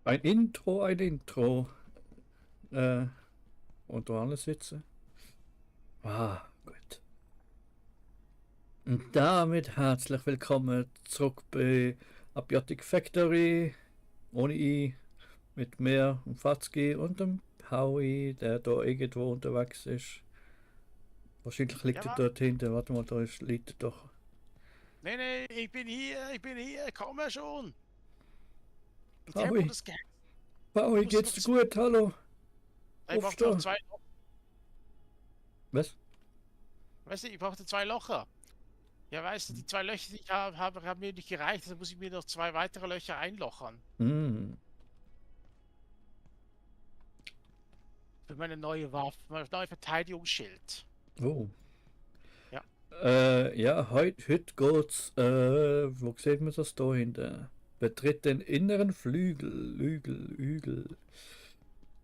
Ein Intro, ein Intro. Äh, und wo alle sitzen. Ah, gut. Und damit herzlich willkommen zurück bei Abiotic Factory. Ohne I, mit mir und Fatzki und dem Howie, der da irgendwo unterwegs ist. Wahrscheinlich liegt Ja, er wa? dort hinten. Warte mal, liegt er doch. Nee, nee, ich bin hier, komm ja schon. Im Tempo Howie, des Gangs. Howie, Muss geht's noch dir zwei, gut? Hallo? ich Rufst brauchte noch du? zwei, Was? weißt du, ich brauchte zwei Locher. Ja, weißt du, die zwei Löcher, die ich habe, haben mir nicht gereicht, also muss ich mir noch zwei weitere Löcher einlochern. Hm. Für meine neue Waffe, mein neues Verteidigungsschild. Oh. Ja. Ja, heute geht's, wo sieht man das da hinten? Betritt den inneren Flügel, Hügel.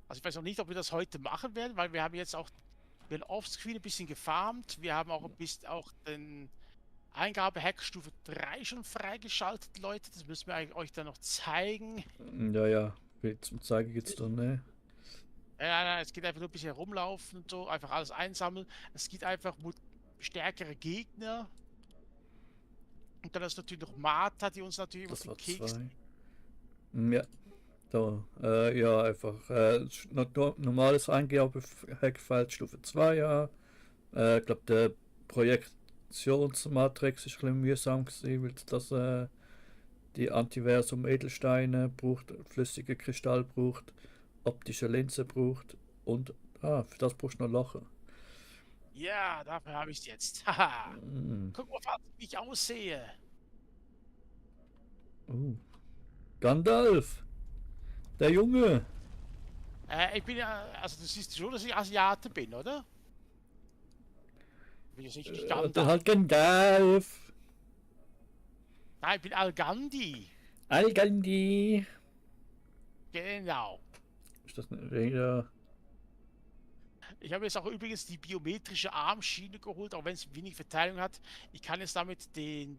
Also ich weiß noch nicht, ob wir das heute machen werden, weil wir haben jetzt auch, wir haben offscreen ein bisschen gefarmt. Wir haben auch ein bisschen auch den Eingabe-Hack Stufe 3 schon freigeschaltet, Leute. Das müssen wir eigentlich euch dann noch zeigen. Ja, ja, viel zum Zeigen gibt's da, ne? Ja, es geht einfach nur ein bisschen rumlaufen und so, einfach alles einsammeln. Es geht einfach um stärkere Gegner. Und dann ist natürlich noch Martha, die uns natürlich immer auf Das den war Keks. zwei. Ja, da, ja, einfach, normales Eingabe-Hackfeld Stufe 2, ja. Ich glaube, der Projektionsmatrix ist ein bisschen mühsam gewesen, weil das, die Antiversum Edelsteine braucht, flüssige Kristall braucht, optische Linse braucht und für das brauchst du noch Locher. Ja, dafür habe ich es jetzt. Haha. Mm. Guck mal, wie ich aussehe. Gandalf, der Junge. Ich bin ja, also du siehst schon, dass ich Asiate bin, oder? Ich bin ja sicher nicht Der Gandalf. hat Gandalf. Nein, ich bin Algandi. Algandi. Genau. Ist das eine Rede? Ich habe jetzt auch übrigens die biometrische Armschiene geholt, auch wenn es wenig Verteilung hat. Ich kann jetzt damit die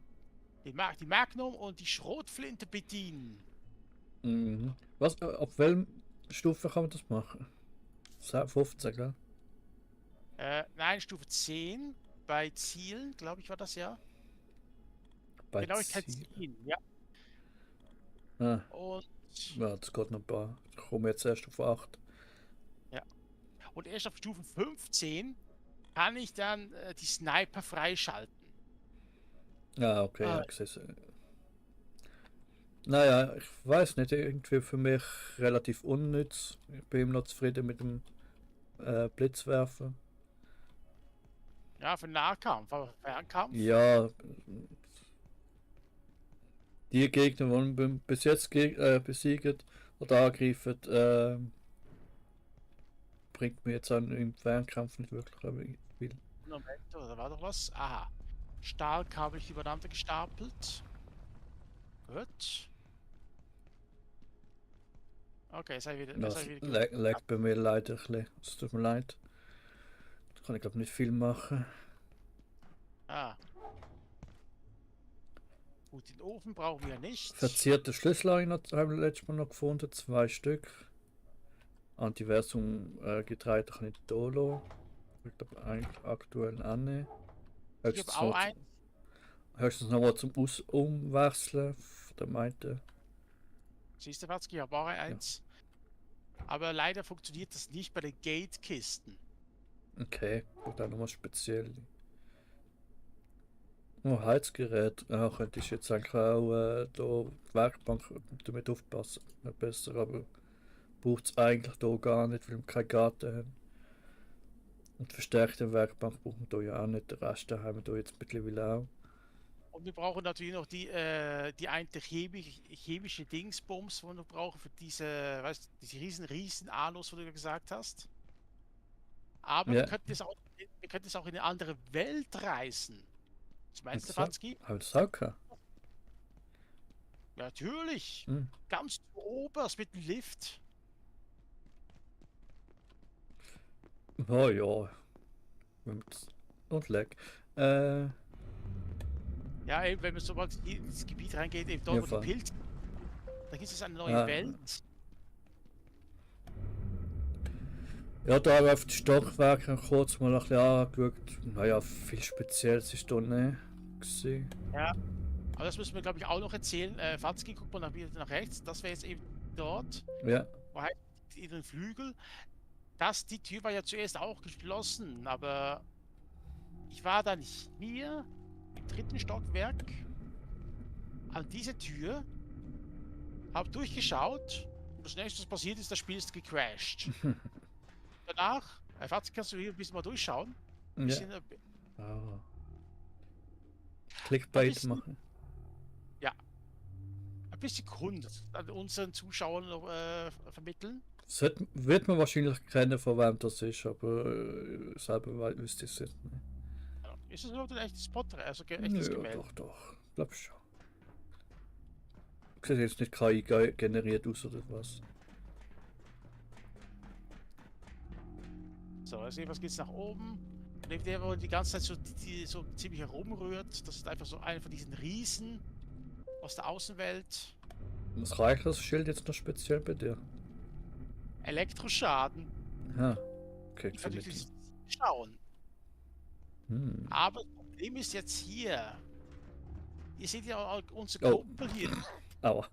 Magnum und die Schrotflinte bedienen. Mhm. Was, auf welchem Stufe kann man das machen? 15, gell? Nein, Stufe 10 bei Zielen, glaube ich, war das ja. Bei Genauigkeit Ziel. 10, ja. Ah, Und ja, das geht noch ein paar. Ich komme jetzt erst auf 8. ja. Und erst auf Stufe 15 kann ich dann die Sniper freischalten. Ja, okay, Ah, ja, gesehen. Naja, ich weiß nicht, irgendwie für mich relativ unnütz. Ich bin immer noch zufrieden mit dem Blitzwerfer. ja, für Nahkampf, aber Fernkampf. Ja, die Gegner, die wir bis jetzt besiegt oder angreifen, bringt mir jetzt an, im Fernkampf nicht wirklich viel. Moment, da war doch was. Aha. Stahlkabel übereinander gestapelt. Gut. Okay, Das sei wieder. lag bei mir leider ein bisschen. Es tut mir leid. Da kann ich glaube nicht viel machen. Ah. Gut, den Ofen brauchen wir nicht. Verzierte Schlüssel haben wir letztes Mal noch gefunden, 2 Stück. Antiversum Getreide kann ich da lassen. Ich glaube eigentlich aktuell auch nicht. Ich habe auch ein. Höchstens noch mal zum Umwechseln. Der meinte. Siehst du, Watzki, ich habe auch eins. Aber leider funktioniert das nicht bei den Gate-Kisten. Okay, gut, dann nochmal speziell. Oh, Heizgerät. Ja, könnte ich jetzt eigentlich auch da die Werkbank damit aufpassen. Nicht besser, aber braucht es eigentlich da gar nicht, weil wir keinen Garten haben. Und verstärkte Werkbank brauchen wir da ja auch nicht. Den Rest haben wir da jetzt mittlerweile auch. Und wir brauchen natürlich noch die eine chemische Dingsbums, die wir noch brauchen für weißt, diese riesen Anus, wo du gesagt hast. Aber Ja, wir könnten es auch in eine andere Welt reisen. Was meinst du, so, Watzki? habe ich das auch gehabt? Ja, natürlich. Hm. Ganz oberst mit dem Lift. Oh ja. Und leck. Äh, Ja, eben, wenn man so mal ins Gebiet reingeht, eben dort, ja, wo die voll. Pilze, da gibt es eine neue Welt. Ja, da auf die Stockwerke kurz mal ein bisschen angeschaut. Naja, viel Spezielles ist da nicht gewesen. Ja. Aber das müssen wir, glaube ich, auch noch erzählen. Fatzki, guck mal wieder nach rechts. Das wäre jetzt eben dort. Ja, Wo heißt in den Flügel. Die Tür war ja zuerst auch geschlossen, aber ich war dann hier im 3. Stockwerk an diese Tür, habe durchgeschaut und das nächste, was passiert ist, das Spiel ist gecrashed. Danach, Fatzki, kannst du hier ein bisschen mal durchschauen? Ein ja. bisschen, Ah. ein Clickbait bisschen, machen. ja, ein bisschen Grund an unseren Zuschauern vermitteln. Das wird man wahrscheinlich kennen, von wem das ist, aber selber wüsste ich es jetzt nicht. Ja, ist es überhaupt ein echtes Porträt, also echtes Ja, Gemälde? doch. Glaub schon. Sieht jetzt nicht KI generiert aus oder was. So, also was geht's nach oben? Neben der, wo die ganze Zeit so ziemlich herumrührt. Das ist einfach so einer von diesen Riesen aus der Außenwelt. Was reicht das Schild jetzt noch speziell bei dir? Elektroschaden. Ah, okay, Ich kann finde natürlich ich. nicht schauen. Hm. Aber das Problem ist jetzt hier. Ihr seht ja auch unsere Oh. Kumpel hier. Aua.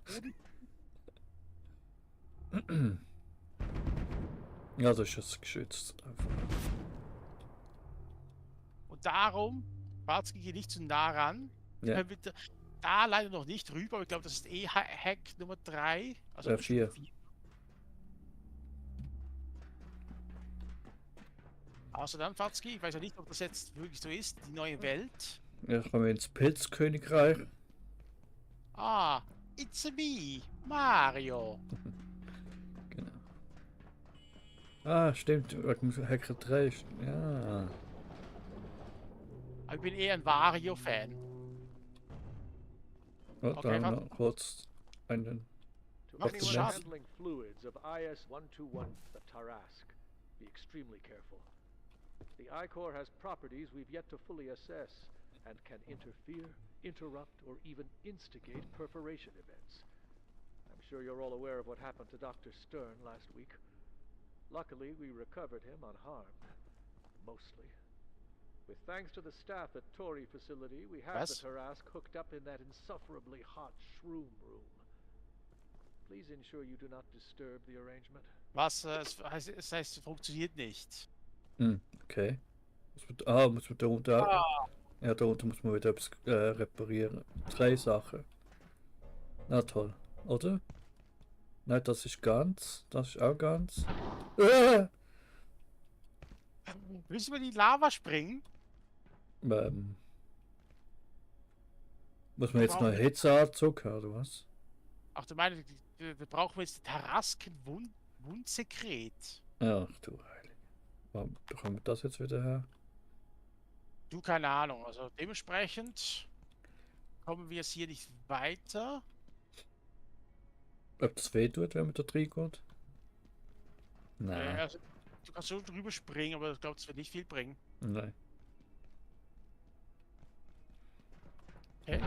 Ja, das ist jetzt geschützt. Einfach. Und darum, Barzki geht nicht zu nah ran. Ja. Können wir da leider noch nicht rüber, aber ich glaube, das ist eh Hack Nummer 3. Also 4. Außer dann, Fatzki, ich weiß ja nicht, ob das jetzt wirklich so ist, die neue Welt. Ja, kommen wir ins Pilzkönigreich. Ah, it's a me, Mario. Genau. Ah, stimmt, Hacker 3. Ja. Aber ich bin eher ein Wario-Fan. Oh, Okay, da warte. noch kurz einen. To Macht anyone Schaden. handling fluids of IS-121, the Tarask, be extremely careful. The I-Core has properties we've yet to fully assess and can interfere, interrupt, or even instigate perforation events. I'm sure you're all aware of what happened to Dr. Stern last week. Luckily, we recovered him unharmed. Mostly. With thanks to the staff at Tori facility, we have the Was? Tarask hooked up in that insufferably hot shroom room. Please ensure you do not disturb the arrangement. Was? Es heißt, es funktioniert nicht. Hm, okay. Muss man da unten. Ja, da unten muss man wieder etwas reparieren. 3 Sachen. Na toll, oder? Nein, das ist ganz. Das ist auch ganz. Müssen wir in die Lava springen? Muss man jetzt noch einen Hitzeanzug haben, oder was? Ach, du meinst, wir brauchen jetzt Tarasken-Wundsekret. Ach du Heilige. Warum bekommen wir das jetzt wieder her? Du, keine Ahnung. Also dementsprechend kommen wir jetzt hier nicht weiter. Ob das weh tut, wenn man da reingeht? Nein. Also, du kannst so drüber springen, aber ich glaube, das wird nicht viel bringen. Nein. Okay.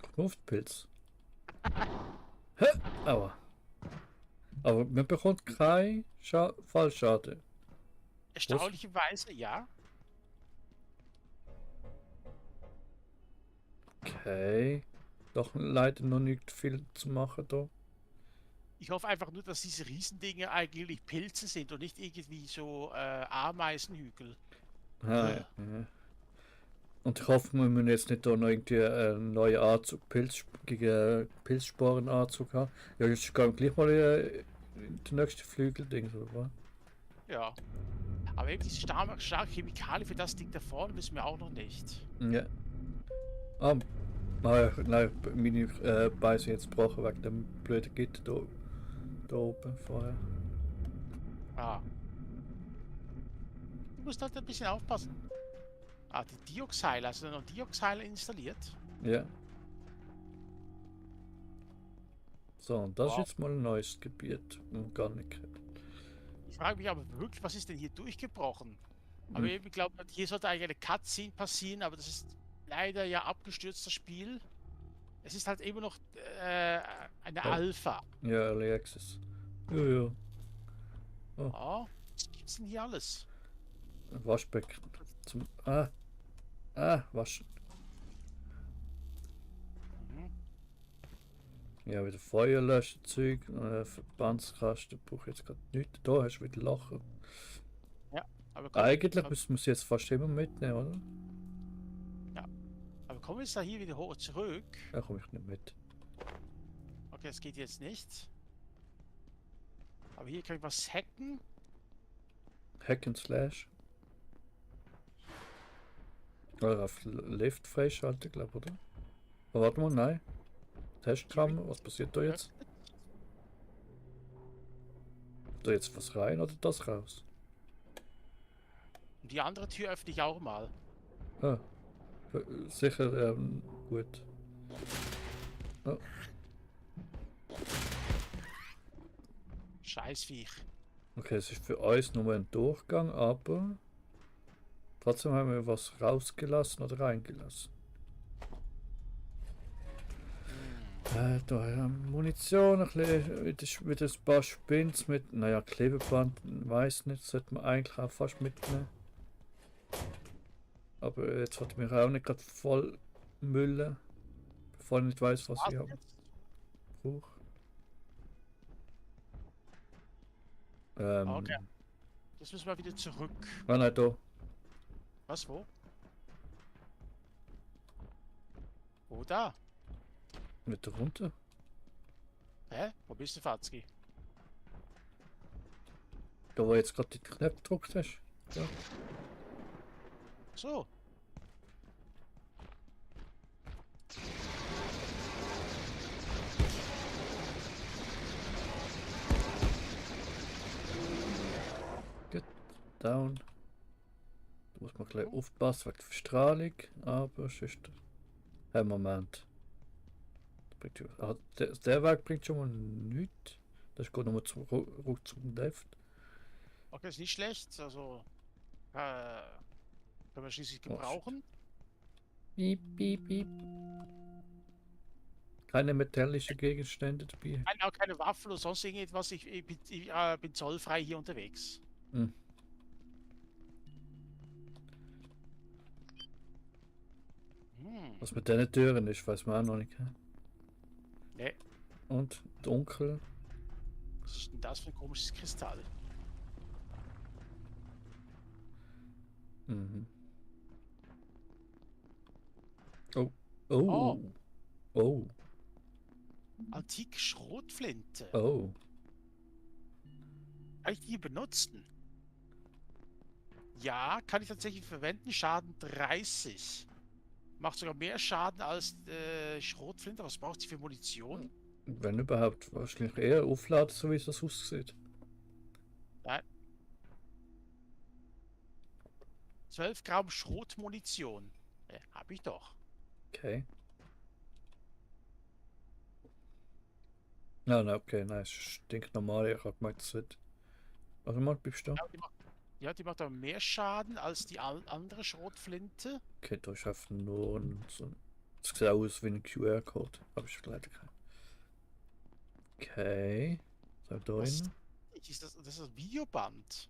Guck mal auf den Pilz. Hä? Aua. Aber man bekommt keinen Fallschaden. Erstaunlicherweise, ja. Okay. Doch leider noch nicht viel zu machen da. Ich hoffe einfach nur, dass diese Riesendinge eigentlich Pilze sind und nicht irgendwie so Ameisenhügel. Ah, ja. Und ich hoffe, wir müssen jetzt nicht da noch irgendwie einen neuen Anzug, gegen Pilzsporenanzug haben. Ja, jetzt gehen wir gleich mal in den nächsten Flügelding, oder was? Ja. Aber eben diese starke Chemikalie für das Ding da vorne wissen wir auch noch nicht. Ja. Ah, nein, meine Beine sind jetzt gebrochen wegen dem blöden Gitter da oben vorher. Ah. Du musst halt ein bisschen aufpassen. Ah, die Dioxyle. Hast du noch Dioxyle installiert? Ja. So, und das ist Wow. jetzt mal ein neues Gebiet. Gar nicht. Ich frage mich aber wirklich, was ist denn hier durchgebrochen? Aber eben, ich glaube, hier sollte eigentlich eine Cutscene passieren, aber das ist leider ja abgestürzt, das Spiel. Es ist halt immer noch eine Ja. Alpha. Ja, Early Access. Ja, ja. Ah, was gibt's denn hier alles? Ein Waschbecken. Zum. Waschen. Mhm. Ja, wieder Feuerlöschzeug, Verbandskasten, brauche ich jetzt gerade nichts. Da hast du wieder Lachen. Ja, aber komm, Eigentlich müssen wir sie jetzt fast immer mitnehmen, oder? aber komm jetzt da hier wieder hoch zurück. Da komme ich nicht mit. Okay, das geht jetzt nicht. Aber hier kann ich was hacken. Hack and Slash. Oder auf Lift freischalten, glaube ich, oder? Aber warte mal, nein. Testkammer, was passiert da jetzt? Da jetzt was rein oder das raus? Und die andere Tür öffne ich auch mal. Ah, sicher, gut. Oh, Scheißviech. okay, es ist für uns nur ein Durchgang, aber trotzdem haben wir was rausgelassen oder reingelassen. Da haben wir Munition, ein bisschen, wieder ein paar Spins mit, naja, Klebeband, weiß nicht, sollte man eigentlich auch fast mitnehmen. Aber jetzt hat mich auch nicht gerade voll Mülle, bevor ich nicht weiß, was ich habe. Brauche. Okay. Jetzt müssen wir wieder zurück. Ah nein, da. Was, wo? Wo da? Nicht da runter. Hä? Wo bist du, Fatzki? Da wo jetzt gerade die Knöpfe gedrückt hast. Ja. So. Down. Da muss man gleich aufpassen wegen der Verstrahlung, aber sonst. Hey, Moment. Das bringt der Weg bringt schon mal nichts. Das geht nochmal zurück zum Left. Okay, ist nicht schlecht. Also, können wir schließlich Oh, gebrauchen. Piep, piep, piep. Keine metallischen Gegenstände dabei. Auch keine Waffen oder sonst irgendetwas. Ich bin zollfrei hier unterwegs. Hm. Was mit diesen Türen ist, weiß man auch noch nicht. Nee. Und dunkel. Was ist denn das für ein komisches Kristall? Mhm. Oh. Oh. Oh. Antike Schrotflinte. Oh. Kann ich die benutzen? Ja, kann ich tatsächlich verwenden. Schaden 30. Macht sogar mehr Schaden als Schrotflinte. Was braucht sie für Munition? Wenn überhaupt, wahrscheinlich eher aufladen, so wie es das aussieht. Nein. 12 Gramm Schrotmunition. Hab ich doch. Okay. Nein, okay, nein, es stinkt normal. Ich hab gemeint, es wird. Warte mal, bleibst du? Die macht aber mehr Schaden als die andere Schrotflinte. Okay, da ist einfach nur so. Es sieht aus wie ein QR-Code. Aber ich leider keinen. Okay. So, da Was rein. ist das? Das ist das Videoband.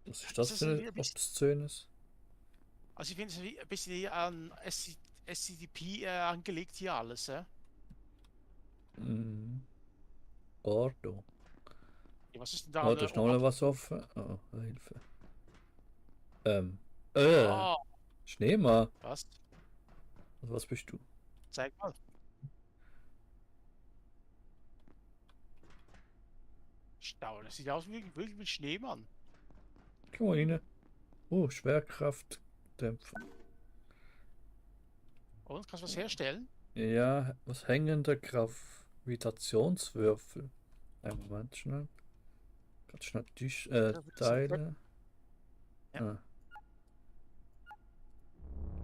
Was ist das Ist das für wie ein ein bisschen- Obszönes? Also ich finde es ein bisschen an SCP angelegt hier alles, ja? Mhm. Ordo. Ja, was ist denn da Oh, an da der ist noch was offen. Oh, Hilfe. Ah, Schneemann. was? Was bist du? Zeig mal. Stau, das sieht aus wie wirklich wie ein Schneemann. Komm mal rein. Oh, Schwerkraftdämpfer. Und, kannst du was herstellen? Ja, was hängender Gravitationswürfel. Einen Moment schnell. Ganz schnell Teile. Ja. Ah.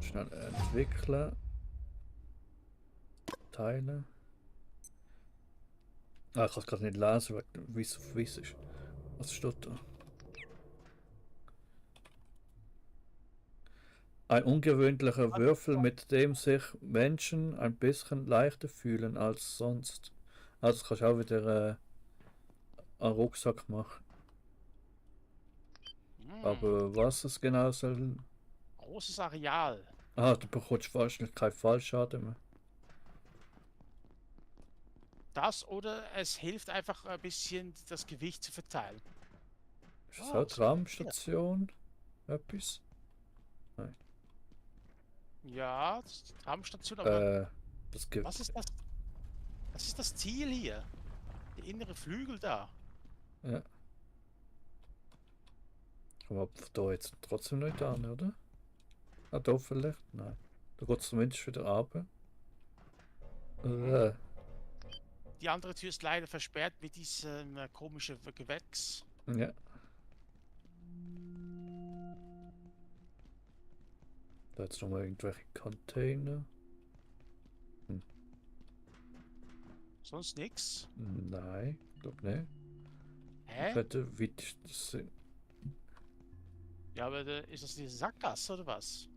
Schnell entwickeln. Teile. Ah, ich kann es gerade nicht lesen, wie es auf Weiss ist. Was steht da? Ein ungewöhnlicher Würfel, mit dem sich Menschen ein bisschen leichter fühlen als sonst. Also das kannst du auch wieder einen Rucksack machen. Hm, Aber was es genau soll. großes Areal. Ah, du bekommst wahrscheinlich keinen Fallschaden mehr. Das oder es hilft einfach ein bisschen das Gewicht zu verteilen. Ist das Ah, auch eine was haben wir hier? Tramstation? Etwas? Ja, das ist die Tramstation, aber Das gibt. was ist das? Was ist das Ziel hier? Der innere Flügel da. Ja. Kommen wir da jetzt trotzdem nicht an, oder? Ah, da vielleicht? Nein. Da geht es zumindest wieder runter. Die andere Tür ist leider versperrt mit diesem komischen Gewächs. Ja. Da jetzt nochmal irgendwelche Container. Sonst nix. Nein, glaub nicht. Hä? Könnte weit sein. Ja, aber ist das diese Sackgasse oder was?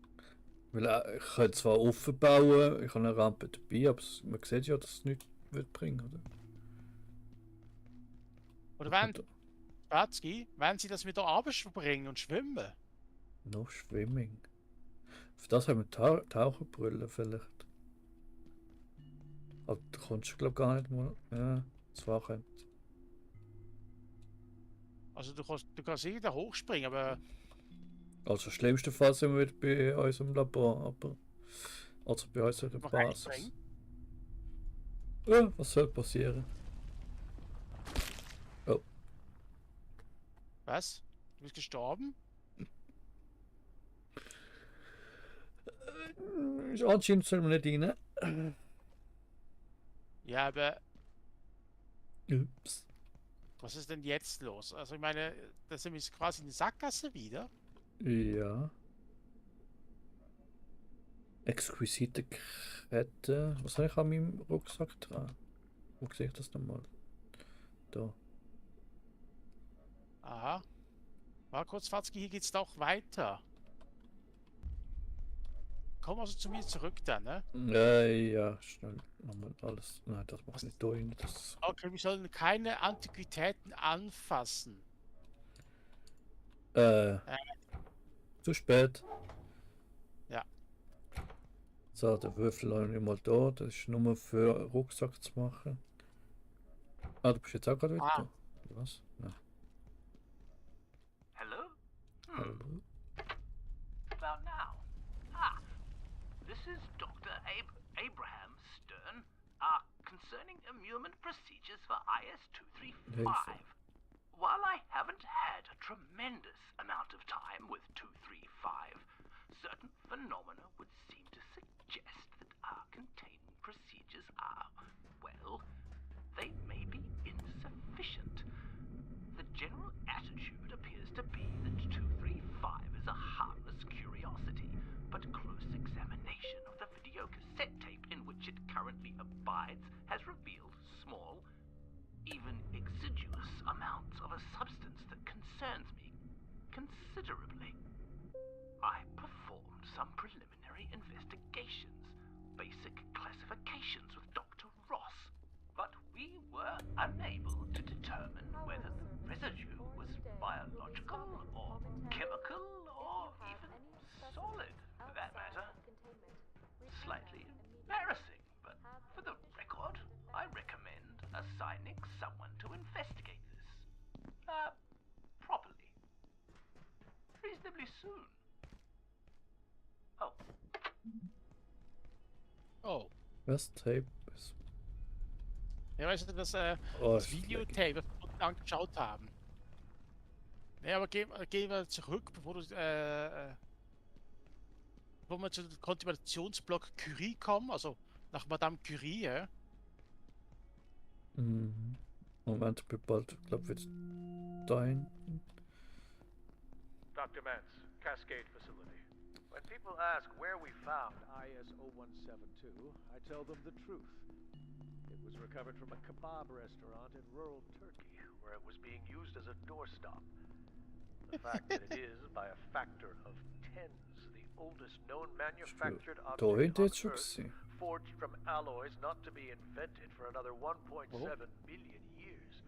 Weil ich könnte zwar offen bauen, ich habe eine Rampe dabei, aber man sieht ja, dass es nichts wird bringen, oder? Oder wenn, Batzki, wenn sie das mit der Arbeit verbringen und schwimmen? Noch Swimming. Für das haben wir Taucherbrille vielleicht. Aber da kommst du glaube gar nicht mal. Ja, zwar könnte. Also du kannst sicher da hochspringen, aber Also schlimmsten Fall sind wir wieder bei unserem Labor, aber. Also bei unserer noch Basis. reinspringen. Ja, was soll passieren? Was? Du bist gestorben? Anscheinend sollen wir nicht rein. Ja, aber Ups. was ist denn jetzt los? Also ich meine, das sind wir jetzt quasi in der Sackgasse wieder. Ja. Exquisite Kette. Was habe ich an meinem Rucksack dran? Wo sehe ich das nochmal? Da. Aha. War kurz, Fatzki, hier geht's doch weiter. Komm also zu mir zurück dann, ne? Ja, schnell nochmal alles. Nein, das macht nicht da rein. Das. Okay, wir sollen keine Antiquitäten anfassen. Äh, zu spät. Ja. So, der Würfel habe ich mal da. Das ist nur für einen Rucksack zu machen. Ah, du bist jetzt auch gerade wieder da. Oder was? Nein. Hello? Hallo. About now. This is Dr. Abraham Stern, concerning immune procedures for IS-235. Hilfe. While I haven't had a tremendous amount of time with 235, certain phenomena would seem to suggest that our containing procedures are, well, they may be insufficient. The general attitude appears to be that 235 is a harmless curiosity, but close examination of the video cassette tape in which it currently abides has revealed small, even exiguous amounts of a substance that concerns me considerably. I performed some preliminary investigations, basic classifications with Dr. Ross, but we were unable to determine whether the residue was biological or chemical or even solid, for that matter. Slightly embarrassing, but for the record, I recommend assigning someone to investigate this. Properly. Reasonably soon. Oh. Oh. Was? Tape ist. Ja, weißt du, das Oh, das ist Videotape, das wir uns angeschaut haben. Ne, aber gehen wir zurück, bevor wir zu dem Kontaminationsblock Curie kommen, also nach Madame Curie, ja? Mhm. Moment, ich bin bald, glaube ich, da hinten. Dr. Mance, Cascade Facility. When people ask where we found IS-0172, I tell them the truth. It was recovered from a kebab restaurant in rural Turkey, where it was being used as a doorstop. The fact that it is, by a factor of tens, the oldest known manufactured Da object hinten on jetzt schon Earth, gesehen. forged from alloys not to be invented for another 1.7 billion years.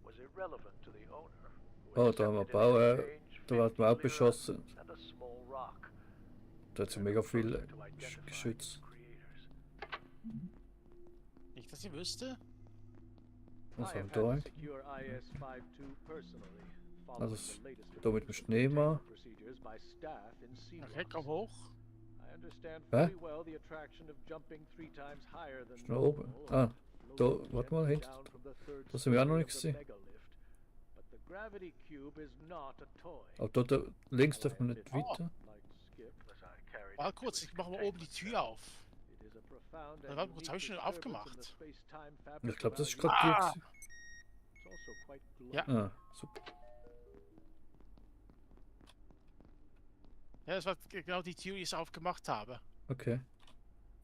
was irrelevant to the owner, who Oh, da haben wir accepted in Bauer. exchange Da wird 50 man auch lira beschossen. and a small rock. Da hat sie And mega a viel closer to identifying Geschütz. its creators. Nicht, dass ich wüsste. Was I haben have wir da had to eigentlich? secure IS-52 personally, Also following es- the latest da mit dem developments in Schneemann. containment procedures by staff in sea Okay, komm locks. hoch. I understand Hä? fully well the attraction of jumping 3 times higher than Ist da oben? normal Ah, and da, floating warte mal, gently hinten. down from the third Da sind wir auch noch story nicht of the gesehen. megalift. But the gravity cube is not a toy. Aber da links While I darf man nicht admit weiter. like Skip, as I carried Warte it to kurz, its ich mache mal oben die containment Tür cell, auf. it is a profound Warte and kurz, unique habe ich schon disturbance in aufgemacht. the space-time fabric Ich glaube, of das ist our gerade die. Ah! gewesen. It's also quite Ja. glowing. Ah, super. Ja, das war genau die Tür, die ich aufgemacht habe. Okay.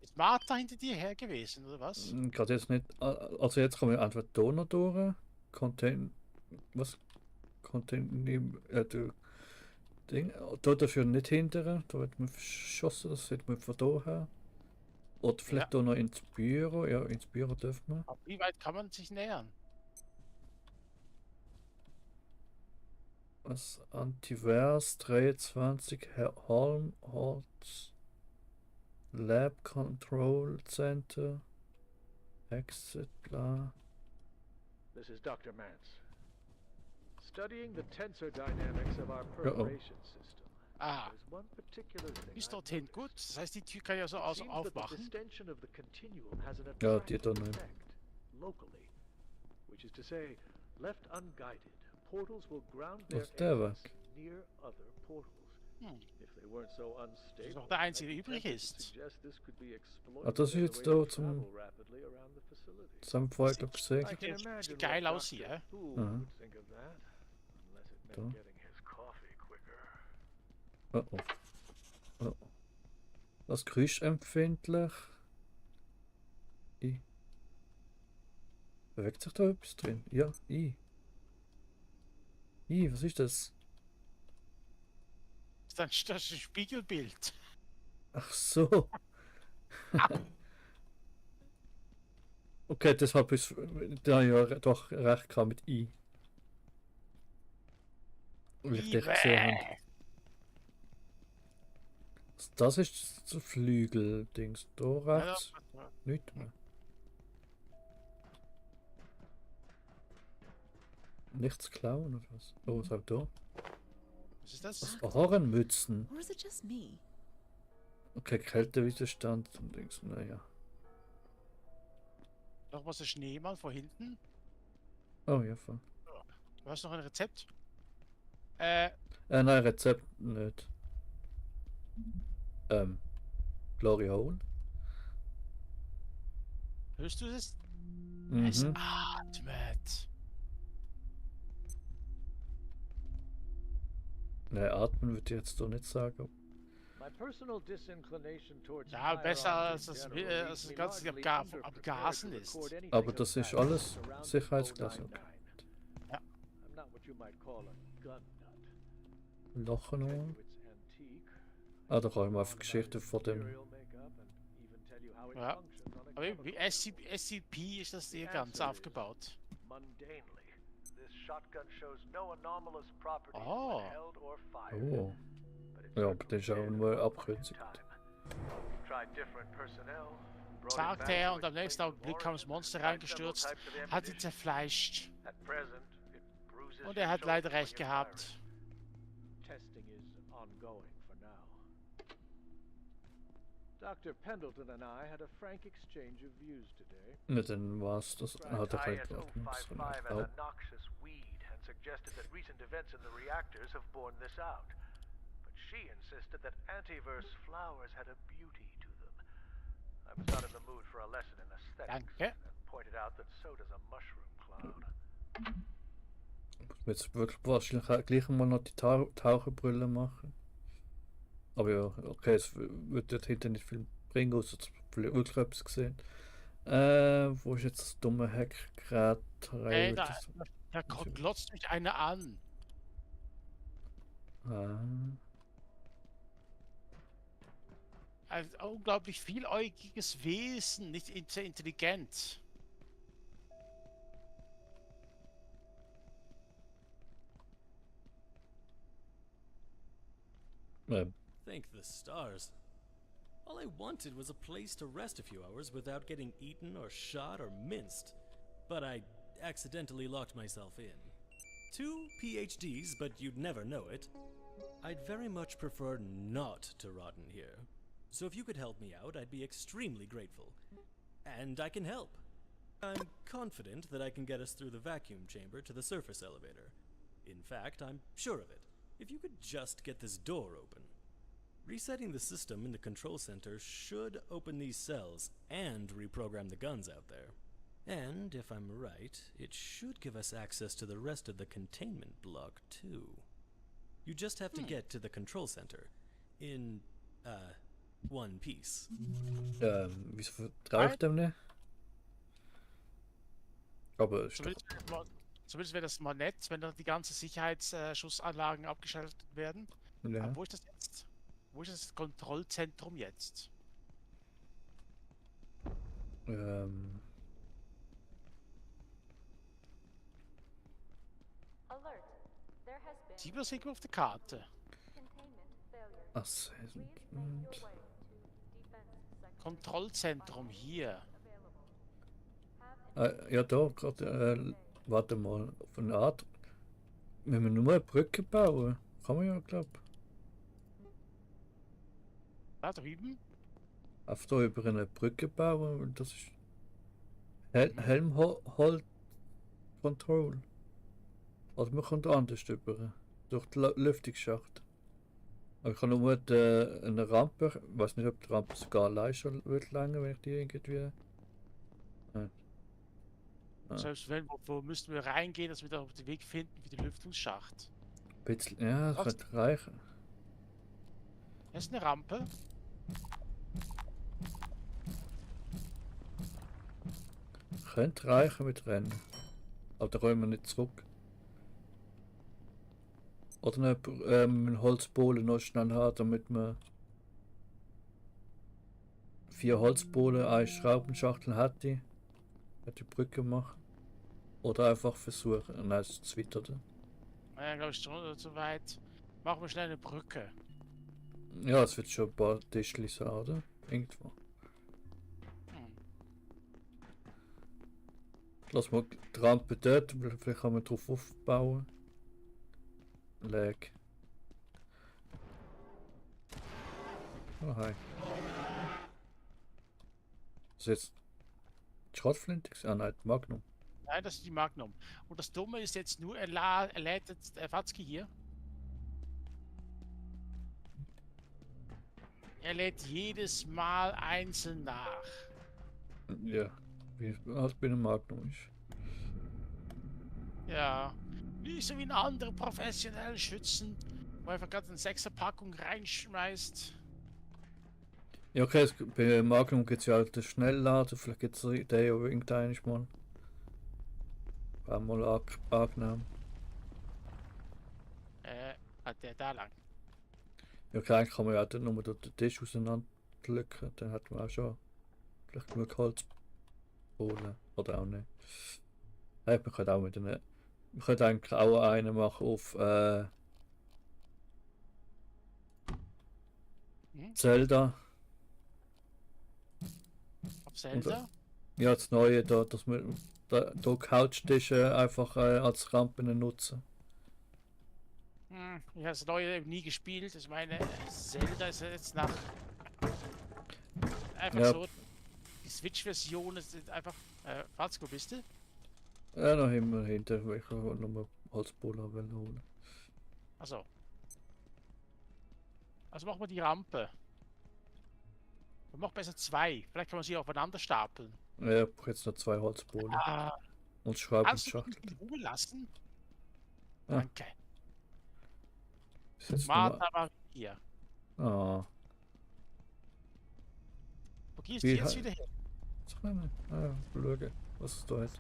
Ist Martha hinter dir her gewesen, oder was? Gerade jetzt nicht. Also jetzt kommen wir entweder da noch durch. Contain. Was? Contain. Du. Ding. Da dafür nicht hindern. Da wird man verschossen. Das sieht man von da her. Oder vielleicht da noch ins Büro. Ja, ins Büro dürfen wir. Aber wie weit kann man sich nähern? Was? Antivers 23 Helmholtz Lab Control Center Exit bla. This is Dr. Mance. Studying the tensor dynamics of our Uh-oh. perforation system. Ah, There's one particular thing bis I've dorthin. noticed. Gut, das heißt, die Tür kann ja so It also seems that the aufmachen. distension of the continuum has an Ja, die attractive da nicht. effect locally, which is to say, left unguided, portals will ground their Was ist der exits weg? near other portals. Hm. If they weren't so unstable, doch der einzige, I'd be der übrig tempted to ist. suggest this could be exploited Ah, das ist as a jetzt way to da zum- travel rapidly around the facility. Das haben wir vorher glaub ich, gesehen. I can Sieht imagine geil what aus hier, Dr. hä? Fool Aha. would think of that, unless it Da. meant getting his coffee quicker. Oh oh. Oh oh. Was geräuschempfindlich? I. Bewegt sich da etwas drin? Ja, I. I, was ist das? Das ist ein Spiegelbild. Ach so. Okay, das habe ich da ja doch recht gehabt mit I. Wie ich dich gesehen habe. Das ist das Flügel-Dings. Da rechts. Nicht mehr. Nichts klauen oder was? Oh, was habt ihr da? Was ist das? Was? Ohrenmützen. Or is it just me? Okay, Kältewiderstand und Dings. Naja. Noch was der Schneemann vor hinten. Oh ja, voll. Du hast noch ein Rezept? Nein, Rezept nicht. Glory Hole. Hörst du es? Es Mhm. atmet. Nein, atmen würde ich jetzt doch nicht sagen. My personal disinclination towards Ja, besser firearms als in das, general als leaves das me Ganze largely am underprepared Gasen to ist. record anything Aber of das ist value alles surrounding Sicherheitsklasse. 099. Ja. I'm not what you might call a gun nut. Lachen Tell noch. you it's antique, Ah, da kann ich mal auf on die Geschichte about von its dem. material makeup and even tell you how it Ja. functions on a Aber wie chemical SCP ist das hier The ganz answer is aufgebaut. mundanely. This shotgun shows no anomalous properties Oh. when held or fired. Oh. But it Ja, aber certainly das ist auch failed nur at one Abkürzung. point in time. We've tried different personnel, brought it Sagt back er to und am its nächsten place of Augenblick kam das origin, Monster tried several reingestürzt, types of hat ihn ammunition. zerfleischt. At present, it bruises Und your er hat shoulders leider when recht you're gehabt. firing. Testing is ongoing for now. Dr. Pendleton and I had a frank exchange of views today. Ja, dann war's das. Ah, da kann ich IS atmen. Das kann 055 ich as auch. a noxious weed and suggested that recent events in the reactors have borne this out. But she insisted that antiverse flowers had a beauty to them. I was not in the mood for a lesson in aesthetics Danke. and pointed out that so does a mushroom cloud. Jetzt wirklich wahrscheinlich auch gleich mal noch die Taucherbrille machen. Aber ja, okay, es wird dort hinten nicht viel bringen, außer dass wir wirklich etwas gesehen. Wo ist jetzt das dumme Hackgerät? Da glotzt mich einer an. Ein unglaublich vieläugiges Wesen, nicht sehr intelligent. Thank the stars. All I wanted was a place to rest a few hours without getting eaten or shot or minced. But I accidentally locked myself in. 2 PhDs, but you'd never know it. I'd very much prefer not to rot in here. So if you could help me out, I'd be extremely grateful. And I can help. I'm confident that I can get us through the vacuum chamber to the surface elevator. In fact, I'm sure of it. If you could just get this door open. Resetting the system in the control center should open these cells and reprogram the guns out there. And if I'm right, it should give us access to the rest of the containment block too. You just have to get to the control center in, one piece. Wieso vertraue ich dem nicht? Aber ist doch... Zumindest wäre das mal nett, wenn dann die ganzen Sicherheitsschussanlagen abgeschaltet werden. Ja. Aber wo ist das jetzt? Wo ist das Kontrollzentrum jetzt? Sieht man das irgendwo auf der Karte? Assessment. Kontrollzentrum hier. Ja, da gerade. Warte mal. Auf eine Art. Wenn wir nur eine Brücke bauen, kann man ja, glaube ich. Da drüben? Auf da über eine Brücke bauen. Und das ist. Helmhold Control. Oder man kommt anders über. Durch den Lüftungsschacht. Aber ich kann nur eine Rampe. Ich weiß nicht, ob die Rampe sogar allein schon wird länger, wenn ich die irgendwie. Selbst wenn, wo müssten wir reingehen, dass wir da auf den Weg finden für den Lüftungsschacht? Ein bisschen, ja, das könnte reichen. Das ist eine Rampe. Könnte reichen mit Rennen. Aber da kommen wir nicht zurück. Oder einen Holzbohlen noch schnell haben, damit man 4 Holzbohlen, eine Schraubenschachtel hätte. Die Brücke machen. Oder einfach versuchen. Nein, das ist zu weit, oder? Ja, glaube ich schon zu weit. Machen wir schnell eine Brücke. Ja, es wird schon ein paar Tischchen sein, oder? Irgendwo. Lass mal die Rampe dort, vielleicht kann man drauf aufbauen. Lag. Oh, hi. Was ist jetzt? Die Schrotflinte? Ah nein, die Magnum. Nein, das ist die Magnum. Und das Dumme ist jetzt nur, er lädt jetzt der Watzke hier. Er lädt jedes Mal einzeln nach. Ja, wie halt bei einem Magnum ist. Ja. Nicht so wie ein anderer professioneller Schützen, wo einfach gerade eine 6er-Packung reinschmeißt. Ja, okay, bei Magnum gibt es ja halt den Schnelllader, vielleicht gibt es den ja irgendeinen Mal. War mal angenehm. Der da lang. Ja, okay, eigentlich kann man ja dann nur den Tisch auseinanderdrücken, dann hat man auch schon vielleicht genug Holzbohlen. Oder auch nicht. Ja, man könnte auch mit einer. Man könnte eigentlich auch einen machen auf Zelda. Auf Zelda? Ja, das Neue da, dass wir da Couchtische einfach als Rampen nutzen. Ich habe das Neue eben nie gespielt. Ich meine, Zelda ist ja jetzt nach. Einfach Ja. so. Die Switch-Version ist einfach. Fatzko, bist du? Ja, noch immer hinter, weil ich nochmal Holzbohlen will holen. Achso. Also machen wir die Rampe. Wir machen besser 2. Vielleicht kann man sie aufeinander stapeln. Ja, ich brauche jetzt noch 2 Holzbohlen. Und Und kannst du Schraubenschachtel. mich in Ruhe lassen? Ja. Danke. Ist jetzt Martha war hier. Ah. Wo gehst Wie du jetzt he- wieder hin? Schauen, was es da hat.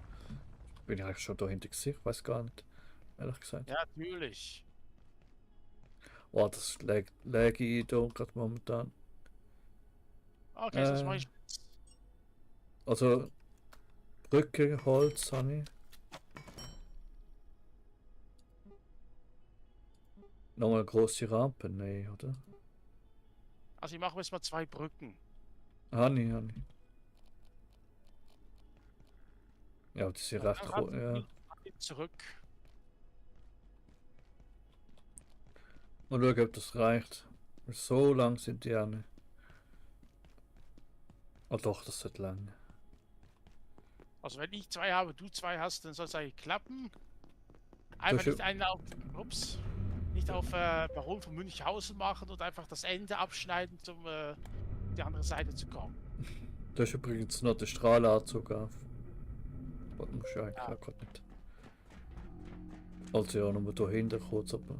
Bin ich eigentlich schon da hinter gesehen? Weiß gar nicht. Ehrlich gesagt. Ja, natürlich. Oh, das lag ich da gerade momentan. Okay, das mache ich. Also, Brücke, Holz, habe ich. Nochmal eine große Rampe? Nee, oder? Also ich mache jetzt mal 2 Brücken. Honey. Ja, das ist ja recht Dann ja. zurück. Mal schauen, ob das reicht. So lang sind die auch nicht. Ah doch, das wird lang. Also wenn ich 2 habe, du 2 hast, dann soll es eigentlich klappen. Einfach Das- nicht einen auf, ups, nicht auf Baron von Münchhausen machen und einfach das Ende abschneiden, um die andere Seite zu kommen. Da ist übrigens noch der Strahlanzug auf. Das muss ich eigentlich Ja. auch gerade nicht. Also ja, nochmal da hinten kurz, aber...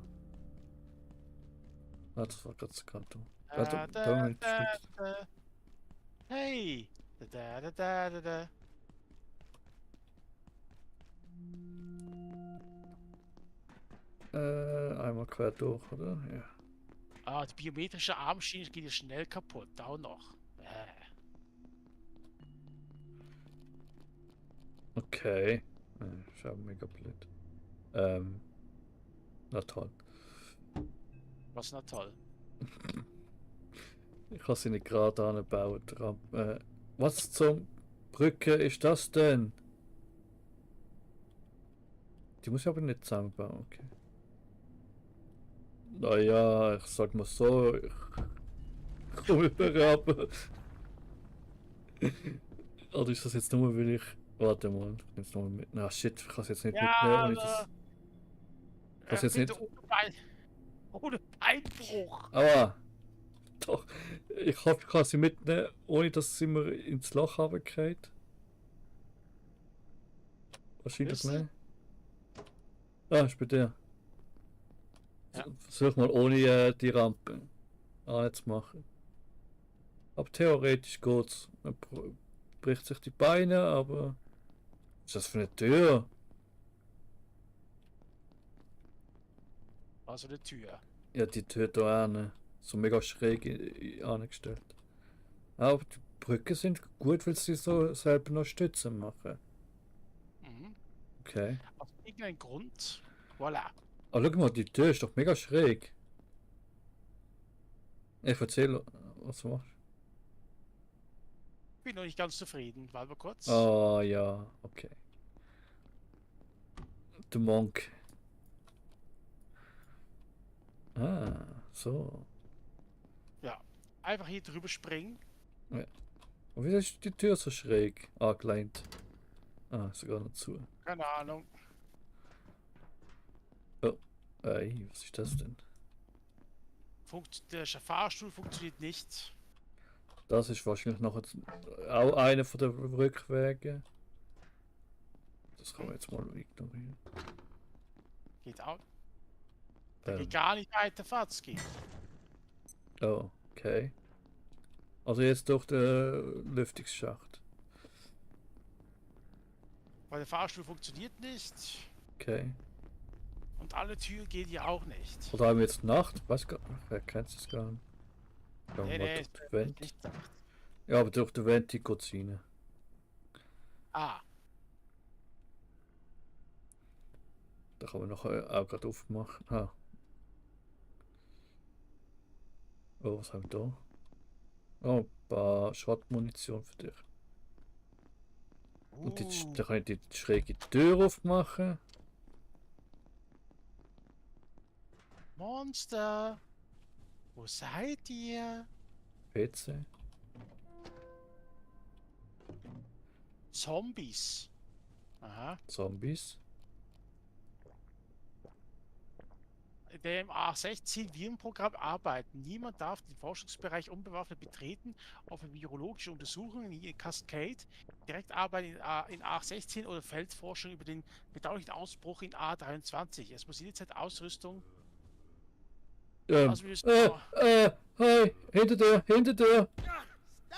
Ah, das war gerade das Kanto. Ja, da haben wir nicht geschnitten. Hey! Da. Einmal quer durch, oder? Ja. Ah, die biometrische Armschiene geht ja schnell kaputt. Auch noch. Okay. Ist ja mega blöd. Na toll. Was na toll. Ich kann sie nicht gerade anbauen. Was zum Brücke ist das denn? Die muss ich aber nicht zusammenbauen, okay. Naja, ich sag mal so, ich komme überrappen. Oder ist das jetzt nur, weil ich... Warte mal, ich nehm's nochmal mit. Na shit, ich kann es jetzt nicht mitnehmen. Ja, Ohne das... Das jetzt bitte nicht... ohne Beinbruch. Aber... Doch, ich hoffe, ich kann sie mitnehmen, ohne dass sie mir ins Loch runterfällt. Wahrscheinlich Wisst ihr? nicht. Ah, ist bei dir. Ja. Versuch mal ohne die Rampe zu machen. Aber theoretisch geht's. Man bricht sich die Beine, aber... Was ist das für eine Tür? Also eine Tür. Ja, die Tür da hinten. So mega schräg angestellt. Aber die Brücken sind gut, weil sie so selber noch Stützen machen. Mhm. Okay. Aus irgendeinem Grund. Voilà. Ah, schau mal, die Tür ist doch mega schräg. Ich erzähle, was du machst. Bin noch nicht ganz zufrieden. Warte mal kurz. Ah, ja, okay. Der Monk. Ah, so. Einfach hier drüber springen. Und wieso ist die Tür so schräg angelehnt? Ah, sogar noch zu. Keine Ahnung. Ey, was ist das denn? Der Fahrstuhl funktioniert nicht. Das ist wahrscheinlich noch auch einer von den Rückwegen. Das kann man jetzt mal ignorieren. Geht auch. Da geht Ähm, gar nicht weiter, Fatzki. oh, okay. Also jetzt durch den Lüftungsschacht. Weil der Fahrstuhl funktioniert nicht. Okay. Und alle Türen gehen hier auch nicht. Oder haben wir jetzt Nacht? Weiß gar nicht. Wer kennt es gar nicht? Gehen wir mal durch die Wand. nicht. Ja, aber durch die Wand geht es rein. Ah, Da kann man noch auch gerade aufmachen. Ah. Oh, was haben wir da? Oh, ein paar Schrottmunition für dich. Und da kann ich die schräge Tür aufmachen. Monster. Wo seid ihr? PC. Zombies. Aha. Zombies. Der im A16 Virenprogramm arbeiten. Niemand darf den Forschungsbereich unbewaffnet betreten, auch für virologische Untersuchungen hier in Cascade, direkt arbeiten in A16 oder Feldforschung über den bedauerlichen Ausbruch in A23. Es muss jederzeit Ausrüstung. Also wir müssen- Hey, hinter dir!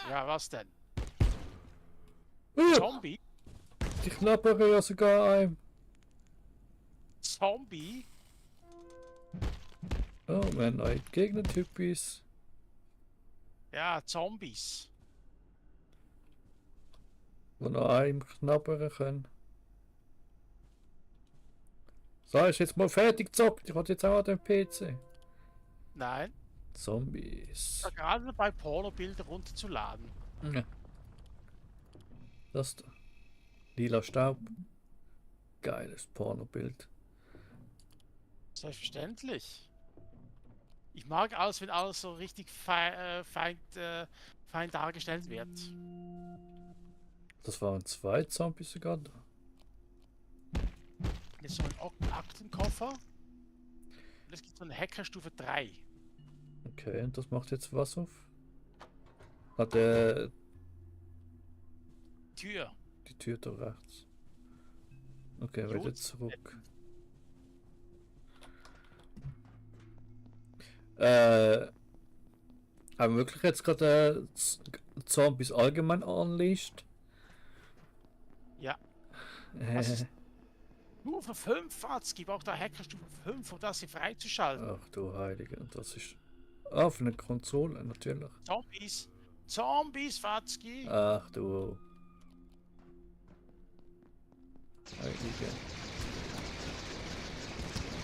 Ja, was denn? Uh, Zombie? die knabbern ja sogar ein. Zombie? Oh man, nein, Gegnertypis. Ja, Zombies. Die noch einem knabbern können. So, ist jetzt mal fertig gezockt. Ich hatte jetzt auch an den PC. Nein. Zombies. war gerade dabei, Pornobilder runterzuladen. Ja. Das da. Lila Staub. Geiles Pornobild. Selbstverständlich. Ich mag alles, wenn alles so richtig fein dargestellt wird. Das waren 2 Zombies sogar da. Jetzt so ein Aktenkoffer. Und es gibt so eine Hackerstufe 3. Okay, und das macht jetzt was auf? Hat er Tür. die Tür da rechts? Okay, Jo, wieder zurück. Haben wir wirklich jetzt gerade Zombies allgemein unleashed? Ja. Was ist- Stufe 5, es gibt auch da Hackerstufe 5, um das hier freizuschalten. Ach du Heilige, und das ist auf eine Konsole natürlich. Zombies. Zombies, Fatzki. Ach du Heilige.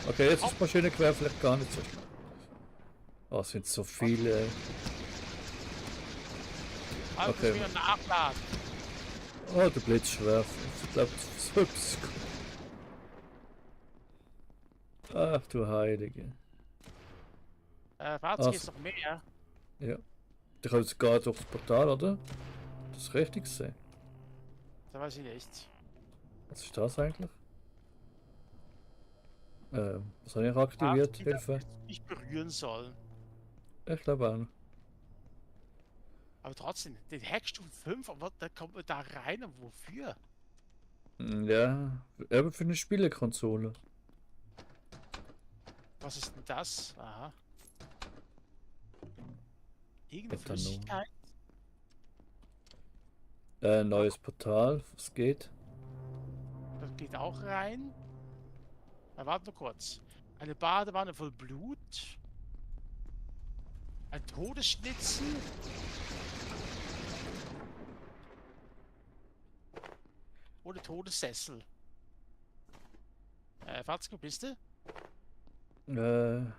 Okay, jetzt ist Maschinengewehr vielleicht gar nicht so schlimm. Oh, es sind so viele. Also okay. wieder nachladen. Oh, der Blitzschwerfer. Ich glaube, das ist gut. Ach du Heilige. Fatzki Also. ist noch mehr. Ja. Die kommen jetzt gerade durchs Portal, oder? Das ist richtig gesehen. Da weiß ich nicht. Was ist das eigentlich? Was habe ich aktiviert? Fatzki, Hilfe. dass du nicht berühren sollen. Ich glaube auch. Aber trotzdem, den Hackstufe 5, aber da kommt man da rein und wofür? Ja, aber für eine Spielekonsole. Was ist denn das? Aha. Irgendeine Ethanol. Flüssigkeit? Neues Portal, was geht? Das geht auch rein. Na, warte nur kurz. Eine Badewanne voll Blut. Ein Todesschnitzel. Ohne Todessessel. Fatzko, bist du? Da,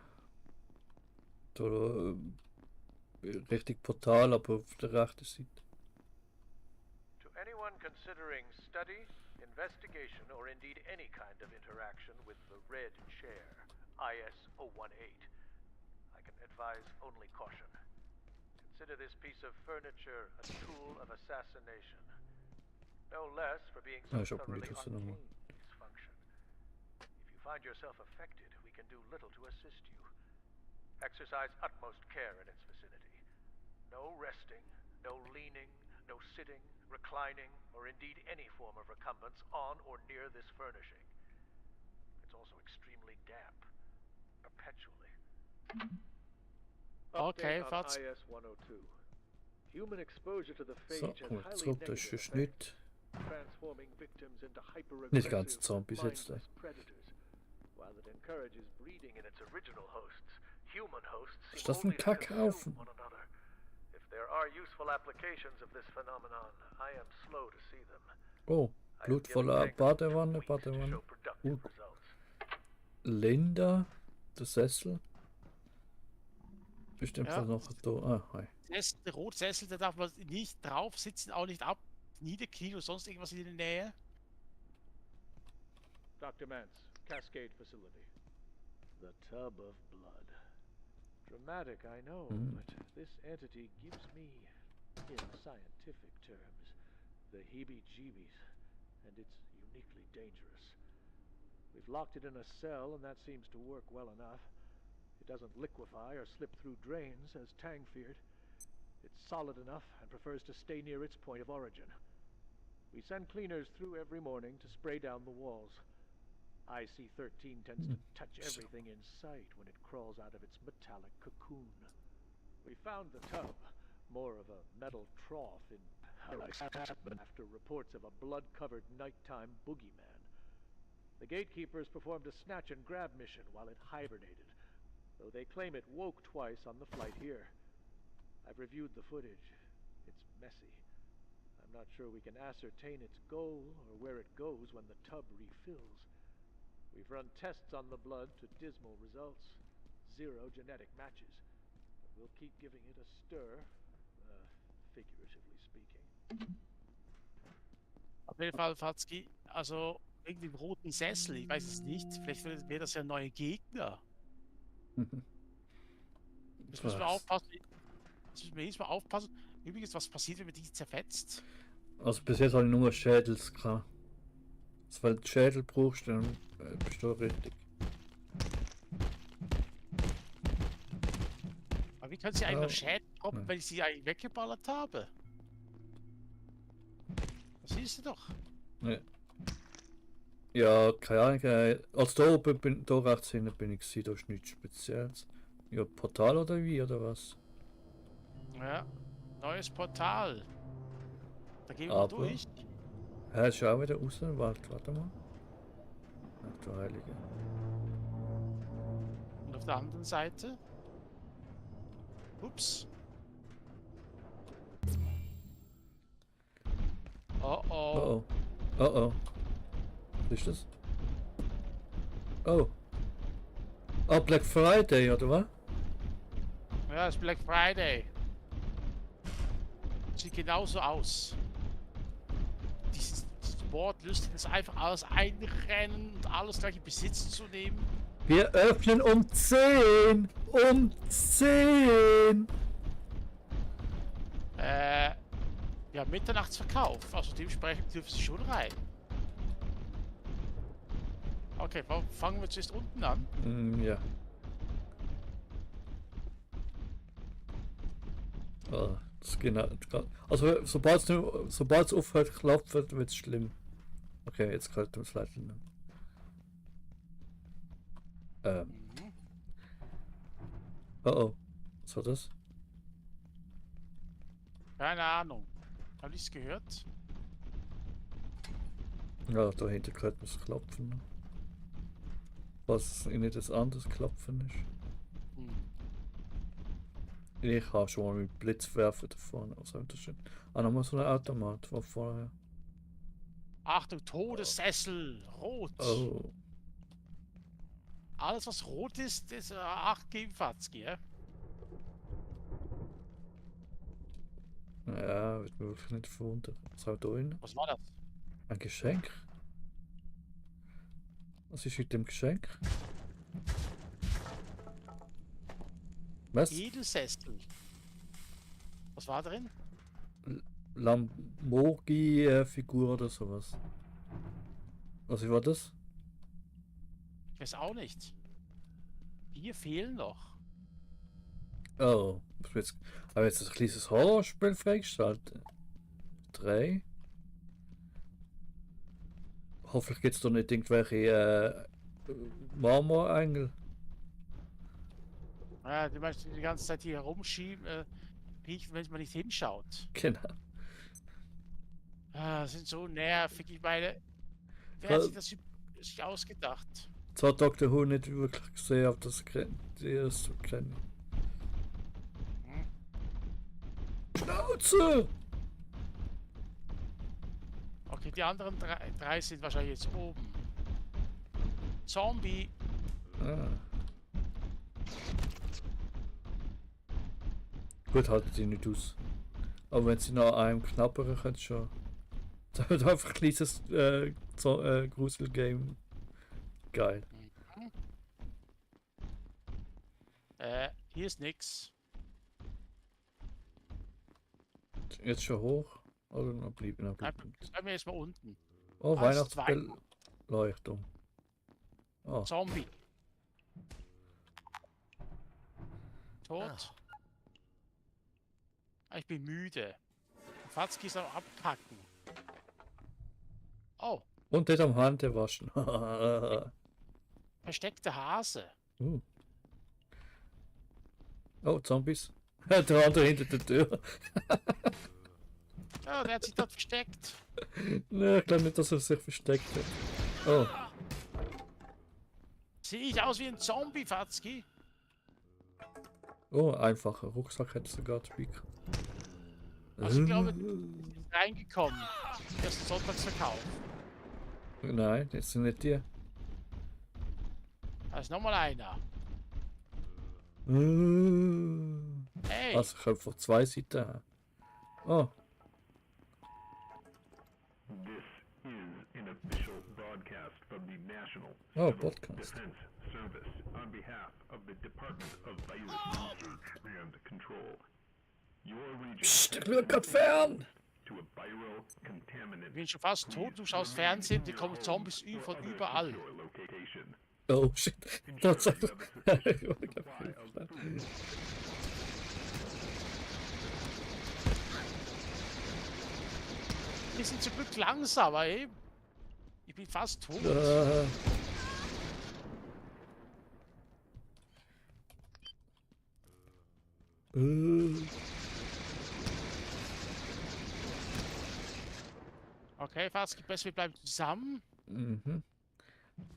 richtig Portal, aber auf der rechten Seite. To anyone considering study, investigation, or indeed any kind of interaction with the Red Chair, IS-018, I can advise only caution. Consider this piece of furniture a tool of assassination. No less for being so ich hab thoroughly nie das nochmal. uncanny in its function. If you find yourself affected, we can do little to assist you. Exercise utmost care in its vicinity. No resting, no leaning, no sitting, reclining, or indeed any form of recumbence on or near this furnishing. It's also extremely damp, perpetually. Okay, Update on Fatz. IS-102. Human exposure to the So, phage has kommen wir highly zurück, das ist negative für effects, Schnitt. transforming victims into Nicht ganz hyper-aggressive, Zombies jetzt. mindless predators. While it encourages breeding in its original hosts, human hosts Ist seem das ein only to consume Kackhaufen? one another. If there are useful applications of this phenomenon, I am slow to see them. Oh, I have given blutvolle thanks Badewanne, to show Badewanne. productive results. Linda, der Sessel. Bestimmt Ja. noch da. Ah, hi. Der Rotsessel, da darf man nicht drauf sitzen, auch nicht ab, niederknien oder sonst irgendwas in der Nähe. Dr. Mance, Cascade Facility. The Tub of Blood. Dramatic, I know, but this entity gives me, in scientific terms, the heebie-jeebies, and it's uniquely dangerous. We've locked it in a cell, and that seems to work well enough. It doesn't liquefy or slip through drains, as Tang feared. It's solid enough and prefers to stay near its point of origin. We send cleaners through every morning to spray down the walls. IC-13 tends to touch everything in sight when it crawls out of its metallic cocoon. We found the tub, more of a metal trough in paradise, after reports of a blood-covered nighttime boogeyman. The gatekeepers performed a snatch and grab mission while it hibernated, though they claim it woke twice on the flight here. I've reviewed the footage. It's messy. I'm not sure we can ascertain its goal or where it goes when the tub refills. We've run tests on the blood to dismal results. 0 genetic matches. We'll keep giving it a stir, figuratively speaking. Auf jeden Fall, Fatzki, also irgendwie im roten Sessel, ich weiß es nicht. Vielleicht wäre das ja ein neuer Gegner. Jetzt müssen wir Was? aufpassen. Jetzt müssen wir jedes Mal aufpassen. Übrigens, was passiert, wenn man die zerfetzt? Also bis jetzt habe ich nur Schädels gehabt. Also, weil du Schädel brauchst, dann bist du richtig. Aber wie können sie eigentlich noch Schäden droppen, Ja. wenn ich sie eigentlich weggeballert habe? Das siehst du doch. Ja, keine Ahnung. Also da oben, da rechts hinten bin ich gewesen, da ist nichts Spezielles. Ja, Portal oder wie, oder was? Ja. Neues Portal. Da gehen wir Aber- mal durch. Hä, ist auch wieder raus im Wald, warte mal. Ach du Heilige. Und auf der anderen Seite. Ups. Oh oh. Oh oh. Oh oh. Was ist das? Oh. Oh, Black Friday, oder was? Ja, es ist Black Friday. Sieht genauso aus. Dieses Wort lustig ist einfach alles einrennen und alles gleich in Besitz zu nehmen. Wir öffnen um 10! Um 10! Ja, Mitternachtsverkauf. Also dementsprechend dürfen sie schon rein. Okay, fangen wir zuerst unten an. Ja. Oh, das ist genau. Also, sobald es aufhört, klopft, wird es schlimm. Okay, jetzt könnte man es leider nicht. Oh oh. Was war das? Keine Ahnung. Hab ich's gehört? Ja, da hinten könnte man es klopfen. Was nicht das anderes Klopfen ist. Hm. Ich habe schon mal mit Blitzwerfer da vorne. Was haben wir schon? Ah, nochmal so ein Automat von vorher. Achtung, Todessessel. Rot. Oh. Alles was rot ist, ist 8 gegen Fatzki, ja? Ja, wird mir wirklich nicht verwundern. Was haben wir da drin? Was war das? Ein Geschenk? Was ist mit dem Geschenk? Was? Edelsessel. Was war drin? Lamborghini-Figur oder sowas. Was war das? Ich weiß auch nicht. 4 fehlen noch. Oh, habe jetzt ein kleines Horrorspiel freigeschaltet. 3. Hoffentlich gibt es da nicht irgendwelche Marmorengel. Ja, die möchten die ganze Zeit hier herumschieben, riechen, wenn man nicht hinschaut. Genau. Ah, sind so nervig. Ich meine, wer hat sich das sich ausgedacht? Zwar Dr. Who nicht wirklich gesehen, aber das so kennen. Schnauze! Okay, die anderen drei sind wahrscheinlich jetzt oben. Zombie. Ah. Gut, halten sie nicht aus. Aber wenn sie noch einem knapperen können, schon. Da wird einfach ein kleines Grusel-Game. Geil. Hier ist nix. Jetzt schon hoch? Oder noch bleiben? Bleiben wir erstmal unten. Oh, Als Weihnachtsbeleuchtung. Oh, Zombie. Tot. Ah, ich bin müde. Fatzki ist am Abpacken. Oh, und das am Hände waschen. versteckte Hase. Oh, Zombies. Der andere hinter der Tür. Ja, der hat sich dort versteckt. Ne, ich glaube nicht, dass er sich versteckt hat. Oh, Sehe ich aus wie ein Zombie, Fatzki? oh, einfacher Rucksack hätte sogar dabei. Also ich glaube, du bist reingekommen. Das ist Sonntagsverkauf. Nein, das sind nicht die. Da ist nochmal einer. Hey, Also ich habe von 2 Seiten haben. Oh, This is an official broadcast from the National oh, Civil Podcast. Defense Service on behalf of the Department of Virus Research and Control. Your region Psst, ich has bin grad fern. to a viral contaminant. ich bin schon fast tot, du schaust Fernsehen, die kommen Zombies von überall. Secure location. Oh shit. Tatsache. Ich war grad Supply of fern. food. Die sind zum Glück langsam, aber eben. Ich bin fast tot. Okay, fast besser, wir bleiben zusammen. Mhm.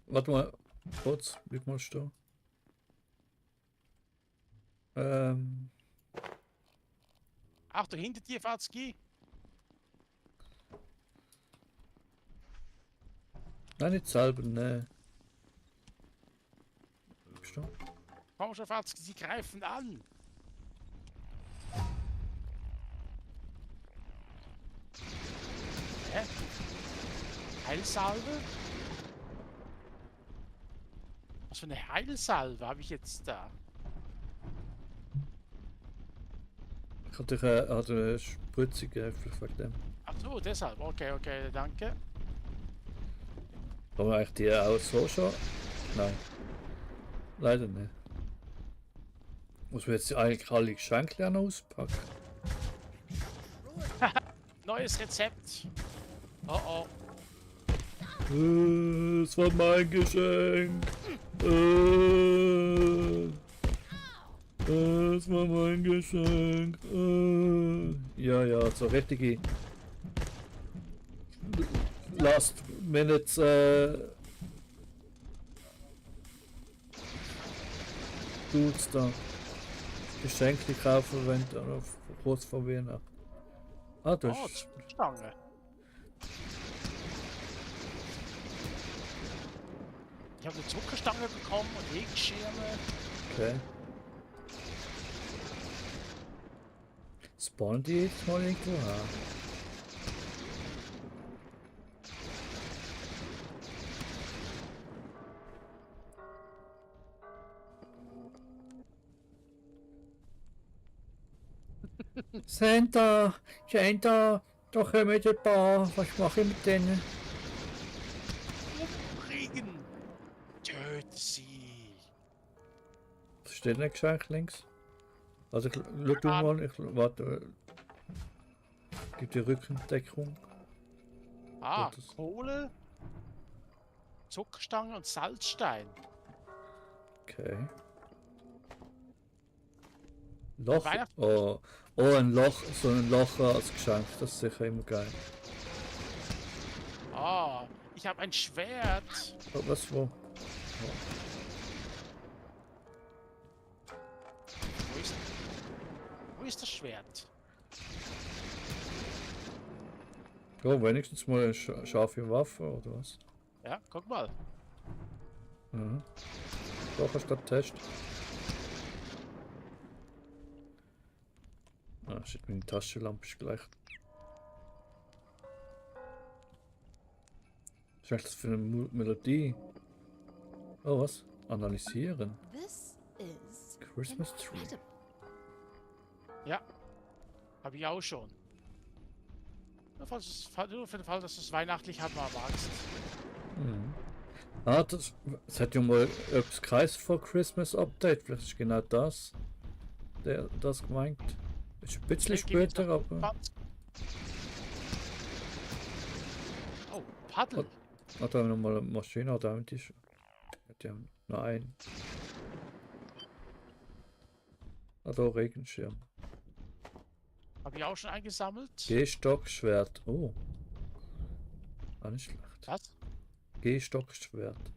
Warte mal, kurz, bleib mal stehen. Achtung, hinter dir, Fatski. Nein, nicht selber, ne. Bist du? Komm schon, Fatski, sie greifen an. Hä? Heilsalve? Was für eine Heilsalve habe ich jetzt da? Ich hatte eine Spritze gegeben, vielleicht wegen dem. Ach so, deshalb. Okay, okay, danke. Haben wir eigentlich die auch so schon? Nein. Leider nicht. Muss man jetzt eigentlich alle Geschenke auch noch auspacken? Neues Rezept. Oh oh. Es war mein Geschenk. Es war mein Geschenk. Ja, ja, so richtige Last Minute Dudes da. Geschenke kaufen, wenn du kurz vor Weihnachten. Ah, das Oh, ist. Stange. Ich habe eine Zuckerstange bekommen und Regenschirme. Okay. Spawnen die jetzt mal irgendwo? Ja. Santa, da kommen ein paar. Was mache ich mit denen? Umbringen. Töte sie. Was steht denn Geschenk links? Also, schau du mal, ich warte. Gibt die Rückendeckung. Ah, Das- Kohle, Zuckerstange und Salzstein. Okay. Loch. Weihnachts- Oh, ein Loch, so ein Loch als Geschenk, das ist sicher immer geil. Ah, ich habe ein Schwert. Oh, was wo? Wo ist das Schwert? Oh, wenigstens mal eine scharfe Waffe oder was? Ja, guck mal. Mhm. Doch, hast du das Test? Ah, shit, meine Taschenlampe ist gleich. Was ist eigentlich das für eine Melodie? Oh, was? Analysieren. This is Christmas Tree. incredible. Ja, habe ich auch schon. Nur für den Fall, dass du es weihnachtlich haben magst. Mhm. Ah, das hat ja mal etwas geheißen vor Christmas Update. Vielleicht ist genau das. Das gemeint. Ist ein bisschen Okay, gib jetzt später, noch aber. Pat- Oh, Paddel. Hat er nochmal eine Maschine da und die. Hat ja noch einen. Ah, da Regenschirm. Habe ich auch schon eingesammelt. Gehstockschwert. Oh. Ah, nicht schlecht. Was? Gehstockschwert.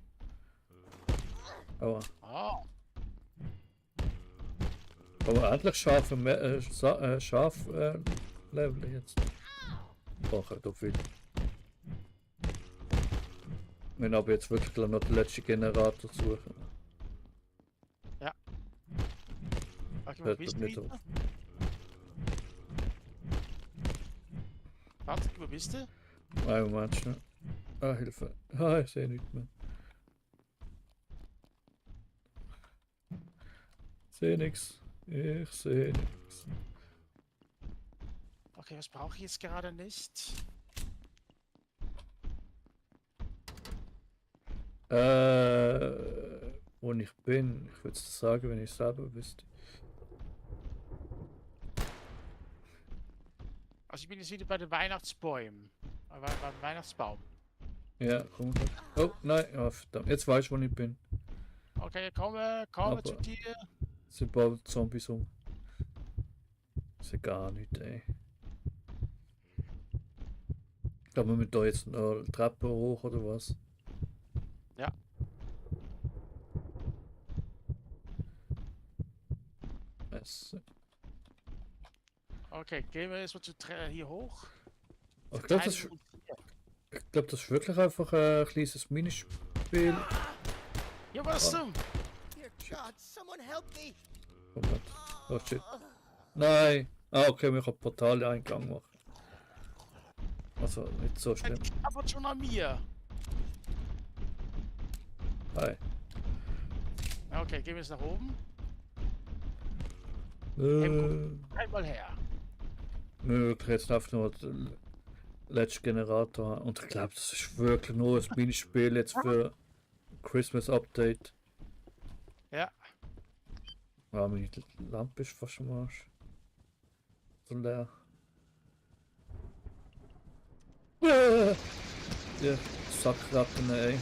Aua. Ah, Aber endlich scharfe Level jetzt. Brauche da viel. Wir aber jetzt wirklich noch den letzten Generator suchen. okay, wo Hört bist doch du nicht wieder? auf. bist du? Ein Moment schnell. Ah, Hilfe. Ah, ich sehe nichts mehr. Sehe nichts. Ich sehe nichts. Okay, was brauche ich jetzt gerade nicht? Wo ich bin. Ich würde es sagen, wenn ich selber wüsste. Also ich bin jetzt wieder bei den Weihnachtsbäumen. Beim Weihnachtsbaum. Ja, komm. Oh, nein. Oh, verdammt. Jetzt weiß ich, wo ich bin. Okay, komme Aber- zu dir. Es sind bald Zombies um. Das ist gar nicht, ey. Ich glaube, wir müssen da jetzt noch eine Treppe hoch oder was? Ja. Okay, gehen wir jetzt mal hier hoch. Ich glaube, das, Verteidigen uns hier. das ist wirklich einfach ein kleines Minispiel. Ja, was zum? Dear God, someone help me! Moment. Oh shit. Nein! Ah, okay, wir können Portale-Eingang machen. Also, nicht so schlimm. Aber schon an mir. Hi. Okay, gehen wir jetzt nach oben. Einmal her. Wir können jetzt einfach nur den letzten Generator haben. Und ich glaube, das ist wirklich nur ein Minispiel jetzt für Christmas Update. Ja. Ja, meine Lampe ist fast am Arsch. So leer. Ja, Sackratten, ey.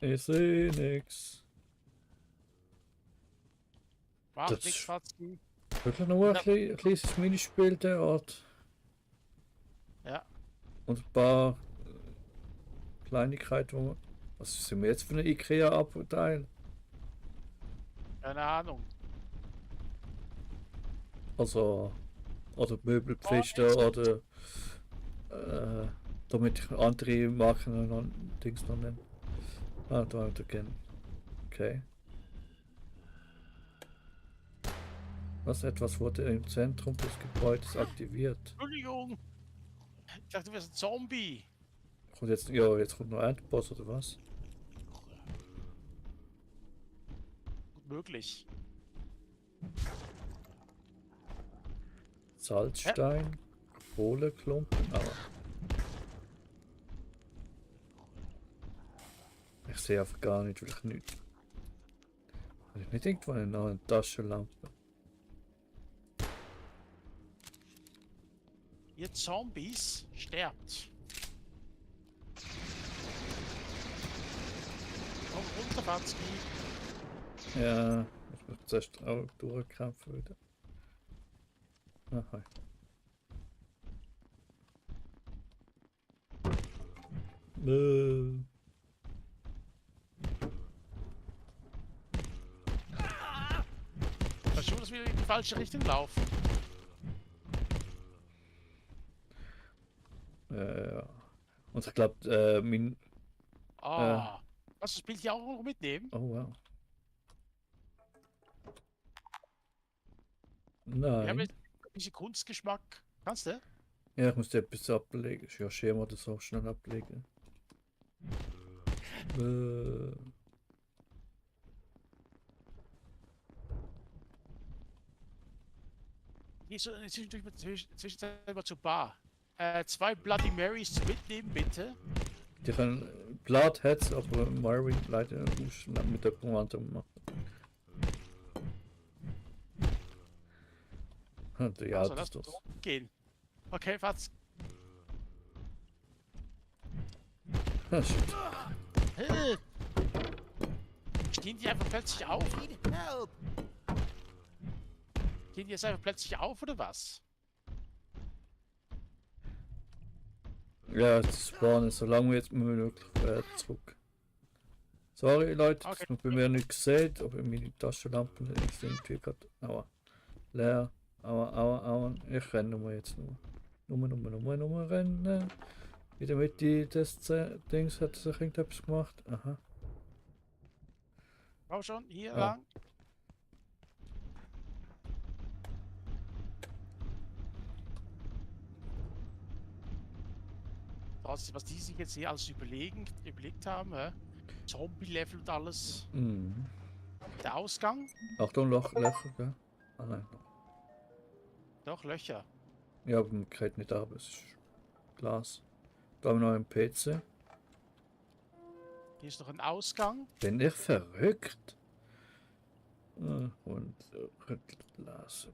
Ich sehe nix. Macht Das- nichts, Fatzen. Wirklich nur ein kleines Minispiel der Art. Ja. Und ein paar Kleinigkeiten, wo man. Was sind wir jetzt für eine IKEA-Abteil? Keine Ahnung. Also. Oder Möbelpflichten oder. Damit ich andere Marken und Dings noch nenne. Ah, da haben wir kennen. Okay. Was etwas wurde im Zentrum des Gebäudes aktiviert. Entschuldigung. Ich dachte, du wärst ein Zombie. Kommt jetzt, ja, jetzt kommt noch ein Endboss oder was? Möglich. Salzstein, Kohleklumpen, aber. Ich sehe einfach gar nicht, will ich nicht. Habe ich nicht irgendwo eine Taschenlampe? Ihr Zombies sterbt. Komm runter, Watzki. Ja, ich muss zuerst auch durchkämpfen wieder. Aha. Weißt du, dass wir in die falsche Richtung laufen? Ja. Und ich glaube, mein. Ah. Kannst du das Bild hier auch noch mitnehmen? Oh wow. Wir haben Nein. jetzt ein bisschen Kunstgeschmack. Kannst du? Ja, ich muss dir etwas ablegen. Ja, Schema oder so schnell ablegen. Gehst du zwischenzeit mal zur Bar. 2 Bloody Marys zu mitnehmen, bitte. Die können Bloodheads, aber Marvin leider muss mit der Kommando machen. Ja, Also, das lass ist uns gehen. Okay, Fatz. das. Hey. Stehen die einfach plötzlich auf? Need help! Stehen die jetzt einfach plötzlich auf oder was? Ja, das spawnen, solange wir jetzt möglich zurück. Sorry Leute, Okay. dass man bei mir nicht gesehen, aber meine Taschenlampen sind irgendwie gerade. Aua. Leer. Aua. Ich renne nur jetzt nur. Nur rennen. In der Mitte des Dings hat sich irgendetwas gemacht. Aha. Komm schon, hier Ah. lang. Trotzdem, was die sich jetzt hier alles überlegt haben, Zombie-Level und alles. Mhm. Der Ausgang? Achtung, Löcher, gell? Ah nein. Doch, Löcher. Ja, aber man kriegt nicht ab, es ist Glas. Da haben wir noch einen PC. Hier ist noch ein Ausgang. Bin ich verrückt? Und Glas.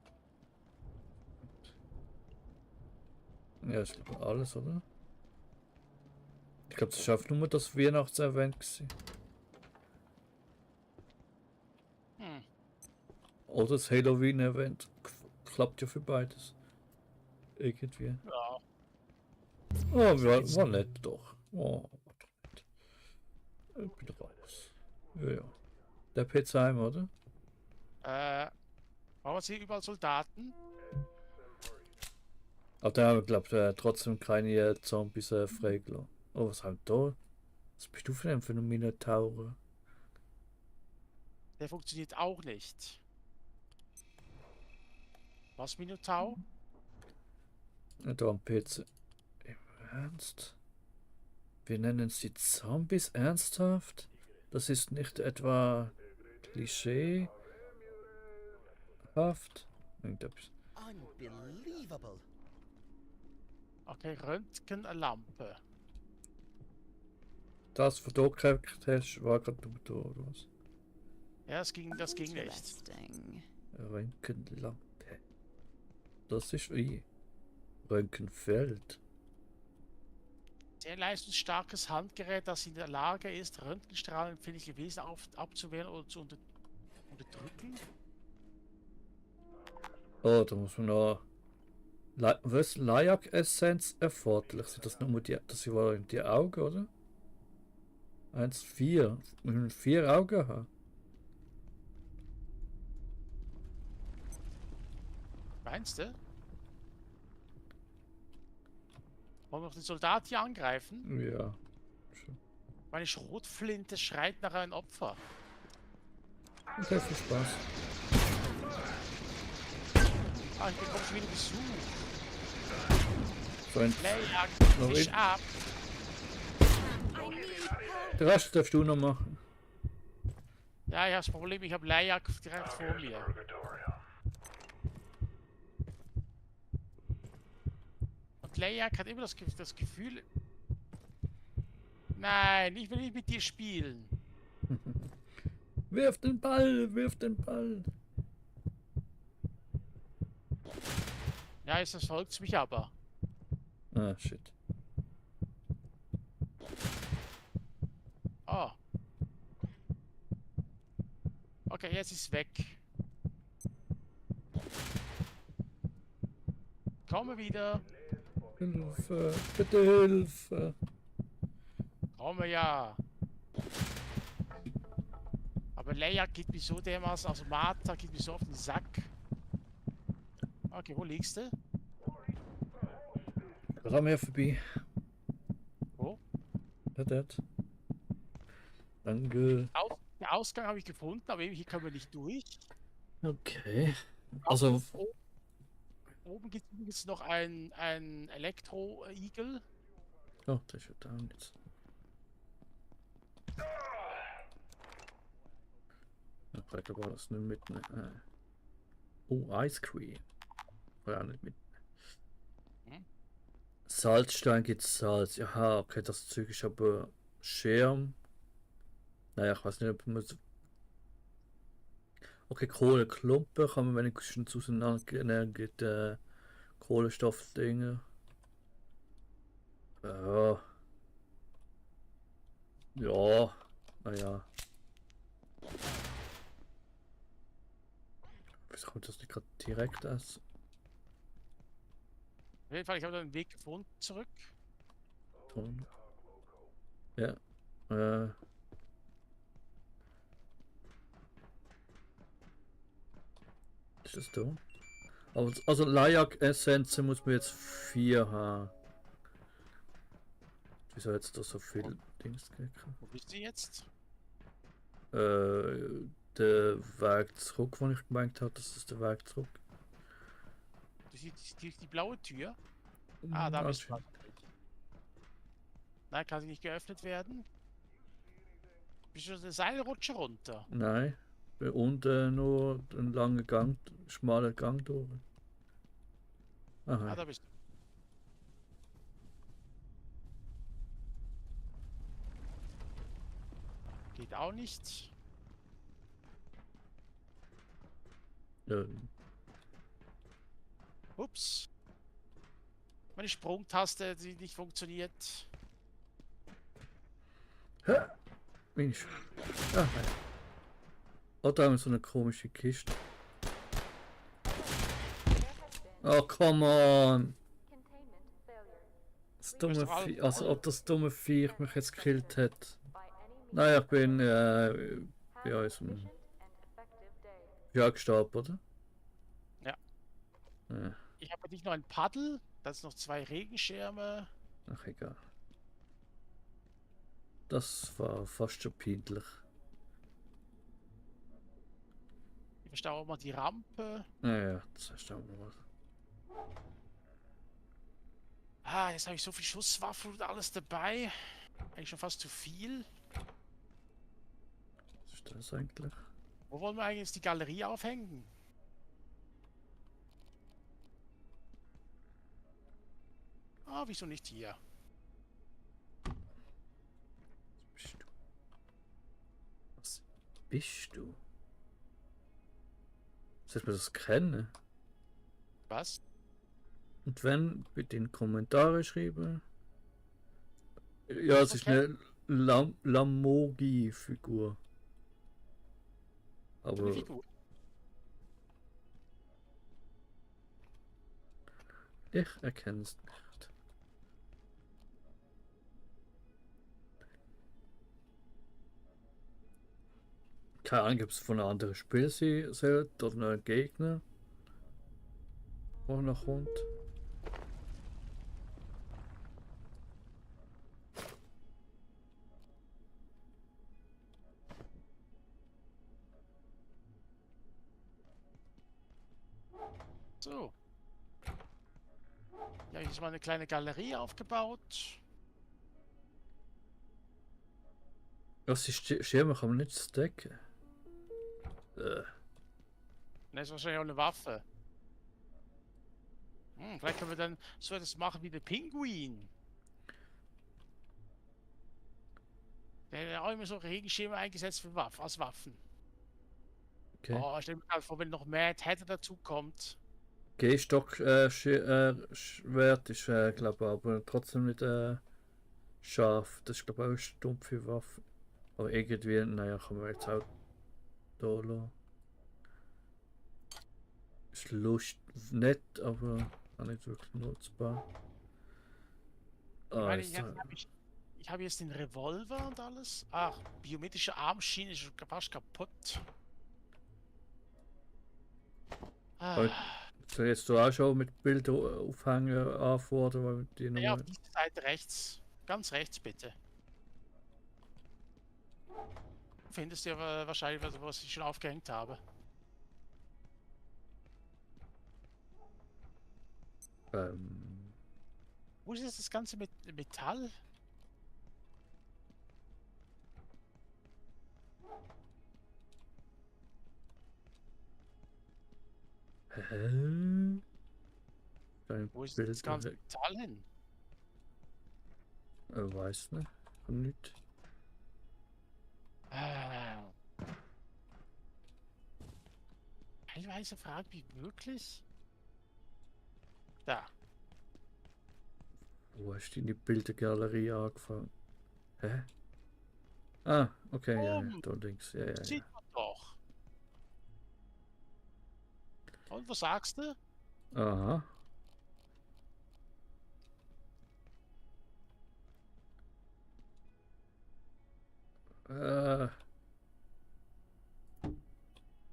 Ja, ich glaube alles, oder? Ich glaube, das schafft nur das Weihnachtsevent gewesen. Hm. Oder das Halloween-Event. Klappt ja für beides. Irgendwie. Ja. Oh, war nett doch. Oh, war doch nett. Ich bin raus. Ja, ja. Der Pizzheim, oder? Brauchen wir hier überall Soldaten? Aber der haben, glaube ich, trotzdem keine Zombies freigelassen. Oh, was haben wir da? Was bist du für ein Minotaur? Der funktioniert auch nicht. Was, Minotaur? Ja, da am PC. Im Ernst? Wir nennen sie Zombies ernsthaft? Das ist nicht etwa klischeehaft? Irgendetwas. Unbelievable. Okay, Röntgenlampe. Das, was du gekriegt hast, war gerade da, oder was? Ja, das ging nicht. Interesting. Röntgenlampe. Das ist wie Röntgenfeld. Sehr leistungsstarkes Handgerät, das in der Lage ist, röntgenstrahlenempfindliche Wesen abzuwehren oder zu unterdrücken. Oh, da muss man noch. Was? Layak-Essenz erforderlich? Sind das nur die. Das waren die Augen, oder? 1, 4. Wir müssen 4 Augen haben. Meinst du? Wollen wir noch den Soldat hier angreifen? Ja. Schon. Meine Schrotflinte schreit nach einem Opfer. Okay, viel Spaß. Ah, ich bekomme schon wieder Besuch. So ein. Leia, Noch Fisch in- ab. Den Rest darfst du noch machen. Ja, ich habe das Problem, ich habe Leia direkt vor mir. Und Leia hat immer das Gefühl... Nein, ich will nicht mit dir spielen. Wirf den Ball, wirf den Ball. Ja, jetzt verfolgt mich aber. Ah, shit. Oh. Okay, jetzt ist es weg. Komme wieder. Hilfe, bitte Hilfe. Komme ja. Aber Leia geht mir so dermaßen, also Martha geht mir so auf den Sack. Okay, wo liegst du? Komm hier vorbei. Wo? Das. Danke. Den Ausgang habe ich gefunden, aber hier können wir nicht durch. Okay. Also, Oben gibt es übrigens noch ein Elektro-Igel. oh, das ist ja da jetzt. Ich kann glaube das nicht mitnehmen. Oh, Ice Cream. Ja, nicht mit. Hm? Salzstein gibt Salz. Aha, okay, das Zeug ist aber Schirm. Naja, ich weiß nicht, ob man. Okay, Kohleklumpen kann man wenigstens auseinandernehmen. Gibt Kohlenstoffdinge. Ja. Ja. Naja. Wieso kommt das nicht gerade direkt aus? Auf jeden Fall, ich habe da einen Weg gefunden zurück. Ton. Ja. Ist das da? Also Layak-Essenzen muss man jetzt 4 haben. Wieso jetzt da so viel Dings gekriegt? Wo bist du jetzt? Der Weg zurück, wo ich gemeint habe, das ist der Weg zurück. Du siehst die blaue Tür? Ah, da bist du. Anscheinend. Nein, kann sie nicht geöffnet werden. Bist du eine Seilrutsche runter? Nein, bei unten nur ein langer Gang, schmaler Gang durch. Ah, Aha, da bist du. Geht auch nicht. ja, Ups. Meine Sprungtaste, die nicht funktioniert. Mensch. Ah, nein. Oh, da haben wir so eine komische Kiste. Oh, come on! Das dumme Vieh, also ob das dumme Viech mich jetzt gekillt hat. Naja, ich bin bei unserem Jagdstab, oder? Ja. Ja. Ich habe nicht nur ein Paddel, das noch 2 Regenschirme. Ach, egal. Das war fast schon peinlich. Ich verstehe auch mal die Rampe. Naja, das ist auch noch was. Ah, jetzt habe ich so viel Schusswaffen und alles dabei. Eigentlich schon fast zu viel. Was ist das eigentlich? Wo wollen wir eigentlich jetzt die Galerie aufhängen? Ah, wieso nicht hier? Bist du? Was bist du? Sollte man das kennen? Was? Und wenn, bitte in die Kommentare schreiben. Ja, es ist eine Lamogi-Figur. So eine Aber Figur. ich erkenne es nicht. Keine Ahnung, ob es von einem anderen Spiel sein sollte oder ein Gegner, der noch kommt. So. Ja, hier ist mal eine kleine Galerie aufgebaut. Ja, die Schirme kann man nicht stacken. Das ist wahrscheinlich auch eine Waffe. Vielleicht können wir dann so etwas machen wie der Pinguin. Der hat auch immer so Regenschirme eingesetzt für als Waffen. Okay. Oh, stell mir gerade vor, wenn noch Mad Hatter dazu kommt. Gehstock Schwert ist, glaube ich, aber trotzdem nicht scharf. Das ist, glaube ich, auch eine stumpfe Waffe. Aber irgendwie, naja, kann man jetzt auch da lassen. Ist nett, aber auch nicht wirklich nutzbar. Ich Ah, meine, ist jetzt habe jetzt den Revolver und alles. Ach, biometrische Armschiene ist schon fast kaputt. Aber soll jetzt du auch schon mit Bildaufhänger anfordern, weil die Ja, auf nur. diese Seite rechts. Ganz rechts, bitte. Du findest ja wahrscheinlich, was ich schon aufgehängt habe. Wo ist jetzt das ganze Metall? Hä? Dein Wo ist Bild das ganze Metall hin? weiß nicht. Kann nicht. Teilweise frage ich wirklich. Da. Wo hast du in die Bildergalerie angefangen? Hä? Ah, okay, ja, da links. Ja, ja, Sieht ja. man doch. Und was sagst du? Aha.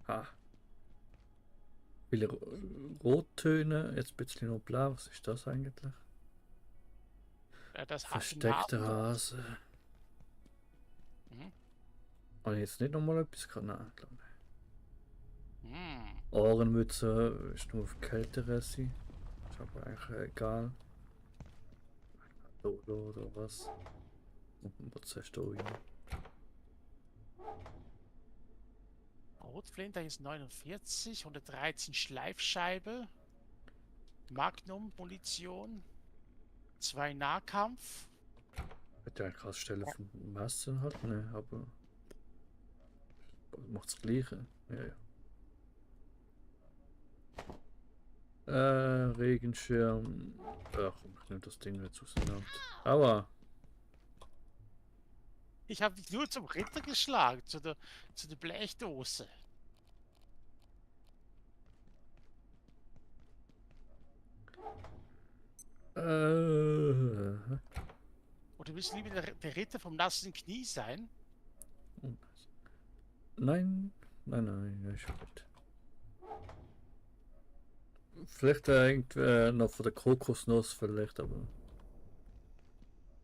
Ha. Viele Rottöne, jetzt ein bisschen noch blau. Was ist das eigentlich? Das Versteckter Namen- Hase. Mhm. Habe ich jetzt nicht nochmal etwas gehabt? Nein, glaube ich. Hm. Ohrenmütze ist nur auf kältere sein. Ist aber eigentlich egal. Oder was? Was hast du hier? Rotflinte ist 49, 113 Schleifscheibe, Magnum-Munition, 2 Nahkampf. Hätte eigentlich als Stelle vom Messer halt, ne, aber macht das Gleiche. Ja, ja. Regenschirm. Ach komm, ich nehme das Ding jetzt auseinander. Aua! Ich habe dich nur zum Ritter geschlagen, zu der Blechdose. Oder willst du lieber der Ritter vom nassen Knie sein? Nein, nein, ist gut. Vielleicht irgendwie noch von der Kokosnuss, vielleicht, aber.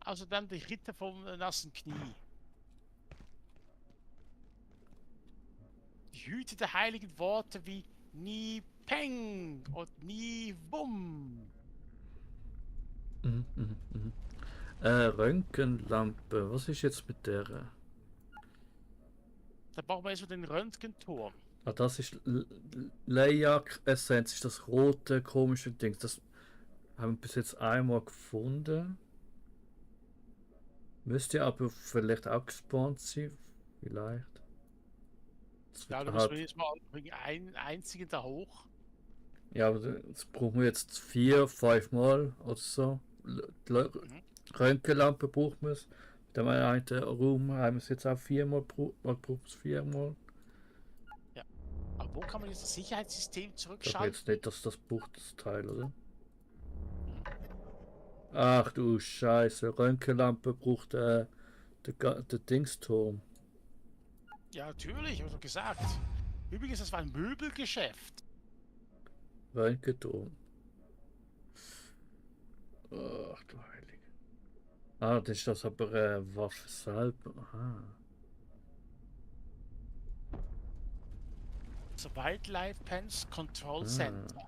Also dann der Ritter vom nassen Knie. Ich hüte der heiligen Worte wie Nie Peng und Nie Bum. Röntgenlampe, was ist jetzt mit der? Da brauchen wir erstmal den Röntgenturm. Ah, das ist Leiak Essenz, ist das rote komische Ding. Das haben wir bis jetzt einmal gefunden. Müsste aber vielleicht auch gespawnt sein. Vielleicht. Das Ja, wird da halt- müssen wir jetzt mal wegen einen einzigen da hoch. Ja, aber das brauchen wir jetzt 4, 5 Mal oder so. Röntgenlampe brauchen wir es. Mit dem einen Raum haben wir es jetzt auch 4 Mal, man braucht es 4 Mal. Aber wo kann man jetzt das Sicherheitssystem Ich glaube zurückschalten? jetzt nicht, dass das braucht, das Teil, oder? Ach du Scheiße, Röntgenlampe braucht der Dingsturm. Ja, natürlich, habe ich doch gesagt. Übrigens, das war ein Möbelgeschäft. Röntgenturm. Ach du Heilige. Ah, das ist das aber Waffe selber. Aha. So Wildlife Pens Control Center.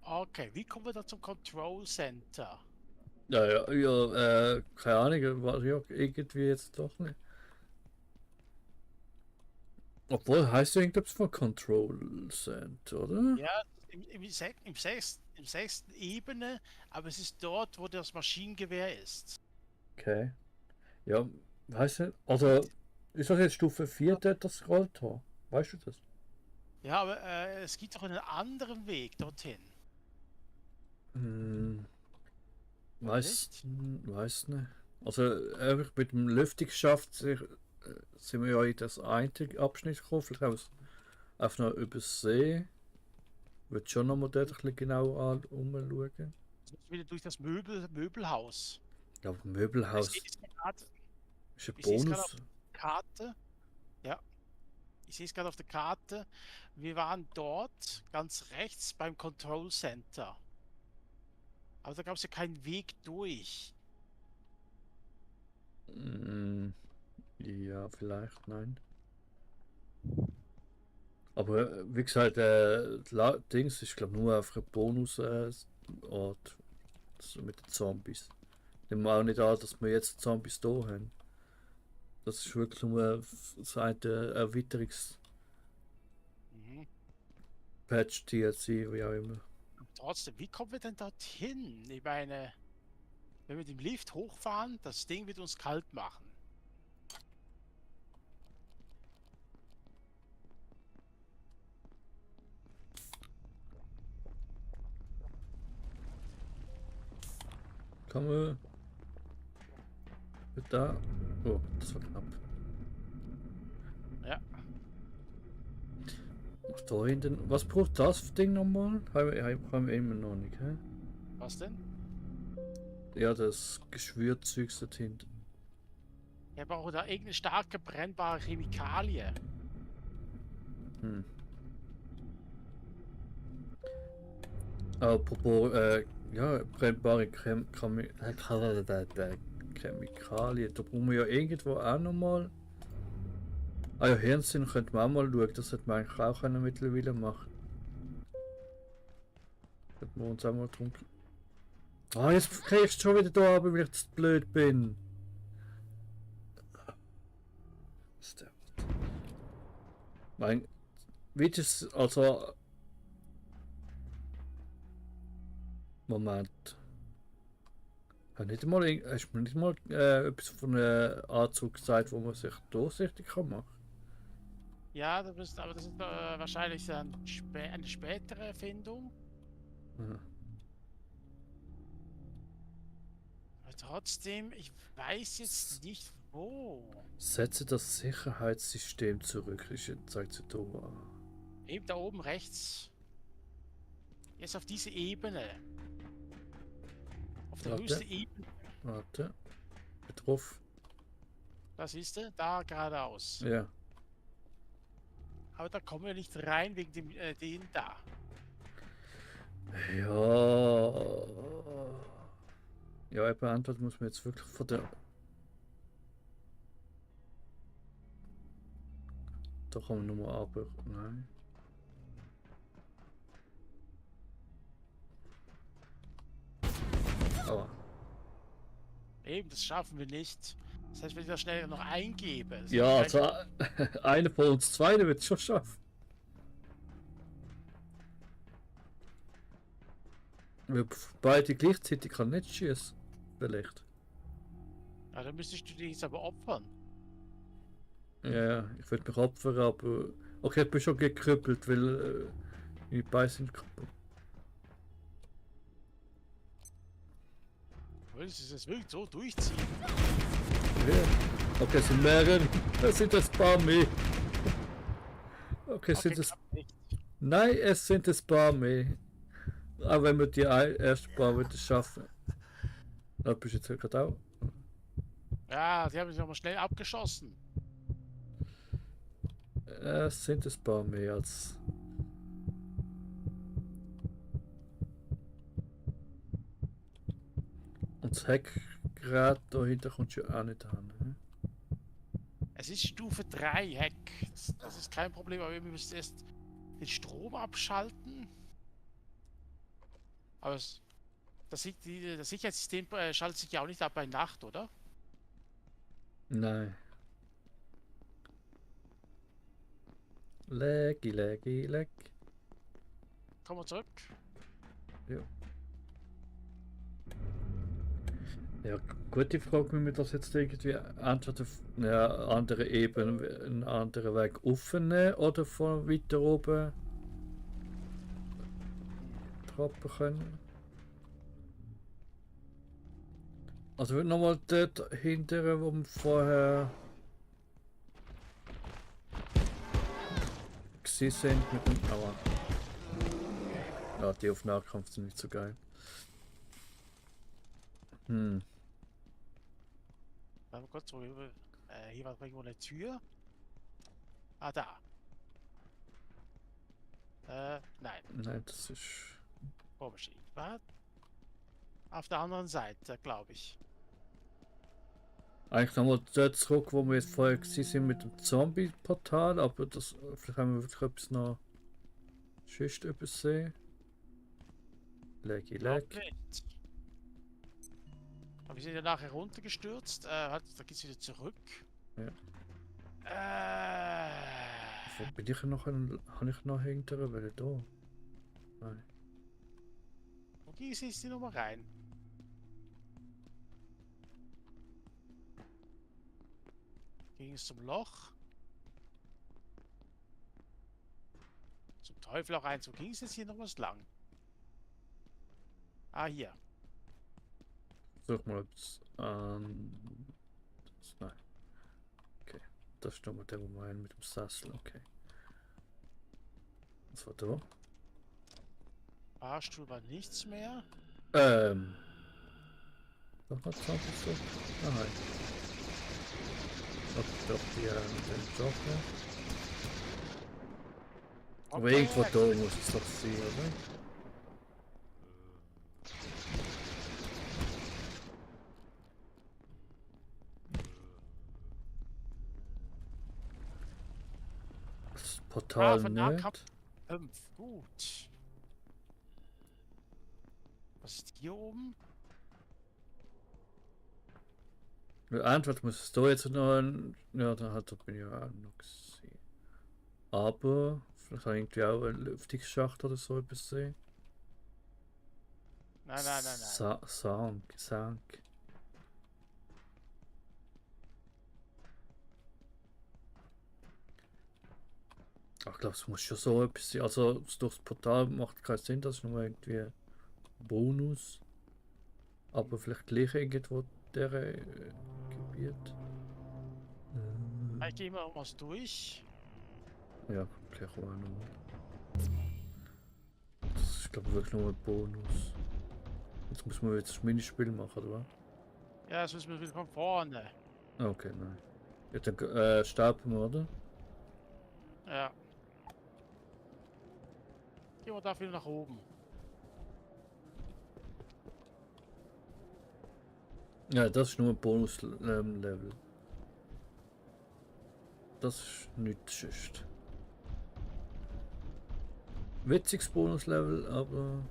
Okay, wie kommen wir da zum Control Center? Ja, keine Ahnung, war ja irgendwie jetzt doch nicht. Obwohl, heißt ja irgendwas von Control Center, oder? Ja, im sechsten Ebene, aber es ist dort, wo das Maschinengewehr ist. Okay. Ja, weißt du, also ist das jetzt Stufe 4, das Rolltor? Weißt du das? Ja, aber es gibt doch einen anderen Weg dorthin. Weiß nicht. Also einfach mit dem Lüftungsschaft sind wir ja in das eine Abschnitt gekommen. Vielleicht haben wir es einfach noch übersehen. Ich würde schon noch mal dort ein bisschen genauer umschauen. Jetzt müssen wir wieder durch das Möbelhaus. Ja, aber Möbelhaus Ich sehe es gerade ist ein ich sehe es gerade Bonus. Karte. Ja. Ich sehe es gerade auf der Karte. Wir waren dort ganz rechts beim Control Center. Aber da gab es ja keinen Weg durch. Ja, vielleicht, nein. Aber wie gesagt, Dings ist glaube nur auf ein Bonus-Ort mit den Zombies. Nehmen wir auch nicht an, dass wir jetzt Zombies da haben. Das ist wirklich nur so eine Erweiterungs-Patch, DLC, wie auch immer. Trotzdem, wie kommen wir denn dorthin? Ich meine, wenn wir mit dem Lift hochfahren, das Ding wird uns kalt machen. Kann man. Da. Oh, das war knapp. Ja. Da hinten. Was braucht das Ding nochmal? Haben wir immer noch nicht, hä? Was denn? Ja, das Geschwürzeugs da hinten. Wir brauchen da irgendeine starke brennbare Chemikalie. Apropos Ja, brennbare Chemikalien. Da brauchen wir ja irgendwo auch nochmal. Ah ja, Hirnsinn könnte man auch mal schauen. Das hätte man eigentlich auch können mittlerweile machen. Könnten wir uns auch mal drum. Ah, jetzt kriegst du schon wieder da, aber weil ich zu blöd bin. Was ist der? Mein. Wie das. Also. Moment. Hast du mir nicht mal etwas von einem Anzug gesagt, wo man sich durchsichtig kann machen? Ja, aber das ist wahrscheinlich eine spätere Erfindung. Mhm. Aber trotzdem, ich weiß jetzt nicht wo. Setze das Sicherheitssystem zurück, zeigt sie da. Eben da oben rechts. Jetzt auf diese Ebene. Auf der Warte. höchsten Ebene. Warte. Drauf. Das ist er, da geradeaus. Ja. Aber da kommen wir nicht rein wegen dem den da. Ja. Ja, eben Antwort muss man jetzt wirklich von der. Da kann man nochmal aber. Nein. Aua. Eben, das schaffen wir nicht. Das heißt, wenn ich das schnell noch eingebe. das Ja, ist also einer von uns zwei, der wird es schon schaffen. Wir beide gleichzeitig kann nicht schießen. Vielleicht. Ja, dann müsstest du dich jetzt aber opfern. Ja, ich würde mich opfern, aber. Okay, ich bin schon gekrüppelt, weil meine Beine sind kaputt. Willst du das wirklich so durchziehen? Ja. Okay, es sind mehrere. Es sind ein paar mehr. Okay, es sind es. klappt nicht. Nein, es sind ein paar mehr. Aber wenn wir die ersten paar wieder schaffen. Da bist du jetzt gerade auch. Ja, die haben sich nochmal schnell abgeschossen. Es sind ein paar mehr als. Und das Heckgerät dahinter kommst du ja auch nicht an. Hm? Es ist Stufe 3 Hack. Das ist kein Problem, aber wir müssen erst den Strom abschalten. Aber das Sicherheitssystem schaltet sich ja auch nicht ab bei Nacht, oder? Nein. Leggy, leggy, leg. Kommen wir zurück. Ja, gute Frage, wie wir das jetzt irgendwie entweder auf einer anderen Ebene, einen anderen Weg aufnehmen oder von weiter oben trappen können. Also nochmal dort hinterher, wo wir vorher gewesen sind mit dem. Aua. Ja, die auf Nahkampf sind nicht so geil. Warte mal kurz, hier war irgendwo eine Tür. Ah, da. Nein, Nein, das ist. komisch. Was? Auf der anderen Seite, glaube ich. Eigentlich nochmal dort zurück, wo wir jetzt vorher gewesen sind mit dem Zombie-Portal, aber das, vielleicht haben wir wirklich etwas noch sonst übersehen. Leggy, leg. Glaub nicht. Aber wir sind ja nachher runtergestürzt. Da geht's wieder zurück. Ja. Wo bin ich noch? Habe ich noch hinterher? Weil da? Nein. Wo ist die Nummer rein? Ging es zum Loch? Zum Teufel auch eins. Wo ging es jetzt hier noch was lang? Ah, hier. Such mal, ob es nein. Okay. Das ist nochmal der, wo wir einen mit dem Sessel. Okay. Was war da? Fahrstuhl war nichts mehr. Nochmal 20 so? Ah, nein. Doch, die mit dem Joker. Aber irgendwo da muss es doch sein, oder? Portal von nicht. Nahkampf 5. Gut. Was ist hier oben? Entweder muss es da jetzt noch ein. Ja, da bin ich ja auch noch gesehen. Aber vielleicht habe ich irgendwie auch einen Lüftungsschacht oder so etwas gesehen. Nein. Sank. Ich glaube, es muss schon so etwas sein. Also durchs Portal macht keinen Sinn, das ist nur irgendwie ein Bonus. Aber vielleicht gleich irgendwo der Gebiet. Ich gehe mal was durch. Ja, gleich auch nochmal. Das ist glaube ich wirklich nur ein Bonus. Jetzt muss man jetzt das Minispiel machen, oder was? Ja, das müssen wir wieder von vorne. Okay, nein. Ja, dann starten wir, oder? Ja. Gehen wir dafür nach oben. Ja, das ist nur ein Bonus-Level. Das ist nichts sonst. Witziges Bonus-Level, aber...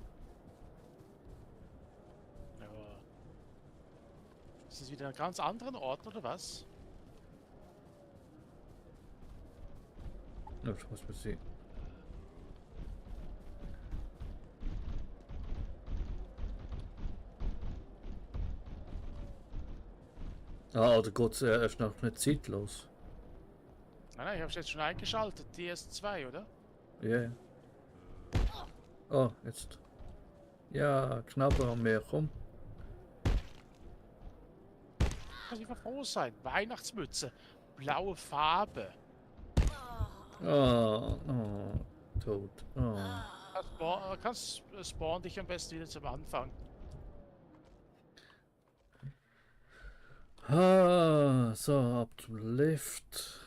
Ja. Ist das wieder ein ganz anderen Ort oder was? Ja, das muss man sehen. Ah, oder geht es erst noch nicht zeitlos? Nein, ich habe es jetzt schon eingeschaltet. Die ersten 2, oder? Ja. Yeah. Oh, jetzt. Ja, knapper am Meer, komm. Kann ich mal froh sein. Weihnachtsmütze. Blaue Farbe. Oh, tot. Oh. Kannst spawn dich am besten wieder zum Anfang. Ah, so, ab zum Lift.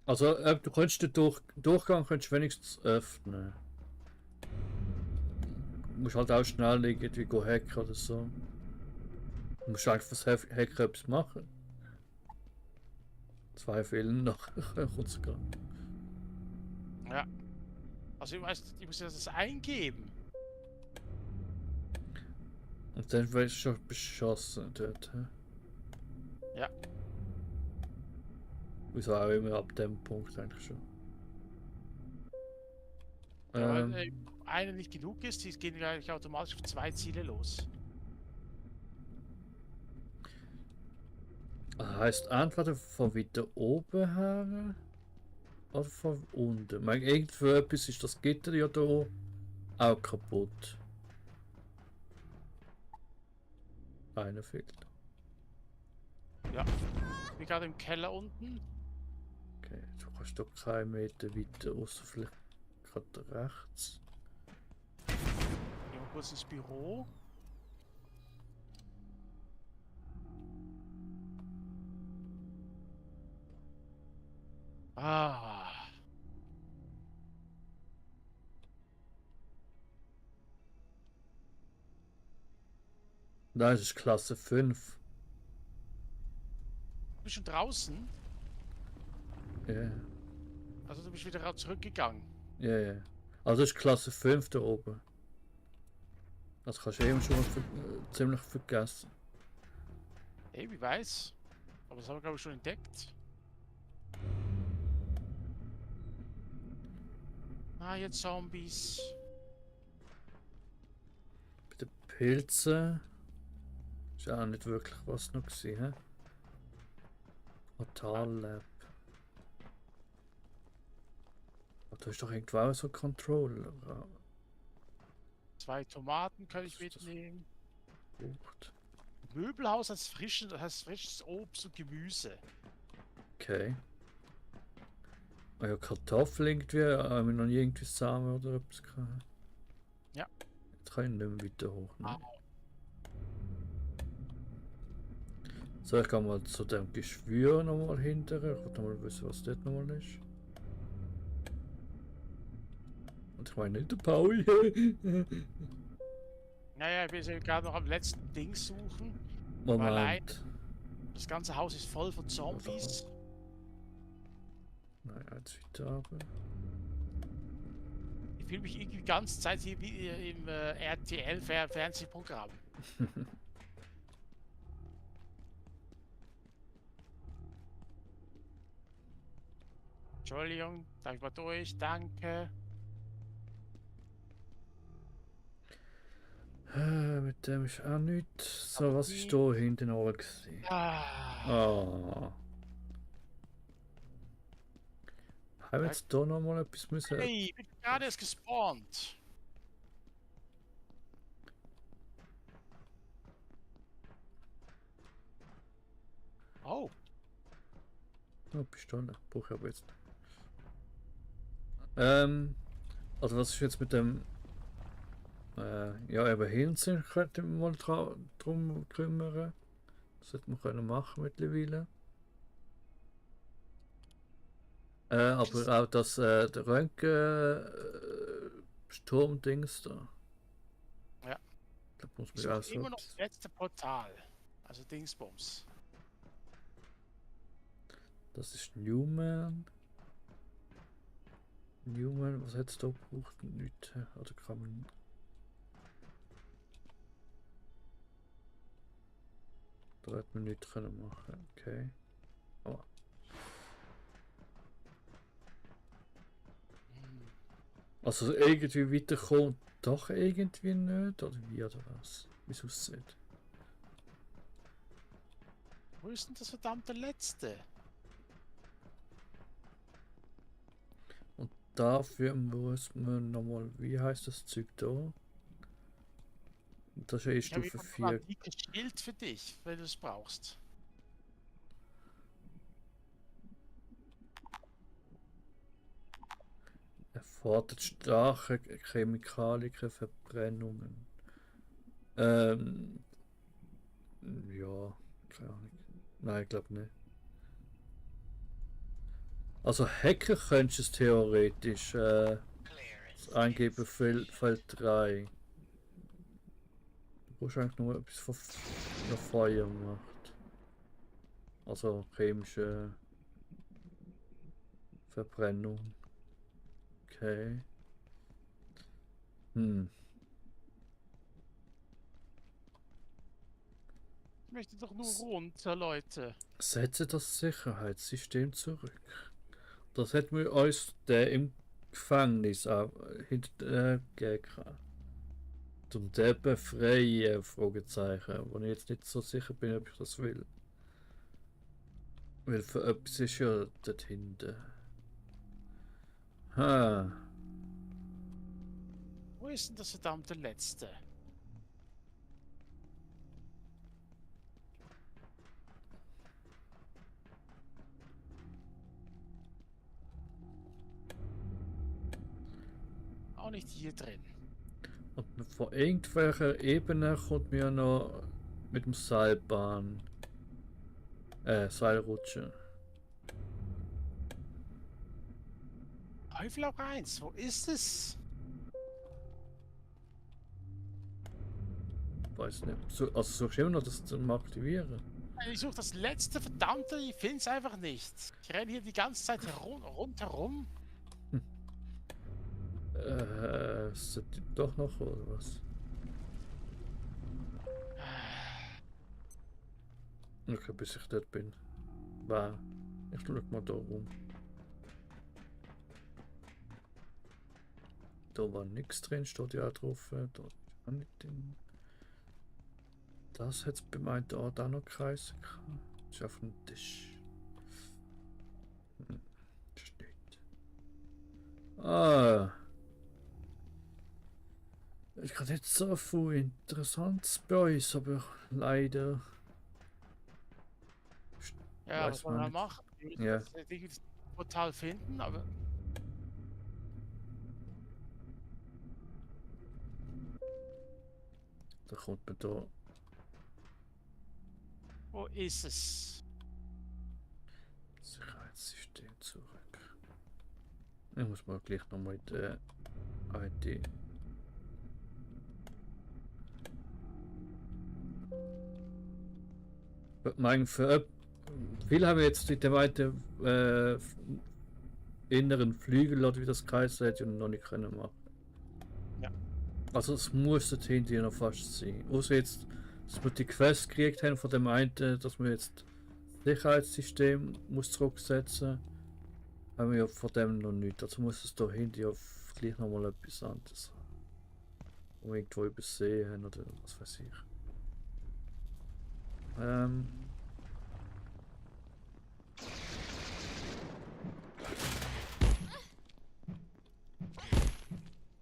Also, du könntest den Durchgang könntest wenigstens öffnen. Du musst halt auch schnell irgendwie hacken oder so. Du musst einfach fürs Hacken etwas machen. 2 fehlen noch. Kommt sogar. Ja. Also ich muss das eingeben. Und dann wirst du schon beschossen dort. Hä? Ja. Wieso auch immer ab dem Punkt eigentlich schon. Ja, weil eine nicht genug ist, die gehen gleich automatisch auf 2 Ziele los. Heißt entweder von weiter oben her oder von unten. Ich meine, irgendwo etwas ist das Gitter ja da auch kaputt. Einer fehlt. Ja. Ich bin gerade im Keller unten. Okay, du kannst doch keinen Meter weiter, außer vielleicht gerade rechts. Gehen wir kurz ins Büro. Ah. Nein, es ist Klasse 5. Du bist schon draußen? Ja, Also du bist wieder zurückgegangen. ja. Also das ist Klasse 5 da oben. Das kannst du eben schon mal ziemlich vergessen. Ey, wie weiß. Aber das haben wir glaube ich schon entdeckt. Ah, jetzt Zombies. Bei den Pilzen ist auch nicht wirklich was noch gesehen. Portal Lab. Aber da ist doch irgendwo auch so ein Controller. 2 Tomaten kann ich Was ist das? mitnehmen. Frucht. Möbelhaus als frisches Obst und Gemüse. Okay. Ah ja, Kartoffeln irgendwie, haben wir noch nie irgendwie Samen oder etwas gehabt. Ja. Jetzt kann ich nicht mehr weiter hoch. Ne? So, ich gehe mal zu dem Geschwür nochmal hinterher. Ich will noch mal wissen, was dort nochmal ist. Und ich meine nicht der Paui. Naja, ich bin gerade noch am letzten Ding suchen. Allein. Moment. Das ganze Haus ist voll von Zombies. Nein, eins weiter haben. Ich fühle mich irgendwie die ganze Zeit hier wie im RTL-Fernsehprogramm. Entschuldigung, darf ich mal durch? Danke. Mit dem ist auch nichts. So, Aber was die- ist da hinten oben gewesen? Ah, Ah. Haben wir jetzt da nochmal etwas müssen? hey, ich bin gerade erst gespawnt. Oh, Oh, Pistole. Brauche ich aber jetzt nicht. Also was ist jetzt mit dem... ja, eben Hirnsinn könnte man mal drum kümmern. Das hätte man können machen mittlerweile. Aber auch das der Röntgen Sturmdings da. Ja. Da muss ich man auch suche so. immer noch das letzte Portal. Also Dingsbums. Das ist Newman. Newman, was hätte es da gebraucht? Nicht. Oder kann man. Da hätte man nichts können machen. Okay. Oh. Hm. Also irgendwie weiterkommt doch irgendwie nicht, oder wie oder was? Wie es aussieht. Wo ist denn das verdammte letzte? Dafür muss man nochmal, wie heißt das Zeug da? Das ist ja Ich habe Stufe hier noch ein 4. antikes Schild für dich, wenn du es brauchst. Erfordert starke chemikalische Verbrennungen. Ähm. Ja, keine Ahnung. Nein, ich glaube nicht. Also hacken könntest du es theoretisch. Das Eingeben Feld 3. Du brauchst eigentlich nur etwas von noch Feuer macht. Also chemische Verbrennung. Okay. Hm. Ich möchte doch nur runter, Leute. Setze das Sicherheitssystem zurück. Das hätten wir uns der im Gefängnis hintergegeben. Zum den befreien, Fragezeichen. Wo ich jetzt nicht so sicher bin, ob ich das will. Weil für etwas ist ja dort hinten. Ha. Wo ist denn das verdammte letzte? Auch nicht hier drin. Und von irgendwelcher Ebene kommt mir noch mit dem Seilbahn. Seilrutsche. Teufel auch eins, wo ist es? Weiß nicht. So, also suchst du immer noch das zum Aktivieren? Ich suche das letzte verdammte, ich finde es einfach nicht. Ich renne hier die ganze Zeit rundherum. Sollte doch noch oder was? Okay, bis ich dort bin. War. Ich schau mal da rum. Da war nichts drin, steht ja auch drauf. Da ist auch nicht drin. Das hätte bei meinem Ort auch noch kreisen können. Das ist auf dem Tisch. Steht. Ah. Ich kann nicht so viel Interessantes bei uns, aber leider. Ja, Weiß was soll man man nicht. machen? Ich Ja. muss das Portal finden, aber Da kommt man da. wo ist es? Sicherheitssystem zurück. Ich muss mal gleich nochmal in der ID. Mein, für, viele haben jetzt die weite inneren Flügel oder wie das geheißen hat und noch nicht können machen. Ja. Also es muss dort hinten noch fast sein. Außer jetzt, dass wir die Quest gekriegt haben von dem einen, dass wir jetzt das Sicherheitssystem muss zurücksetzen, haben wir ja von dem noch nicht. Also muss es da hinten ja gleich nochmal etwas anderes haben. Und irgendwo übersehen haben oder was weiß ich.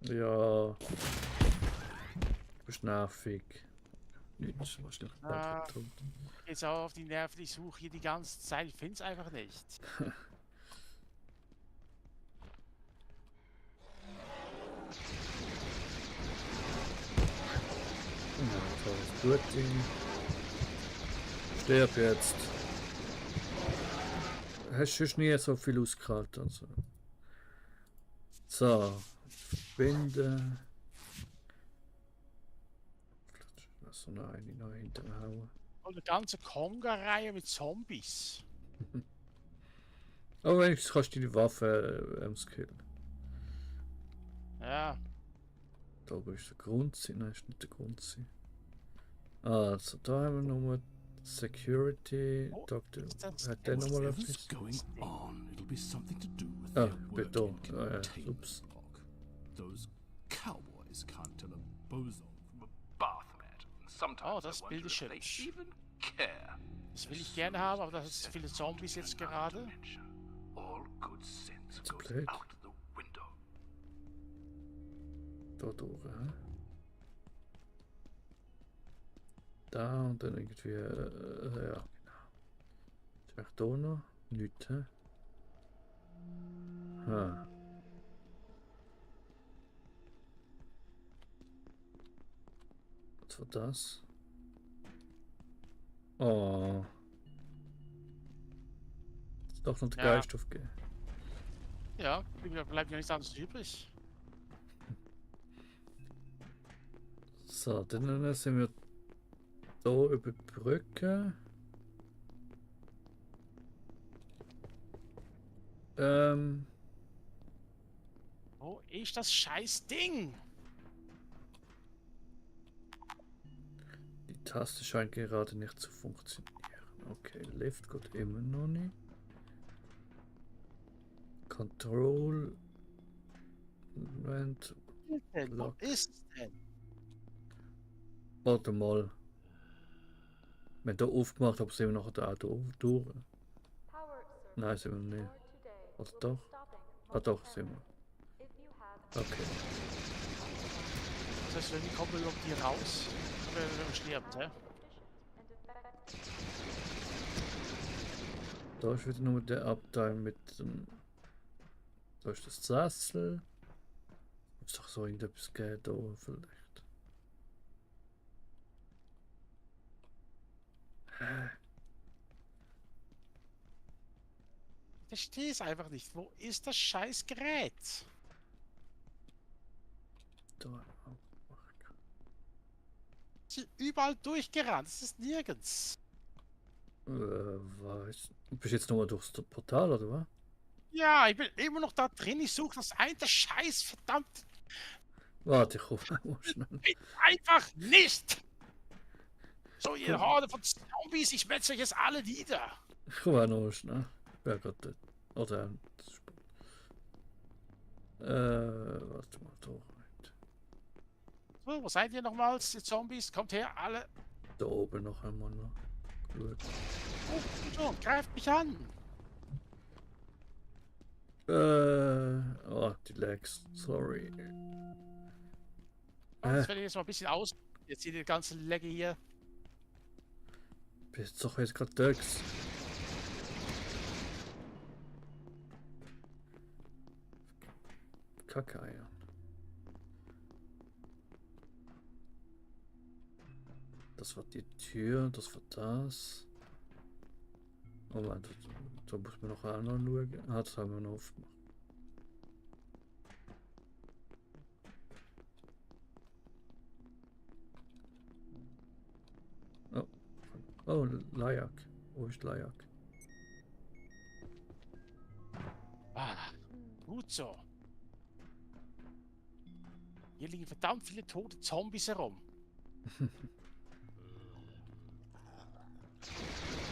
Ja. Du bist nervig. Nichts, was nicht Ah. tut. Jetzt auch auf die Nerven, ich suche hier die ganze Zeit, ich finde es einfach nicht. Ja, toll, gut Ding. Stirb jetzt. Hast du nie so viel ausgehalten? Also. So. Binde. Lass so eine noch hinterhauen. Und eine ganze Konga-Reihe mit Zombies. Aber wenigstens kannst du die Waffe skillen. Ja, Da oben ist der Grundsinn, nein, ist nicht der Grundsinn. Also, da haben wir nochmal Security. Oh, Doktor, ist das- hat der nochmal Whatever's etwas? going on, it'll be something to do with Ah, their work Beton. in Ah, ja, containment ups. log. Those cowboys can't tell a bozo from a Bathmat. Sometimes Oh, das I Bild wonder ist if they hübsch. even care. das will ich gerne haben, aber da sind viele Zombies jetzt gerade. All good sense That's goes great. out the window. Da durch, hä? Da und dann irgendwie, ja, genau. Ist echt da noch? Nichts, hä? Ha. Was war das? Oh. Ist doch noch der Ja. Geist aufgegeben. Ja, bleibt ja nichts anderes übrig. So, dann sind wir da über die Brücke. Wo ist das scheiß Ding? Die Taste scheint gerade nicht zu funktionieren. Okay, Lift geht immer noch nicht. Control. Moment. Denn, wo Lock. ist es denn? Warte mal. Wenn da aufgemacht habe, sind wir nachher da durch. Nein, sind wir nicht. Oder doch? Ah, doch, sind wir. Okay. Das heißt, wenn kommen wir noch hier raus, wenn man stirbt, hä? Da ist wieder nur der Abteil mit dem. Da ist das Sessel. Muss doch so irgendetwas geben da vielleicht. Ich verstehe es einfach nicht. Wo ist das scheiß Gerät? Da. Sie überall durchgerannt. Es ist nirgends. Was? Du bist jetzt nochmal durchs Portal, oder was? Ja, ich bin immer noch da drin. Ich suche das eine scheiß verdammt Warte, ich hoffe, mal schnell. einfach nicht. So, ihr Horde von Zombies, ich metze euch jetzt alle nieder. Ich komme auch noch schnell. Ich bin ja gerade dort. Oder, das ist spät. Warte mal, da. So, wo seid ihr nochmals, ihr Zombies? Kommt her, alle. Da oben noch einmal noch. Gut. Oh, schon, greift mich an. Oh, die Legs. Sorry. Das werde ich jetzt mal ein bisschen aus. Jetzt hier die ganze Legge hier. Bist doch jetzt gerade Dux. Kacke, das war die Tür, das war das. Moment, da muss man noch einmal schauen. Ah, das haben wir noch aufgemacht. Oh, Oh, Layak. Wo ist Layak? Ah, gut so. Hier liegen verdammt viele tote Zombies herum.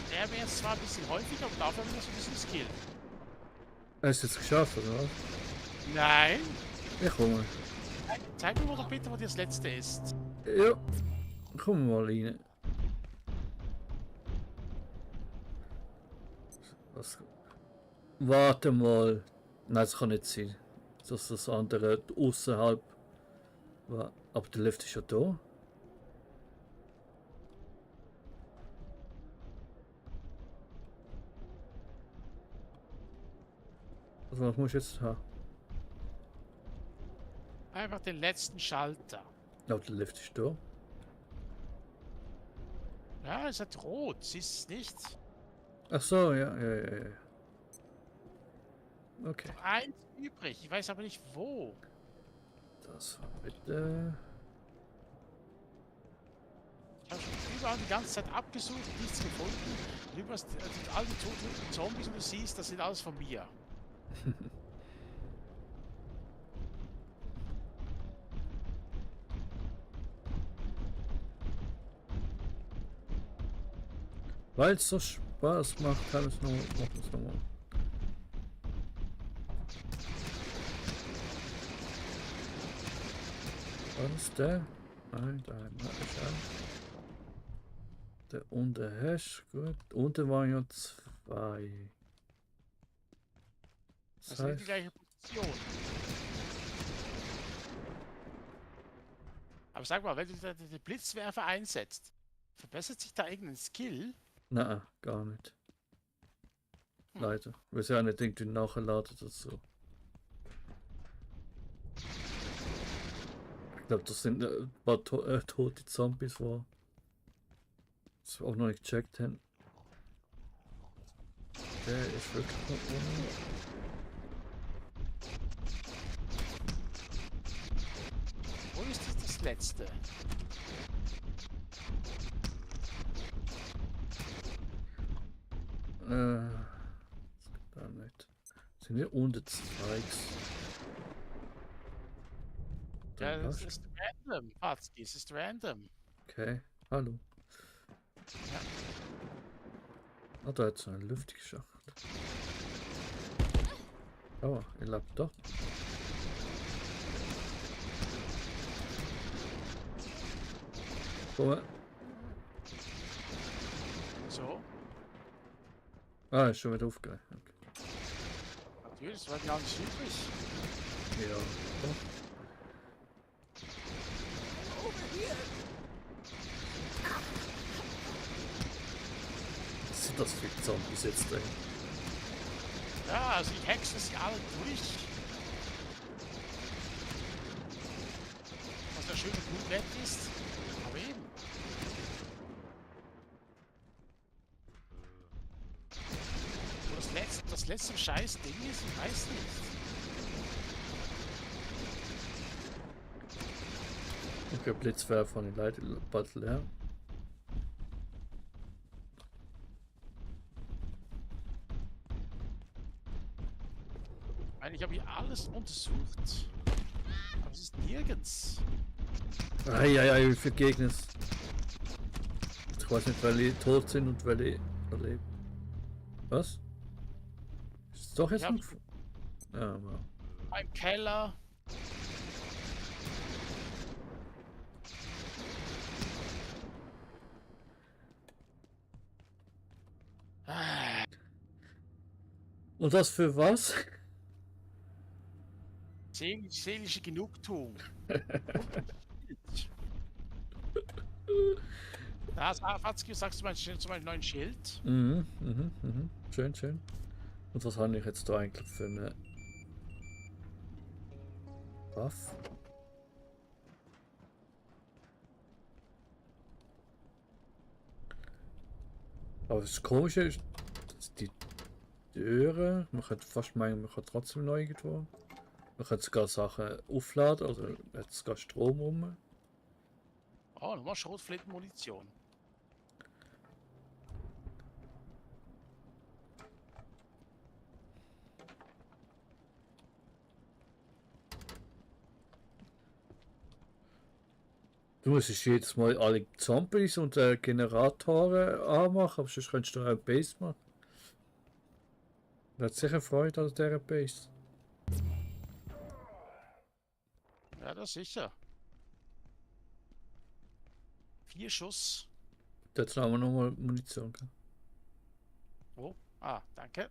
Der wäre jetzt zwar ein bisschen häufiger, aber dafür haben wir so ein bisschen Skill. Hast du es geschafft, oder was? Nein! Ich komme. Zeig mir mal doch bitte, wo das letzte ist. Ja. Komm mal rein. Was? Warte mal. Nein, das kann nicht sein. Dass das andere außerhalb war. Aber der Lift ist ja da. Also was muss ich jetzt haben? Einfach den letzten Schalter. Ja, der Lift ist da. Ja, es hat rot, siehst du es nicht? Ach so, ja. Okay. Eins übrig, ich weiß aber nicht wo. Das war bitte. Ich habe schon überall die ganze Zeit abgesucht, nichts gefunden. Und überall all die toten Zombies, die du siehst, das sind alles von mir. Weil es so Spaß macht, kann es nochmal. Was ist der? Nein, da haben wir schon. Der unten hast gut. Unten waren ja 2. Das ist die gleiche Position. Aber sag mal, wenn du da den Blitzwerfer einsetzt, verbessert sich da irgendein Skill? Nein, gar nicht. Leider. Wir sind ja nicht irgendwie nachgeladen oder so. Ich glaube, das sind ein paar tote Zombies, die wir auch noch nicht gecheckt haben. Der ist wirklich noch unten. Wo ist das letzte? Da nicht. Sind wir unter Zweigs? Ja, das ist random, Patzki, es ist random. Okay, hallo. Ah, da hat es einen Lüftungsschacht. Oh, ihr lebt doch. Komm mal. So, Ah, ist schon wieder aufgegangen. Okay. natürlich, das war gar nicht übrig. Ja, doch. Was sind das für Zombies jetzt drin? Ja, also ich hexe sie alle durch. Was der schöne gut nett ist. Aber eben. Wo das letzte scheiß Ding ist, ich weiß nicht. Okay, Blitzwerfer von den Leuten bald leer. Ich meine, ich habe hier alles untersucht. Aber es ist nirgends. Eieiei, wie viele Gegner. Ich weiß nicht, welche tot sind und welche überleben. Was? Ist es doch jetzt Ja. noch? Ja, wow. Beim Keller. Ah, Und das für was? seelische Genugtuung. Da hat's gesagt, zu meinem neuen Schild. Schön, schön. Und was habe ich jetzt da eigentlich für eine Waffe? Aber das Komische ist, dass die Türe, man könnte fast meinen, man kann trotzdem neu irgendwo. Man könnte sogar Sachen aufladen, also hat sogar Strom rum. Oh, nochmal Schrotflintenmunition. Du musst jedes Mal alle Zombies und Generatoren anmachen, aber sonst könntest du auch eine Base machen. Er hat sicher Freude an dieser Base. Ja, das sicher. 4 Schuss. Jetzt haben wir nochmal Munition. Gell? Oh, danke.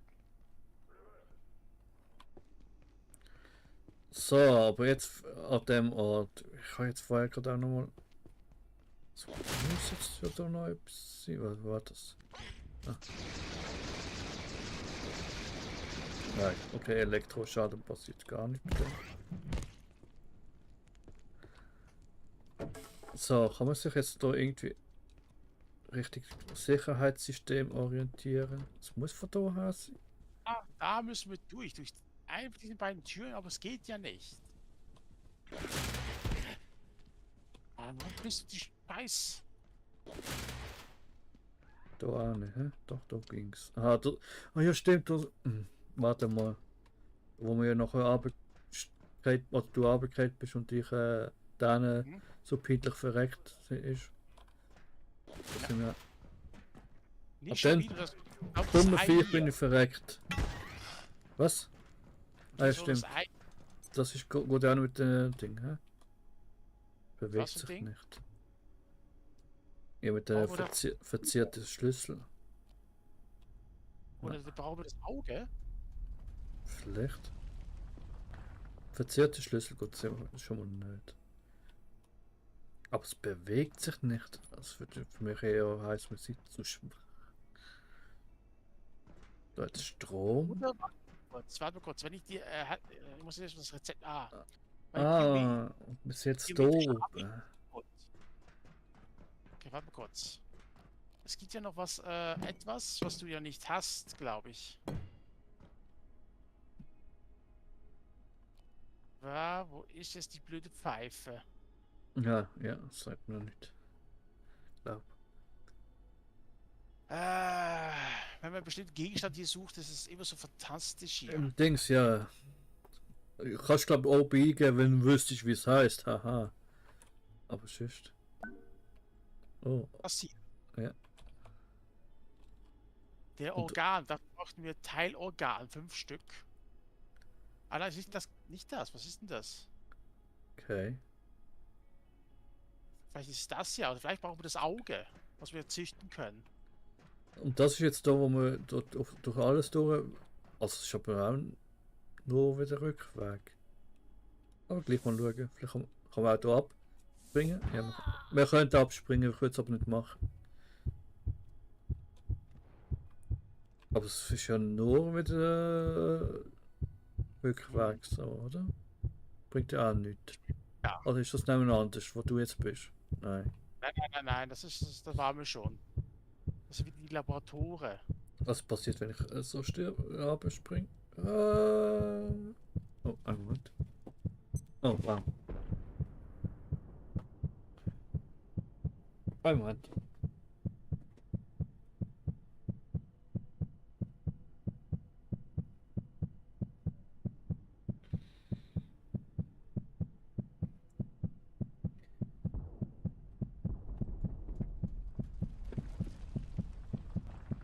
So, aber jetzt an dem Ort. Ich habe jetzt vorher gerade auch nochmal. So, muss jetzt ja da noch etwas sein. Was war das? Ah. Nein, okay, Elektroschaden passiert gar nicht mit dem. So, kann man sich jetzt da irgendwie richtig Sicherheitssystem orientieren? Es muss von da her sein. Da müssen wir durch eine von diesen beiden Türen, aber es geht ja nicht. Warum bist du die Scheiß? Da auch nicht, hä? Doch, da ging's. Ah, da, ja, stimmt. Da, warte mal. Wo wir ja nachher runtergefallen, oder du runtergefallen bist und ich dann so peinlich verreckt ist. Da sind wir. Nicht Ab schon dann- wieder das. Nummer 4 bin ich verreckt. Was? Ah, ja, stimmt. Das ist gut auch mit dem Ding, hä? Bewegt Was für sich Ding? nicht. Ja, mit der Oder- verzierten Schlüssel. Oder brauchen wir das Auge? Vielleicht. Verzierte Schlüssel gut schon mal nicht. Aber es bewegt sich nicht. Das würde für mich eher heißen, man sieht zu schwach. Da ist Strom. Oder warte mal kurz, wenn ich dir. Ich muss jetzt das Rezept. Mein Und bis jetzt da geometrischer oben. Gut. Okay, warte mal kurz. Es gibt ja noch was, etwas, was du ja nicht hast, glaube ich. Wo ist jetzt die blöde Pfeife? Ja, sagt mir nicht. Glaub. Wenn man einen bestimmten Gegenstand hier sucht, ist es immer so fantastisch hier. Dings, ja. Ich kannst glaube ich auch eingeben, wenn du wüsstest, wie es heißt. Haha. Aber sonst. Oh, Was hier? ja. Der Und- Organ, da brauchten wir Teilorgan, 5 Stück. Nein, ist das nicht das. Was ist denn das? Okay. Vielleicht ist das ja, oder vielleicht brauchen wir das Auge, was wir züchten können. Und das ist jetzt da, wo wir durch alles durch. Also es ist aber auch nur wieder Rückweg. Aber gleich mal schauen. Vielleicht kann man auch hier abspringen. Ja, wir könnten abspringen, ich würde es aber nicht machen. Aber es ist ja nur wieder Rückweg so, oder? Bringt ja auch nichts. Ja. Oder ist das nicht anders, wo du jetzt bist? Nein. Nein, das waren wir schon. Das sind wieder die Laboratoren. Was passiert, wenn ich so abspringe? Oh, einen Moment. Oh, wow. Einen Moment.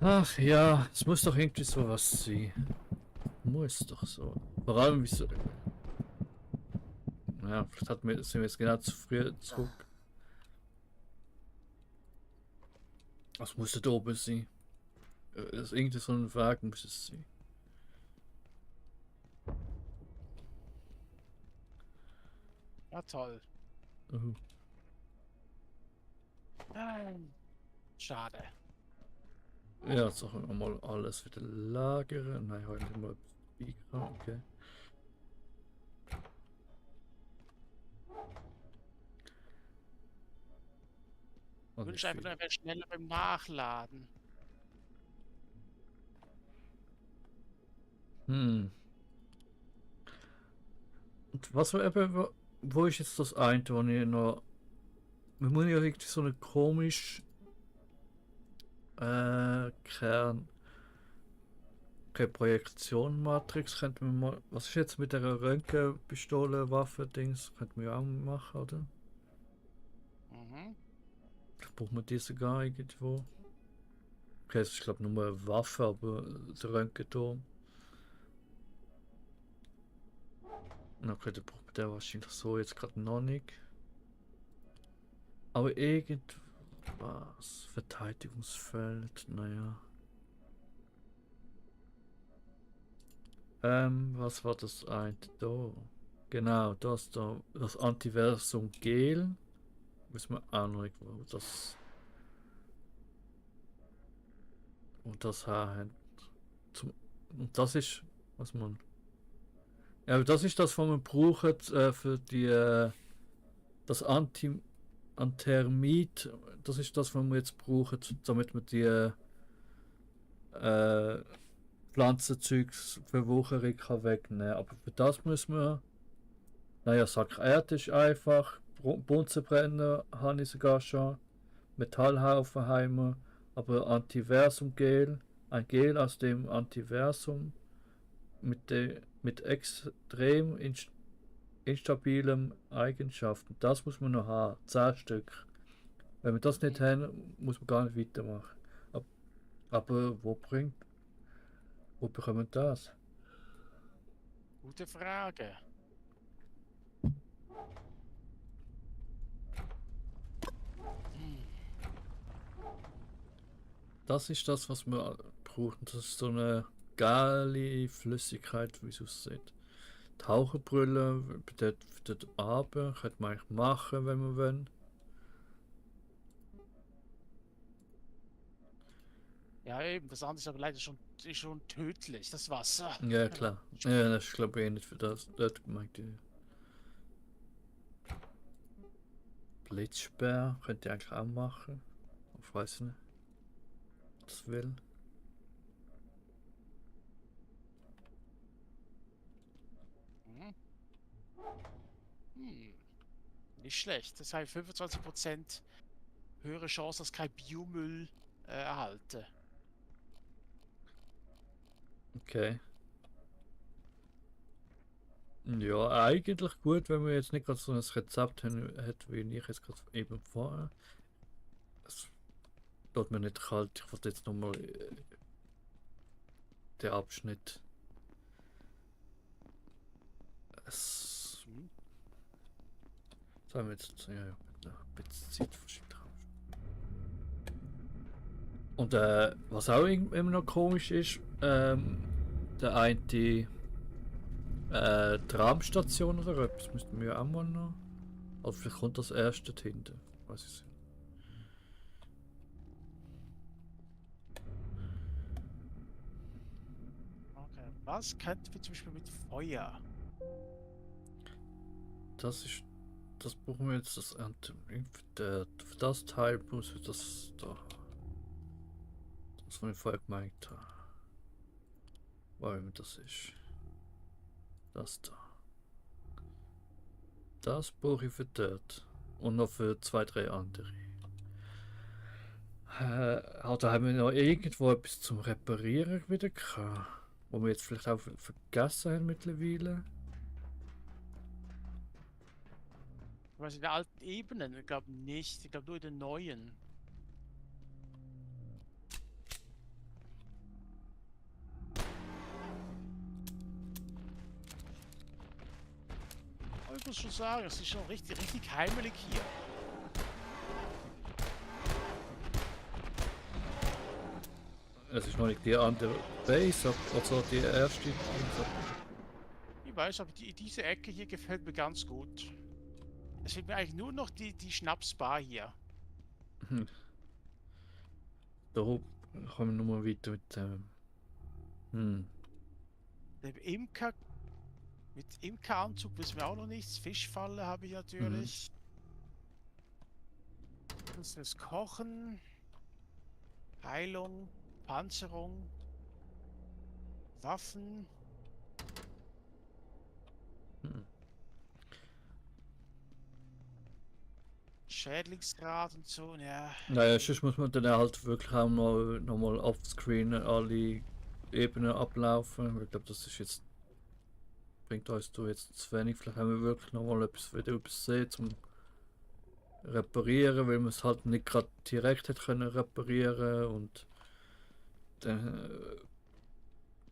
Ach ja, es muss doch irgendwie sowas sein. Muss doch so. Vor allem wieso. Ja, vielleicht sind wir jetzt genau zu früh zurück. Was muss da oben sein? Das ist irgendwie so ein Weg, muss es sein. Ja, toll. Oh. Schade. Ja, jetzt auch mal alles wieder lagern. Nein, heute mal okay. Ich wünsche einfach nur, er wäre schneller beim Nachladen. Und was war eben, wo ist jetzt das eine, wo ich noch. Wir müssen ja irgendwie so eine komische Kern. Okay, Projektion-Matrix könnten wir mal. Was ist jetzt mit der Röntgenpistole, Waffe-Dings? Könnten wir auch machen, oder? braucht man die sogar irgendwo. Okay, es ist glaube ich nur eine Waffe, aber der Röntgenturm. Okay, dann braucht man den wahrscheinlich so jetzt gerade noch nicht. Aber irgendwas. Verteidigungsfeld, naja. Was war das eine da? Genau, das da. Das Antiversum Gel. Wissen wir auch noch nicht, wo das. Und das haben. Und das ist, was man. Ja, aber das ist das, was man braucht für die das Anthermit. Das ist das, was wir jetzt brauchen, damit wir die Pflanzenzeugsverwucherung kann wegnehmen. Aber für das müssen wir. Naja, Sack Erde ist einfach. Bunsenbrenner habe ich sogar schon. Metallhaufen haben wir. Aber Antiversum-Gel. Ein Gel aus dem Antiversum. Mit extrem instabilen Eigenschaften. Das muss man noch haben. 10 Stück. Wenn wir das nicht haben, muss man gar nicht weitermachen. Aber wo bekommen wir das? Gute Frage. Das ist das, was wir brauchen. Das ist so eine geile Flüssigkeit, wie es aussieht. Taucherbrille, dort runter, könnte man eigentlich machen, wenn wir wollen. Ja, eben, das andere ist aber leider schon tödlich, das Wasser. Ja, klar. Ja, das ist glaube ich nicht für das. Dort gemeint die Blitzsperr könnte ich eigentlich auch machen. Ich weiß nicht. Das will. Nicht schlecht. Das heißt 25% höhere Chance, dass kein Biomüll erhalte. Okay. Ja, eigentlich gut, wenn wir jetzt nicht gerade so ein Rezept hätten, wie ich jetzt gerade eben vorher. Es tut mir nicht kalt, ich wollte jetzt nochmal den Abschnitt. Es. Sagen wir jetzt, ja, ein bisschen Zeit verschickt haben. Und was auch immer noch komisch ist, der eine Tramstation oder etwas müssten wir auch mal noch. Also vielleicht kommt das erste hinten. Weiß ich nicht. Okay. Was könnten wir zum Beispiel mit Feuer? Das brauchen wir jetzt für das Teil muss ich das da. Das was ich vorher gemeint habe. Weil das ist. Das da. Das brauche ich für dort. Und noch für 2, 3 andere. Da haben wir noch irgendwo etwas zum Reparieren wieder gehabt. Wo wir jetzt vielleicht auch vergessen haben mittlerweile. Was in der alten Ebenen? Ich glaube nicht. Ich glaube nur in den neuen. Aber ich muss schon sagen, es ist schon richtig heimelig hier. Es ist noch nicht die andere Base, also die erste. Ich weiß, aber diese Ecke hier gefällt mir ganz gut. Es fehlt mir eigentlich nur noch die Schnapsbar hier. Da kommen wir nochmal weiter mit Der Imker. Mit Imkeranzug wissen wir auch noch nichts. Fischfalle habe ich natürlich. Das Kochen. Heilung. Panzerung. Waffen. Schädlingsgrad und so, ja. Naja, sonst muss man dann halt wirklich auch noch mal offscreen alle Ebenen ablaufen. Ich glaube, das ist jetzt. Bringt uns da jetzt zu wenig. Vielleicht haben wir wirklich noch mal etwas wieder übersehen, zum reparieren, weil man es halt nicht gerade direkt hätte können reparieren und dann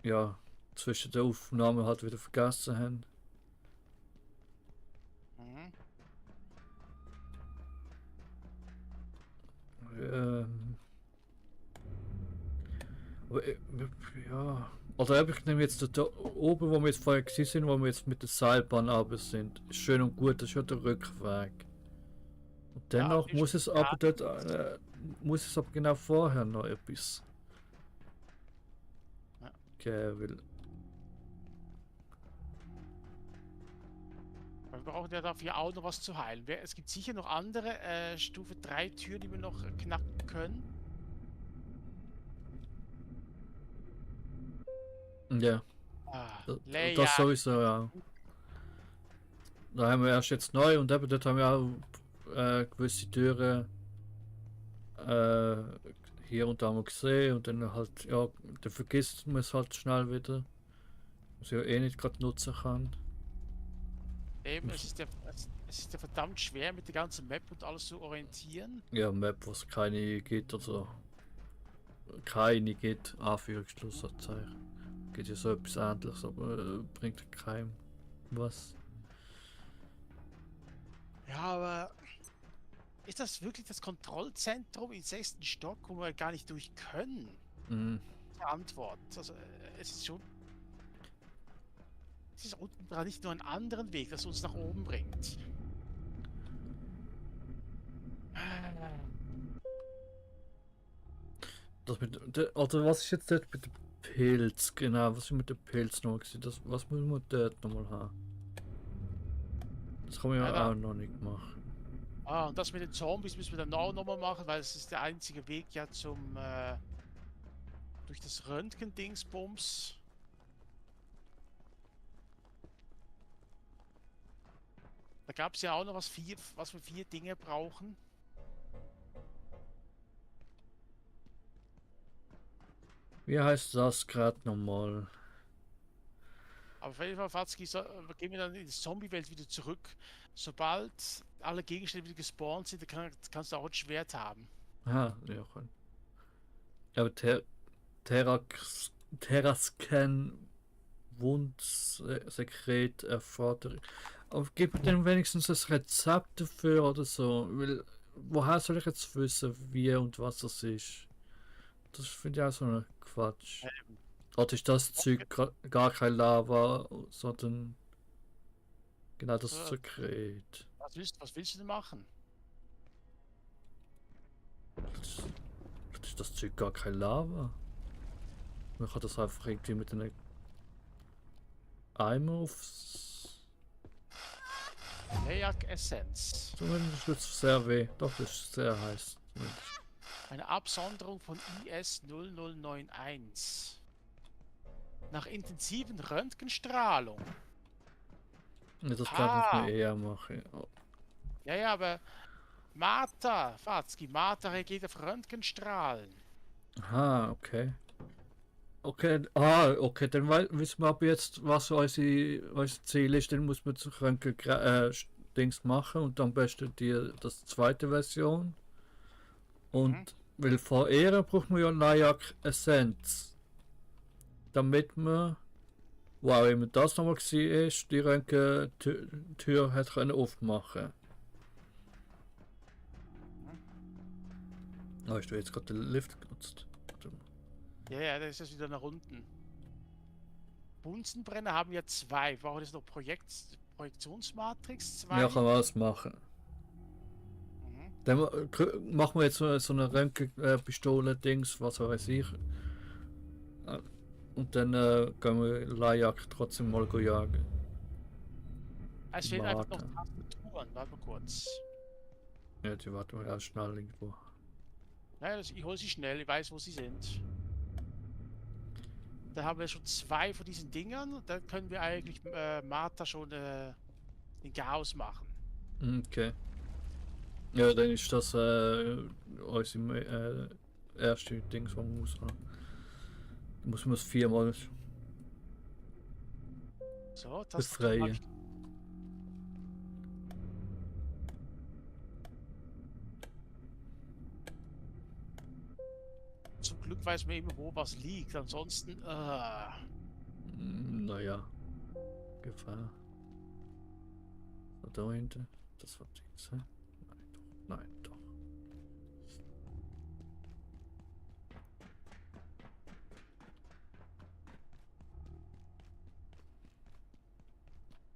ja zwischen der Aufnahme halt wieder vergessen haben. Mhm. Aber, ja. Oder ich nehme jetzt da oben, wo wir jetzt vorher gewesen sind, wo wir jetzt mit der Seilbahn runter sind. Ist schön und gut, das ist ja der Rückweg. Und dennoch ist muss es schon aber dort, muss es aber genau vorher noch etwas. Ja. Okay, weil. Wir brauchen ja dafür auch noch was zu heilen. Es gibt sicher noch andere Stufe 3 Türen, die wir noch knacken können. Ja, Leia. das sowieso, ja. Da haben wir erst jetzt neu und eben dort haben wir auch gewisse Türen hier und da mal gesehen und dann halt, ja, dann vergisst man es halt schnell wieder. Was ich ja eh nicht gerade nutzen kann. Eben, es ist ja verdammt schwer mit der ganzen Map und alles zu orientieren. Ja, Map, was keine gibt, also keine geht, Anführungsschlusszeichen. Geht ja so etwas ähnliches, aber bringt keinem was. Ja, aber ist das wirklich das Kontrollzentrum im 6. Stock, wo wir gar nicht durch können? Mhm. Die Antwort. Also, es ist schon. Es ist unten dran nicht nur einen anderen Weg, das uns nach oben bringt. Das mit oder was ist jetzt dort mit dem Pilz? Genau, was ist mit dem Pilz noch gewesen? Das, was muss man dort nochmal haben? Das kann man ja Ja, auch noch nicht machen. Ah, und das mit den Zombies müssen wir dann auch nochmal machen, weil es ist der einzige Weg ja zum durch das Röntgen-Dingsbums. Da gab es ja auch noch was wir 4 Dinge brauchen. Wie heißt das gerade nochmal? Aber auf jeden Fall, Fatzki, gehen wir dann in die Zombie-Welt wieder zurück. Sobald alle Gegenstände wieder gespawnt sind, dann kannst du auch ein Schwert haben. Aha, ja, kann. Ja, aber Terrascan Wundsekret erfordert. Aber gib mir denn wenigstens das Rezept dafür oder so. Weil, woher soll ich jetzt wissen, wie und was das ist? Das finde ich auch so ein Quatsch. Oder ist das Zeug gar kein Lava, sondern genau das Sekret? Was willst du denn machen? Vielleicht ist das Zeug gar kein Lava. Man kann das einfach irgendwie mit einem Eimer aufs. Leyak Essenz. Zumindest tut es sehr weh. Doch, das ist sehr heiß. Eine Absonderung von IS 0091. Nach intensiven Röntgenstrahlung. Ja, das kann ich mir eher machen. Ja, ja, aber Martha, Fatzki, Martha reagiert auf Röntgenstrahlen. Aha, okay. Okay, okay, dann wissen wir ab jetzt, was unser Ziel ist. Dann muss man zu Dings machen und am besten das zweite Version. Und weil vor ihr braucht man ja Leyak Essenz. Damit man, wow, immer das nochmal war, die Röntgen-Tür hat können aufmachen. Hast du jetzt gerade den Lift genutzt? Ja, ja, das ist jetzt wieder nach unten. Bunsenbrenner haben wir 2. Brauchen wir jetzt noch Projektionsmatrix 2? Ja, kann man alles machen. Dann machen wir jetzt so eine Röntgenpistole-Dings, was weiß ich. Und dann gehen wir Leyak trotzdem mal jagen. Es fehlen einfach noch Tastaturen. Warte mal kurz. Ja, die warten wir ja schnell irgendwo. Naja, ich hole sie schnell, ich weiß, wo sie sind. Da haben wir schon 2 von diesen Dingern. Da können wir eigentlich Martha schon den Chaos machen. Okay. Ja, dann ist das unser erste Ding, was man muss haben. Da muss man es 4-mal so, das befreien. Glück weiß man immer, wo was liegt. Ansonsten, Naja. Gefahr. So, da hinten. Das war nichts, hä? Nein, doch. Nein, doch.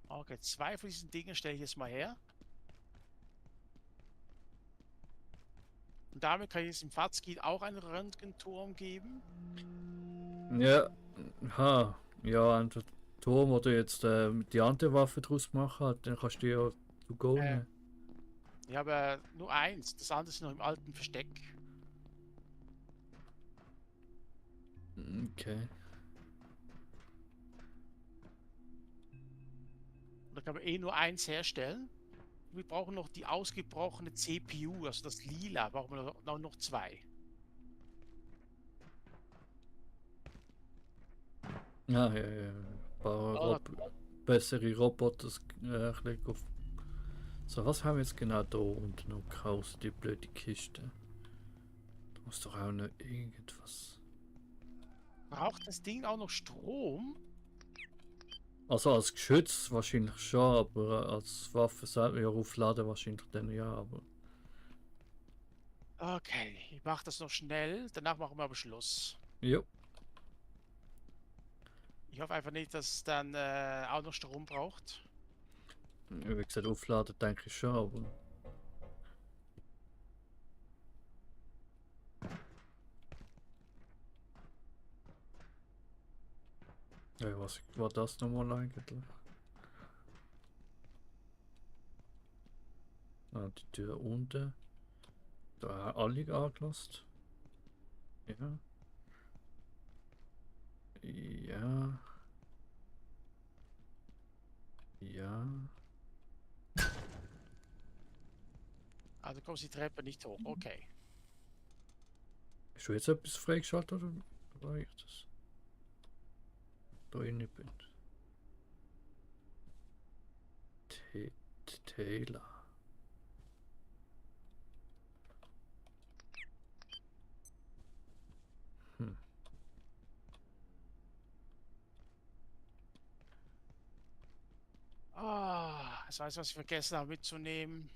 Okay, 2 von diesen Dingen stelle ich jetzt mal her. Und damit kann ich jetzt im Fazit auch einen Röntgenturm geben. Ja. Ha. Ja, und der Turm oder jetzt die andere Waffe draus machen, dann kannst du ja to go nehmen. Ich habe nur eins, das andere ist noch im alten Versteck. Okay. Und da kann man eh nur eins herstellen. Wir brauchen noch die ausgebrochene CPU, also das Lila, brauchen wir noch 2. Ja, ja, ja. Ein paar bessere Roboter. Auf. So, was haben wir jetzt genau da unten noch gekauft? Die blöde Kiste. Da muss doch auch noch irgendwas. Braucht das Ding auch noch Strom? Also als Geschütz wahrscheinlich schon, aber als Waffe selber ja aufladen wahrscheinlich dann ja, aber. Okay, ich mache das noch schnell, danach machen wir aber Schluss. Jo. Ich hoffe einfach nicht, dass es dann auch noch Strom braucht. Wie gesagt, aufladen denke ich schon, aber. Ja, was war das nochmal eigentlich? Ah, die Tür unten. Da alle angelassen. Ja. Ja. Ja. Ah, du kommst die Treppe nicht hoch, okay. Hast du jetzt etwas freigeschaltet oder war ich das? Da innen bin. Taylor. Ah, das weiß, was ich vergessen habe mitzunehmen.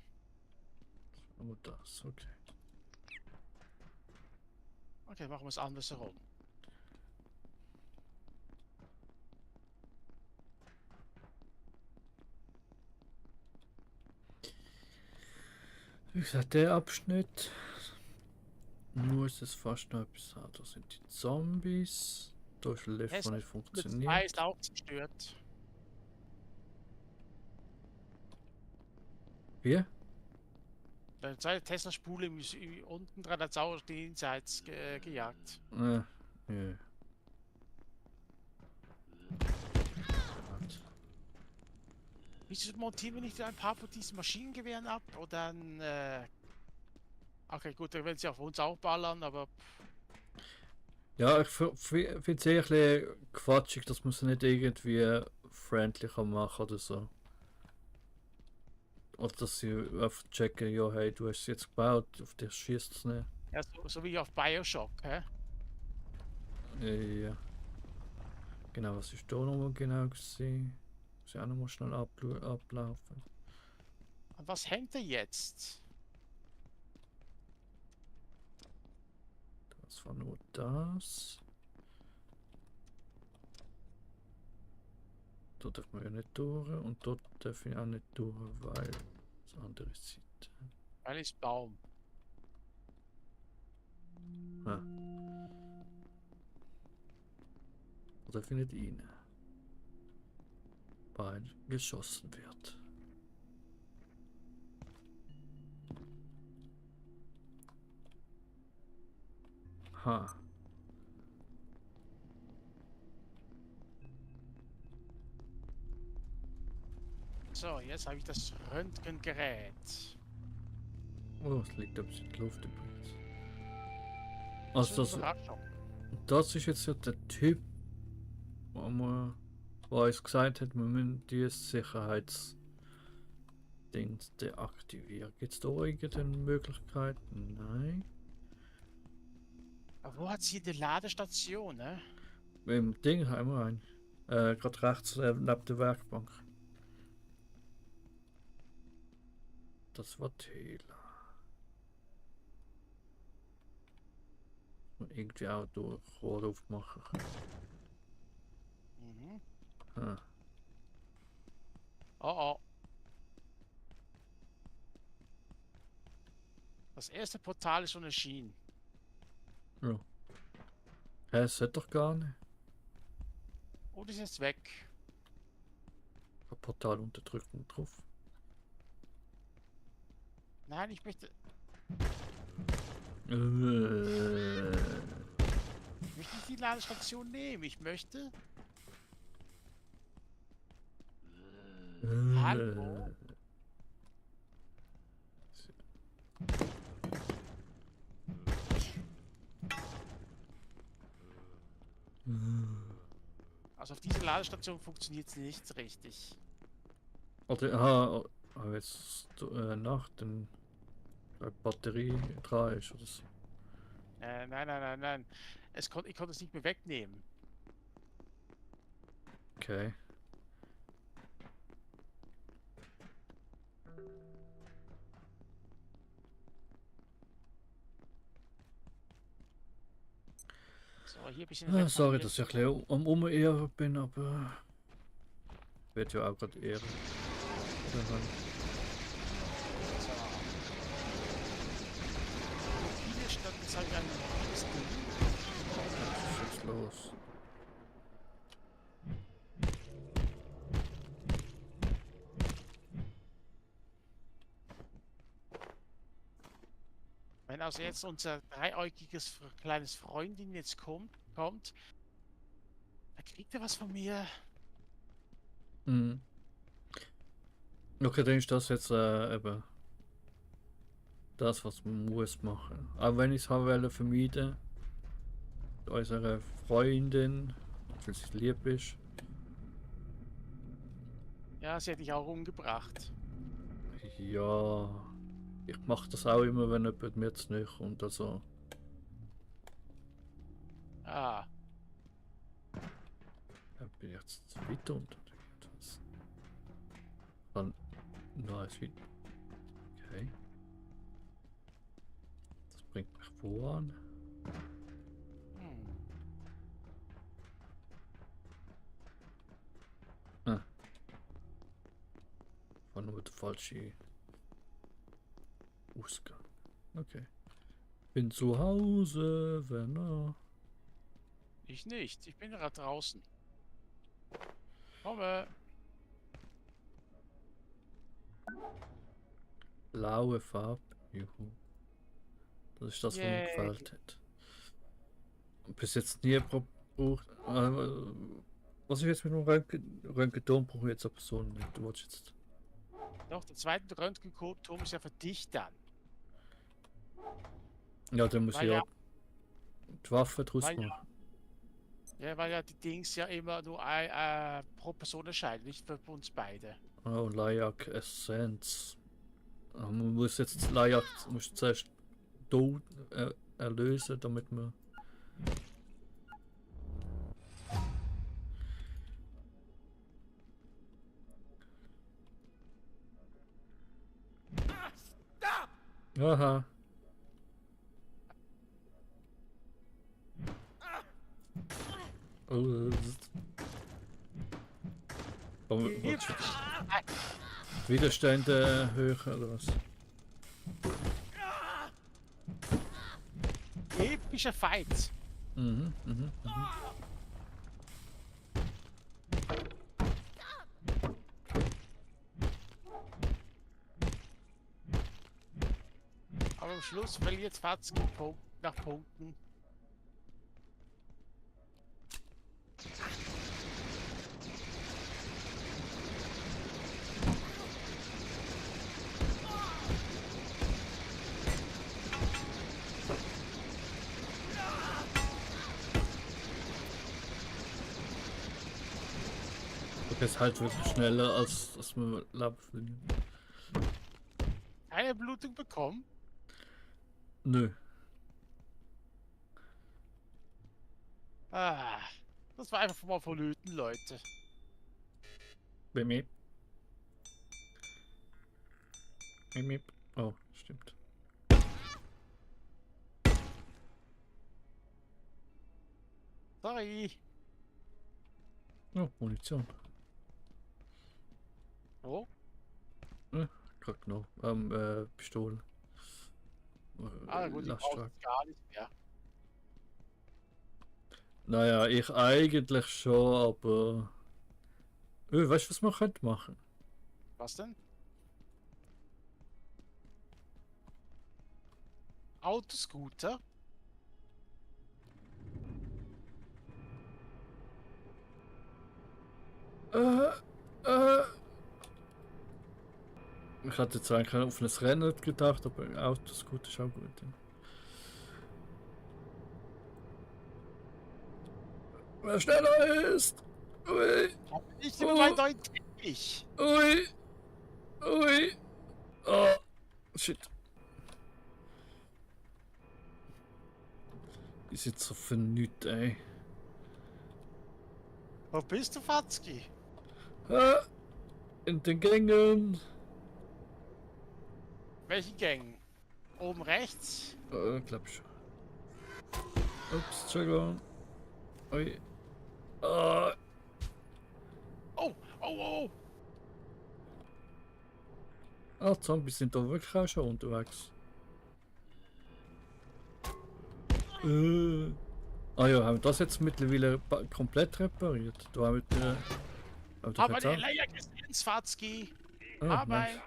Aber das, okay. Okay, machen wir es andersherum. Wie gesagt, der Abschnitt. Nur ist es fast noch etwas anderes. Das sind die Zombies. Da ist ein Lift, der nicht Das funktioniert. ist auch zerstört. Wie? Der zweite Tesla-Spule unten dran hat auch die Insides gejagt. Ja. Wieso montieren wir nicht ein paar von diesen Maschinengewehren ab? Oder dann, okay, gut, dann werden sie auf uns auch ballern, aber Ja, ich finde es eher ein bisschen quatschig, dass man es nicht irgendwie friendlicher machen oder so. Oder dass sie einfach checken, ja, hey, du hast es jetzt gebaut, auf dich schießt es nicht. ja, so wie auf Bioshock, hä? Ja. Genau, was ist da nochmal genau gesehen? Muss ich auch nochmal schnell ablaufen. Und was hängt da jetzt? Das war nur das. Da darf man ja nicht durch und dort darf ich auch nicht durch, weil das andere Seite. Weil ist Baum. Ah. Da darf ich nicht rein. Weil geschossen wird. Ha. So, jetzt habe ich das Röntgengerät. Oh, es liegt etwas in der Luft übrigens. Das Also ist eine das, Überraschung. das ist jetzt ja der Typ, der uns gesagt hat, wir müssen die Sicherheitsdings deaktivieren. Gibt es da irgendeine Möglichkeit? Nein. Aber wo hat sie die Ladestation, ne? Im Ding haben wir einen. Gerade rechts neben der Werkbank. Das war Taylor. Und irgendwie auch durch Rohr aufmachen. Mhm. Ah. Oh oh. Das erste Portal ist schon erschienen. Ja. Hä, es hat doch gar nicht. Oh, das ist jetzt weg. Ein Portal unterdrücken drauf. Nein, ich möchte nicht die Ladestation nehmen. Ich möchte. Hallo? Also auf dieser Ladestation funktioniert es nicht richtig. Oder, aha, aber jetzt nach dem Batterie dran ist oder so. Nein. Ich konnte es nicht mehr wegnehmen. Okay. So, hier ein bisschen Ah, sorry, reparieren. dass ich ein bisschen am Umehren bin, aber wird ja auch gerade eher. So. Viele statt jetzt habe ich ein mobiles Ding. Was ist jetzt los? Wenn also jetzt unser dreiäugiges kleines Freundin jetzt kommt, dann kriegt er was von mir. Mhm. Okay, dann ist das jetzt eben das, was man muss machen. Auch wenn ich es wollte vermeiden, unsere Freundin, weil sie lieb ist. Ja, sie hat dich auch umgebracht. Ja, ich mache das auch immer, wenn jemand mir zu nahe kommt. Also, Ah, bin ich jetzt zu weit unten? Dann nice weit. Okay. Das bringt mich voran. hm. War nur der falsche Ausgang. Okay. Bin zu Hause, Werner. Ich nicht. Ich bin gerade draußen. Komme. Blaue Farbe. Juhu. Das ist das, was mir Yay. gefällt hat. Und bis jetzt nie gebraucht. Was ist jetzt mit dem Röntgenturm? Brauche ich jetzt aber so nicht. Du willst jetzt. Doch, der zweite Röntgenturm ist ja für dich dann. Ja, dann muss Weil ich ja ja- die Waffe draus weil ja- machen. Ja, weil ja die Dings ja immer nur pro Person erscheinen, nicht für uns beide. Oh, Layak Essenz. Man muss jetzt Layak muss zuerst tot erlösen, damit man. Aha. Oh, oh, Widerstände höher oder was? Epischer Fight. Mhm. Aber am Schluss verliert Fatzke nach Punkten. Okay, ist halt wirklich schneller als dass man Leben verliert. Keine Blutung bekommen. Nö. Ah, das war einfach mal vonnöten, Leute. Mimip. Mimip. Oh, stimmt. Sorry. Oh, Munition. Oh, Gerade noch. Pistole. gut, ich brauche Lastwagen. gar nicht mehr. Naja, ich eigentlich schon, aber. Weißt du, was man könnte machen? Was denn? Autoscooter? Ich hatte jetzt eigentlich auf ein Rennen gedacht, aber ein Autoscooter ist auch gut. Ja. Wer schneller ist! Ui! Ich nehme meinen neuen Teppich. Ui! Ui! Oh! Shit! Die sind so vernüht, ey. Wo bist du, Fatzki? Ah, in den Gängen! Welchen Gang? Oben rechts? Glaub schon. Ups, Entschuldigung. Ui. Ah! Oh, oh, oh. Ah, Zombies sind da wirklich auch schon unterwegs. Ah ja, haben wir das jetzt mittlerweile komplett repariert? Da haben wir Aber der Leier gesehen, Fatzki. Aber, nice.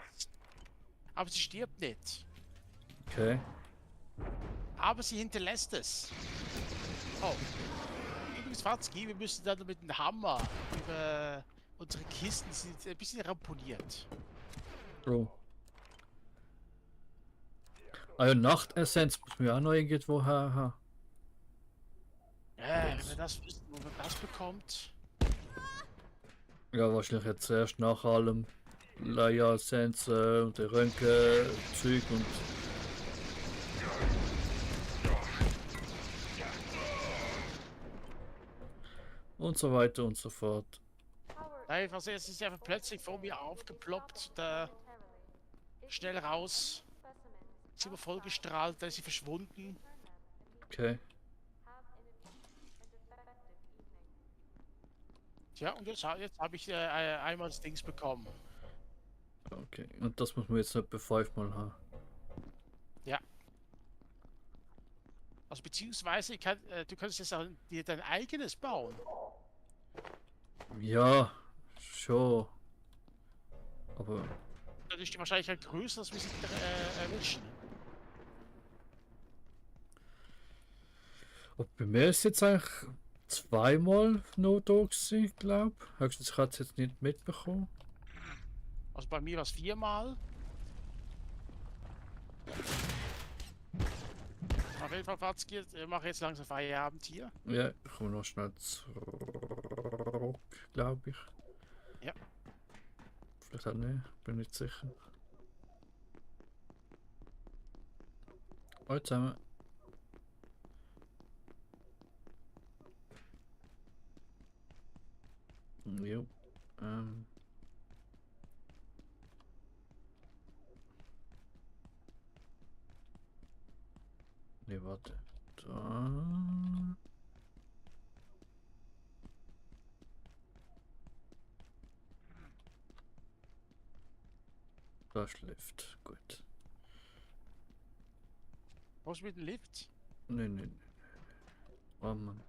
aber sie stirbt nicht. Okay. Aber sie hinterlässt es. Oh. Übrigens, Fatzki, wir müssen dann mit dem Hammer über unsere Kisten, die sind ein bisschen ramponiert. Oh. Ah ja, Nachtessenz muss man ja auch noch irgendwo haben. Wenn wir das wissen, wo man das bekommt. Ja, wahrscheinlich jetzt erst nach allem Leia-Essenz und der Röntgen-Zeug und. Und so weiter und so fort. Nein, was es ist einfach plötzlich vor mir aufgeploppt. Da schnell raus. Ist immer vollgestrahlt, da ist sie verschwunden. Okay. Tja, und jetzt habe ich einmal das Dings bekommen. Okay. Und das muss man jetzt etwa 5-mal haben. Ja. Also beziehungsweise du kannst jetzt auch dir dein eigenes bauen. Ja, schon. Aber. Das ist wahrscheinlich ein größeres, wie sie erwischen. Und bei mir ist jetzt eigentlich zweimal noch da gewesen, glaube ich. Höchstens ich hatte es jetzt nicht mitbekommen. Also bei mir war es 4-mal. Auf jeden Fall, Fatzki, mache jetzt langsam Feierabend hier. Ja, ich komme noch schnell zurück, glaube ich. Ja. Vielleicht auch nicht, bin nicht sicher. Hallo zusammen. Jo. Ne, warte. Da. Da schläft. Gut. Was mit dem Lift? Ne. Oh Mann.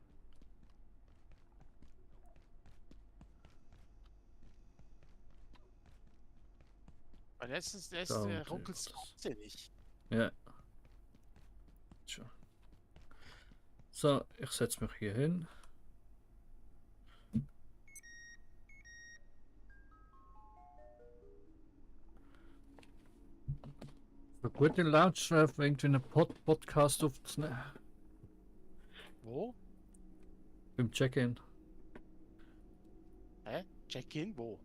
Weil letztens Da ruckelt es das. wahnsinnig. Ja. Schon. So, ich setze mich hier hin. Für gute Lautstärke irgendwie einen Podcast aufzunehmen. Wo? Beim Check-in. Hä? Check-in? Wo?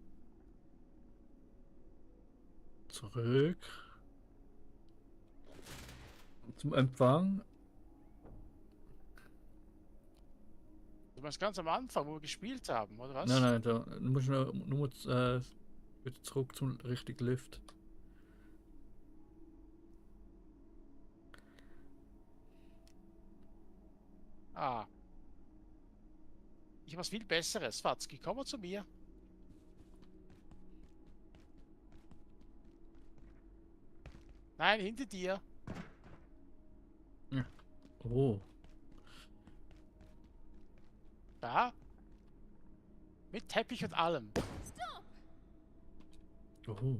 Zurück. Zum Empfang. Du meinst ganz am Anfang, wo wir gespielt haben, oder was? Nein, nein, da musst du nur wieder zurück zum richtigen Lift. Ah. Ich habe was viel Besseres. Watzki, komm mal zu mir. Nein, hinter dir. Oh, Da. Mit Teppich und allem. oh.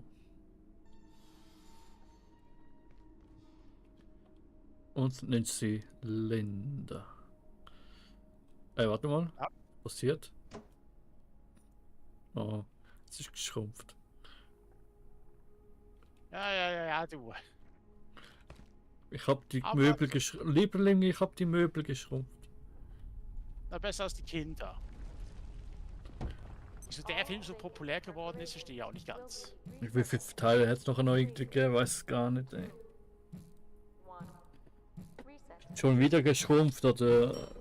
Und nennt sie Linda. Ey, warte mal. Ja. Was passiert? Oh, es ist geschrumpft. Ja, du. Ich hab die Aber- Möbel geschrumpft. Lieberling, ich hab die Möbel geschrumpft. Na, besser als die Kinder. Wieso der Film so populär geworden ist, verstehe ich auch nicht ganz. Wie viele Teile hätte es noch neu gegeben? Weiß es gar nicht, ey. Schon wieder geschrumpft oder.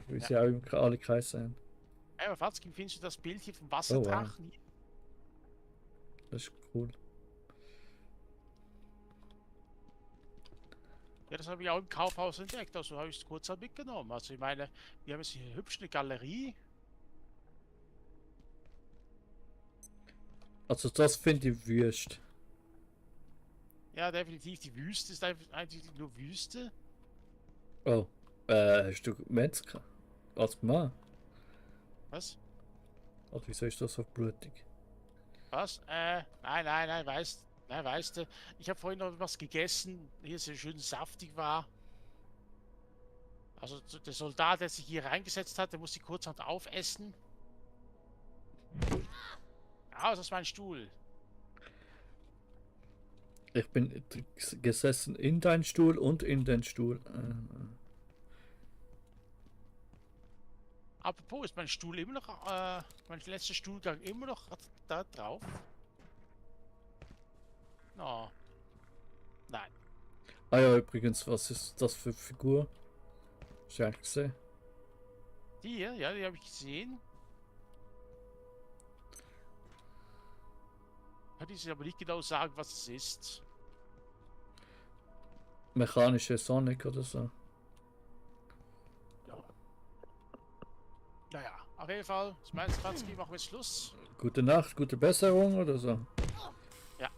Wie sie auch im alle Kreis sein. Ey, aber Watzki, findest du das Bild hier vom Wasserdrachen? Das ist cool. Ja, das habe ich auch im Kaufhaus entdeckt, also habe ich es kurz mitgenommen. Also ich meine, wir haben jetzt hier hübsch eine Galerie. Also das finde ich wüst. Ja, definitiv, die Wüste ist eigentlich nur Wüste. Oh. Hast du Metzger? Als Mann? Was? Ach, wieso ist das so blutig? Was? Nein, weißt du, ich habe vorhin noch was gegessen, hier so schön saftig war. Also der Soldat, der sich hier reingesetzt hat, der muss die kurzhand aufessen. Ja, das ist mein Stuhl. Ich bin gesessen in deinen Stuhl und in den Stuhl. Apropos, ist mein Stuhl immer noch, mein letzter Stuhlgang immer noch da drauf? No. Nein. Ah ja, übrigens, was ist das für Figur? Hast du eigentlich gesehen? Die hier, ja, die habe ich gesehen. Kann ich aber nicht genau sagen, was es ist. Mechanische Sonic oder so. Naja, auf jeden Fall, ich meine, Watzki, machen wir jetzt Schluss. Gute Nacht, gute Besserung oder so. Ja.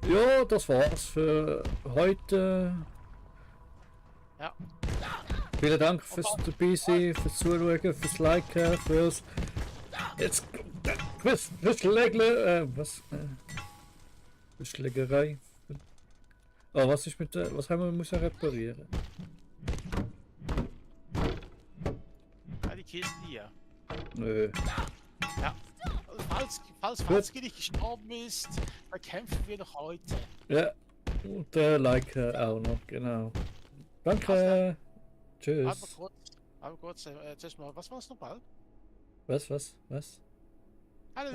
Ja, das war's für heute. Ja. Vielen Dank fürs dabei sein, fürs Zuschauen, fürs Liken, fürs. Jetzt. Fürs Schlägle. Was? Für Schlägerei. Oh, was ist mit der. Was haben wir müssen reparieren? Ja, die Kisten hier. Nö. Ja. Also falls Watzki nicht gestorben ist, dann kämpfen wir noch heute. Ja. Und Like auch noch, genau. Danke. Tschüss. Aber kurz, zuerst mal, was war es nochmal? Was? Hallo.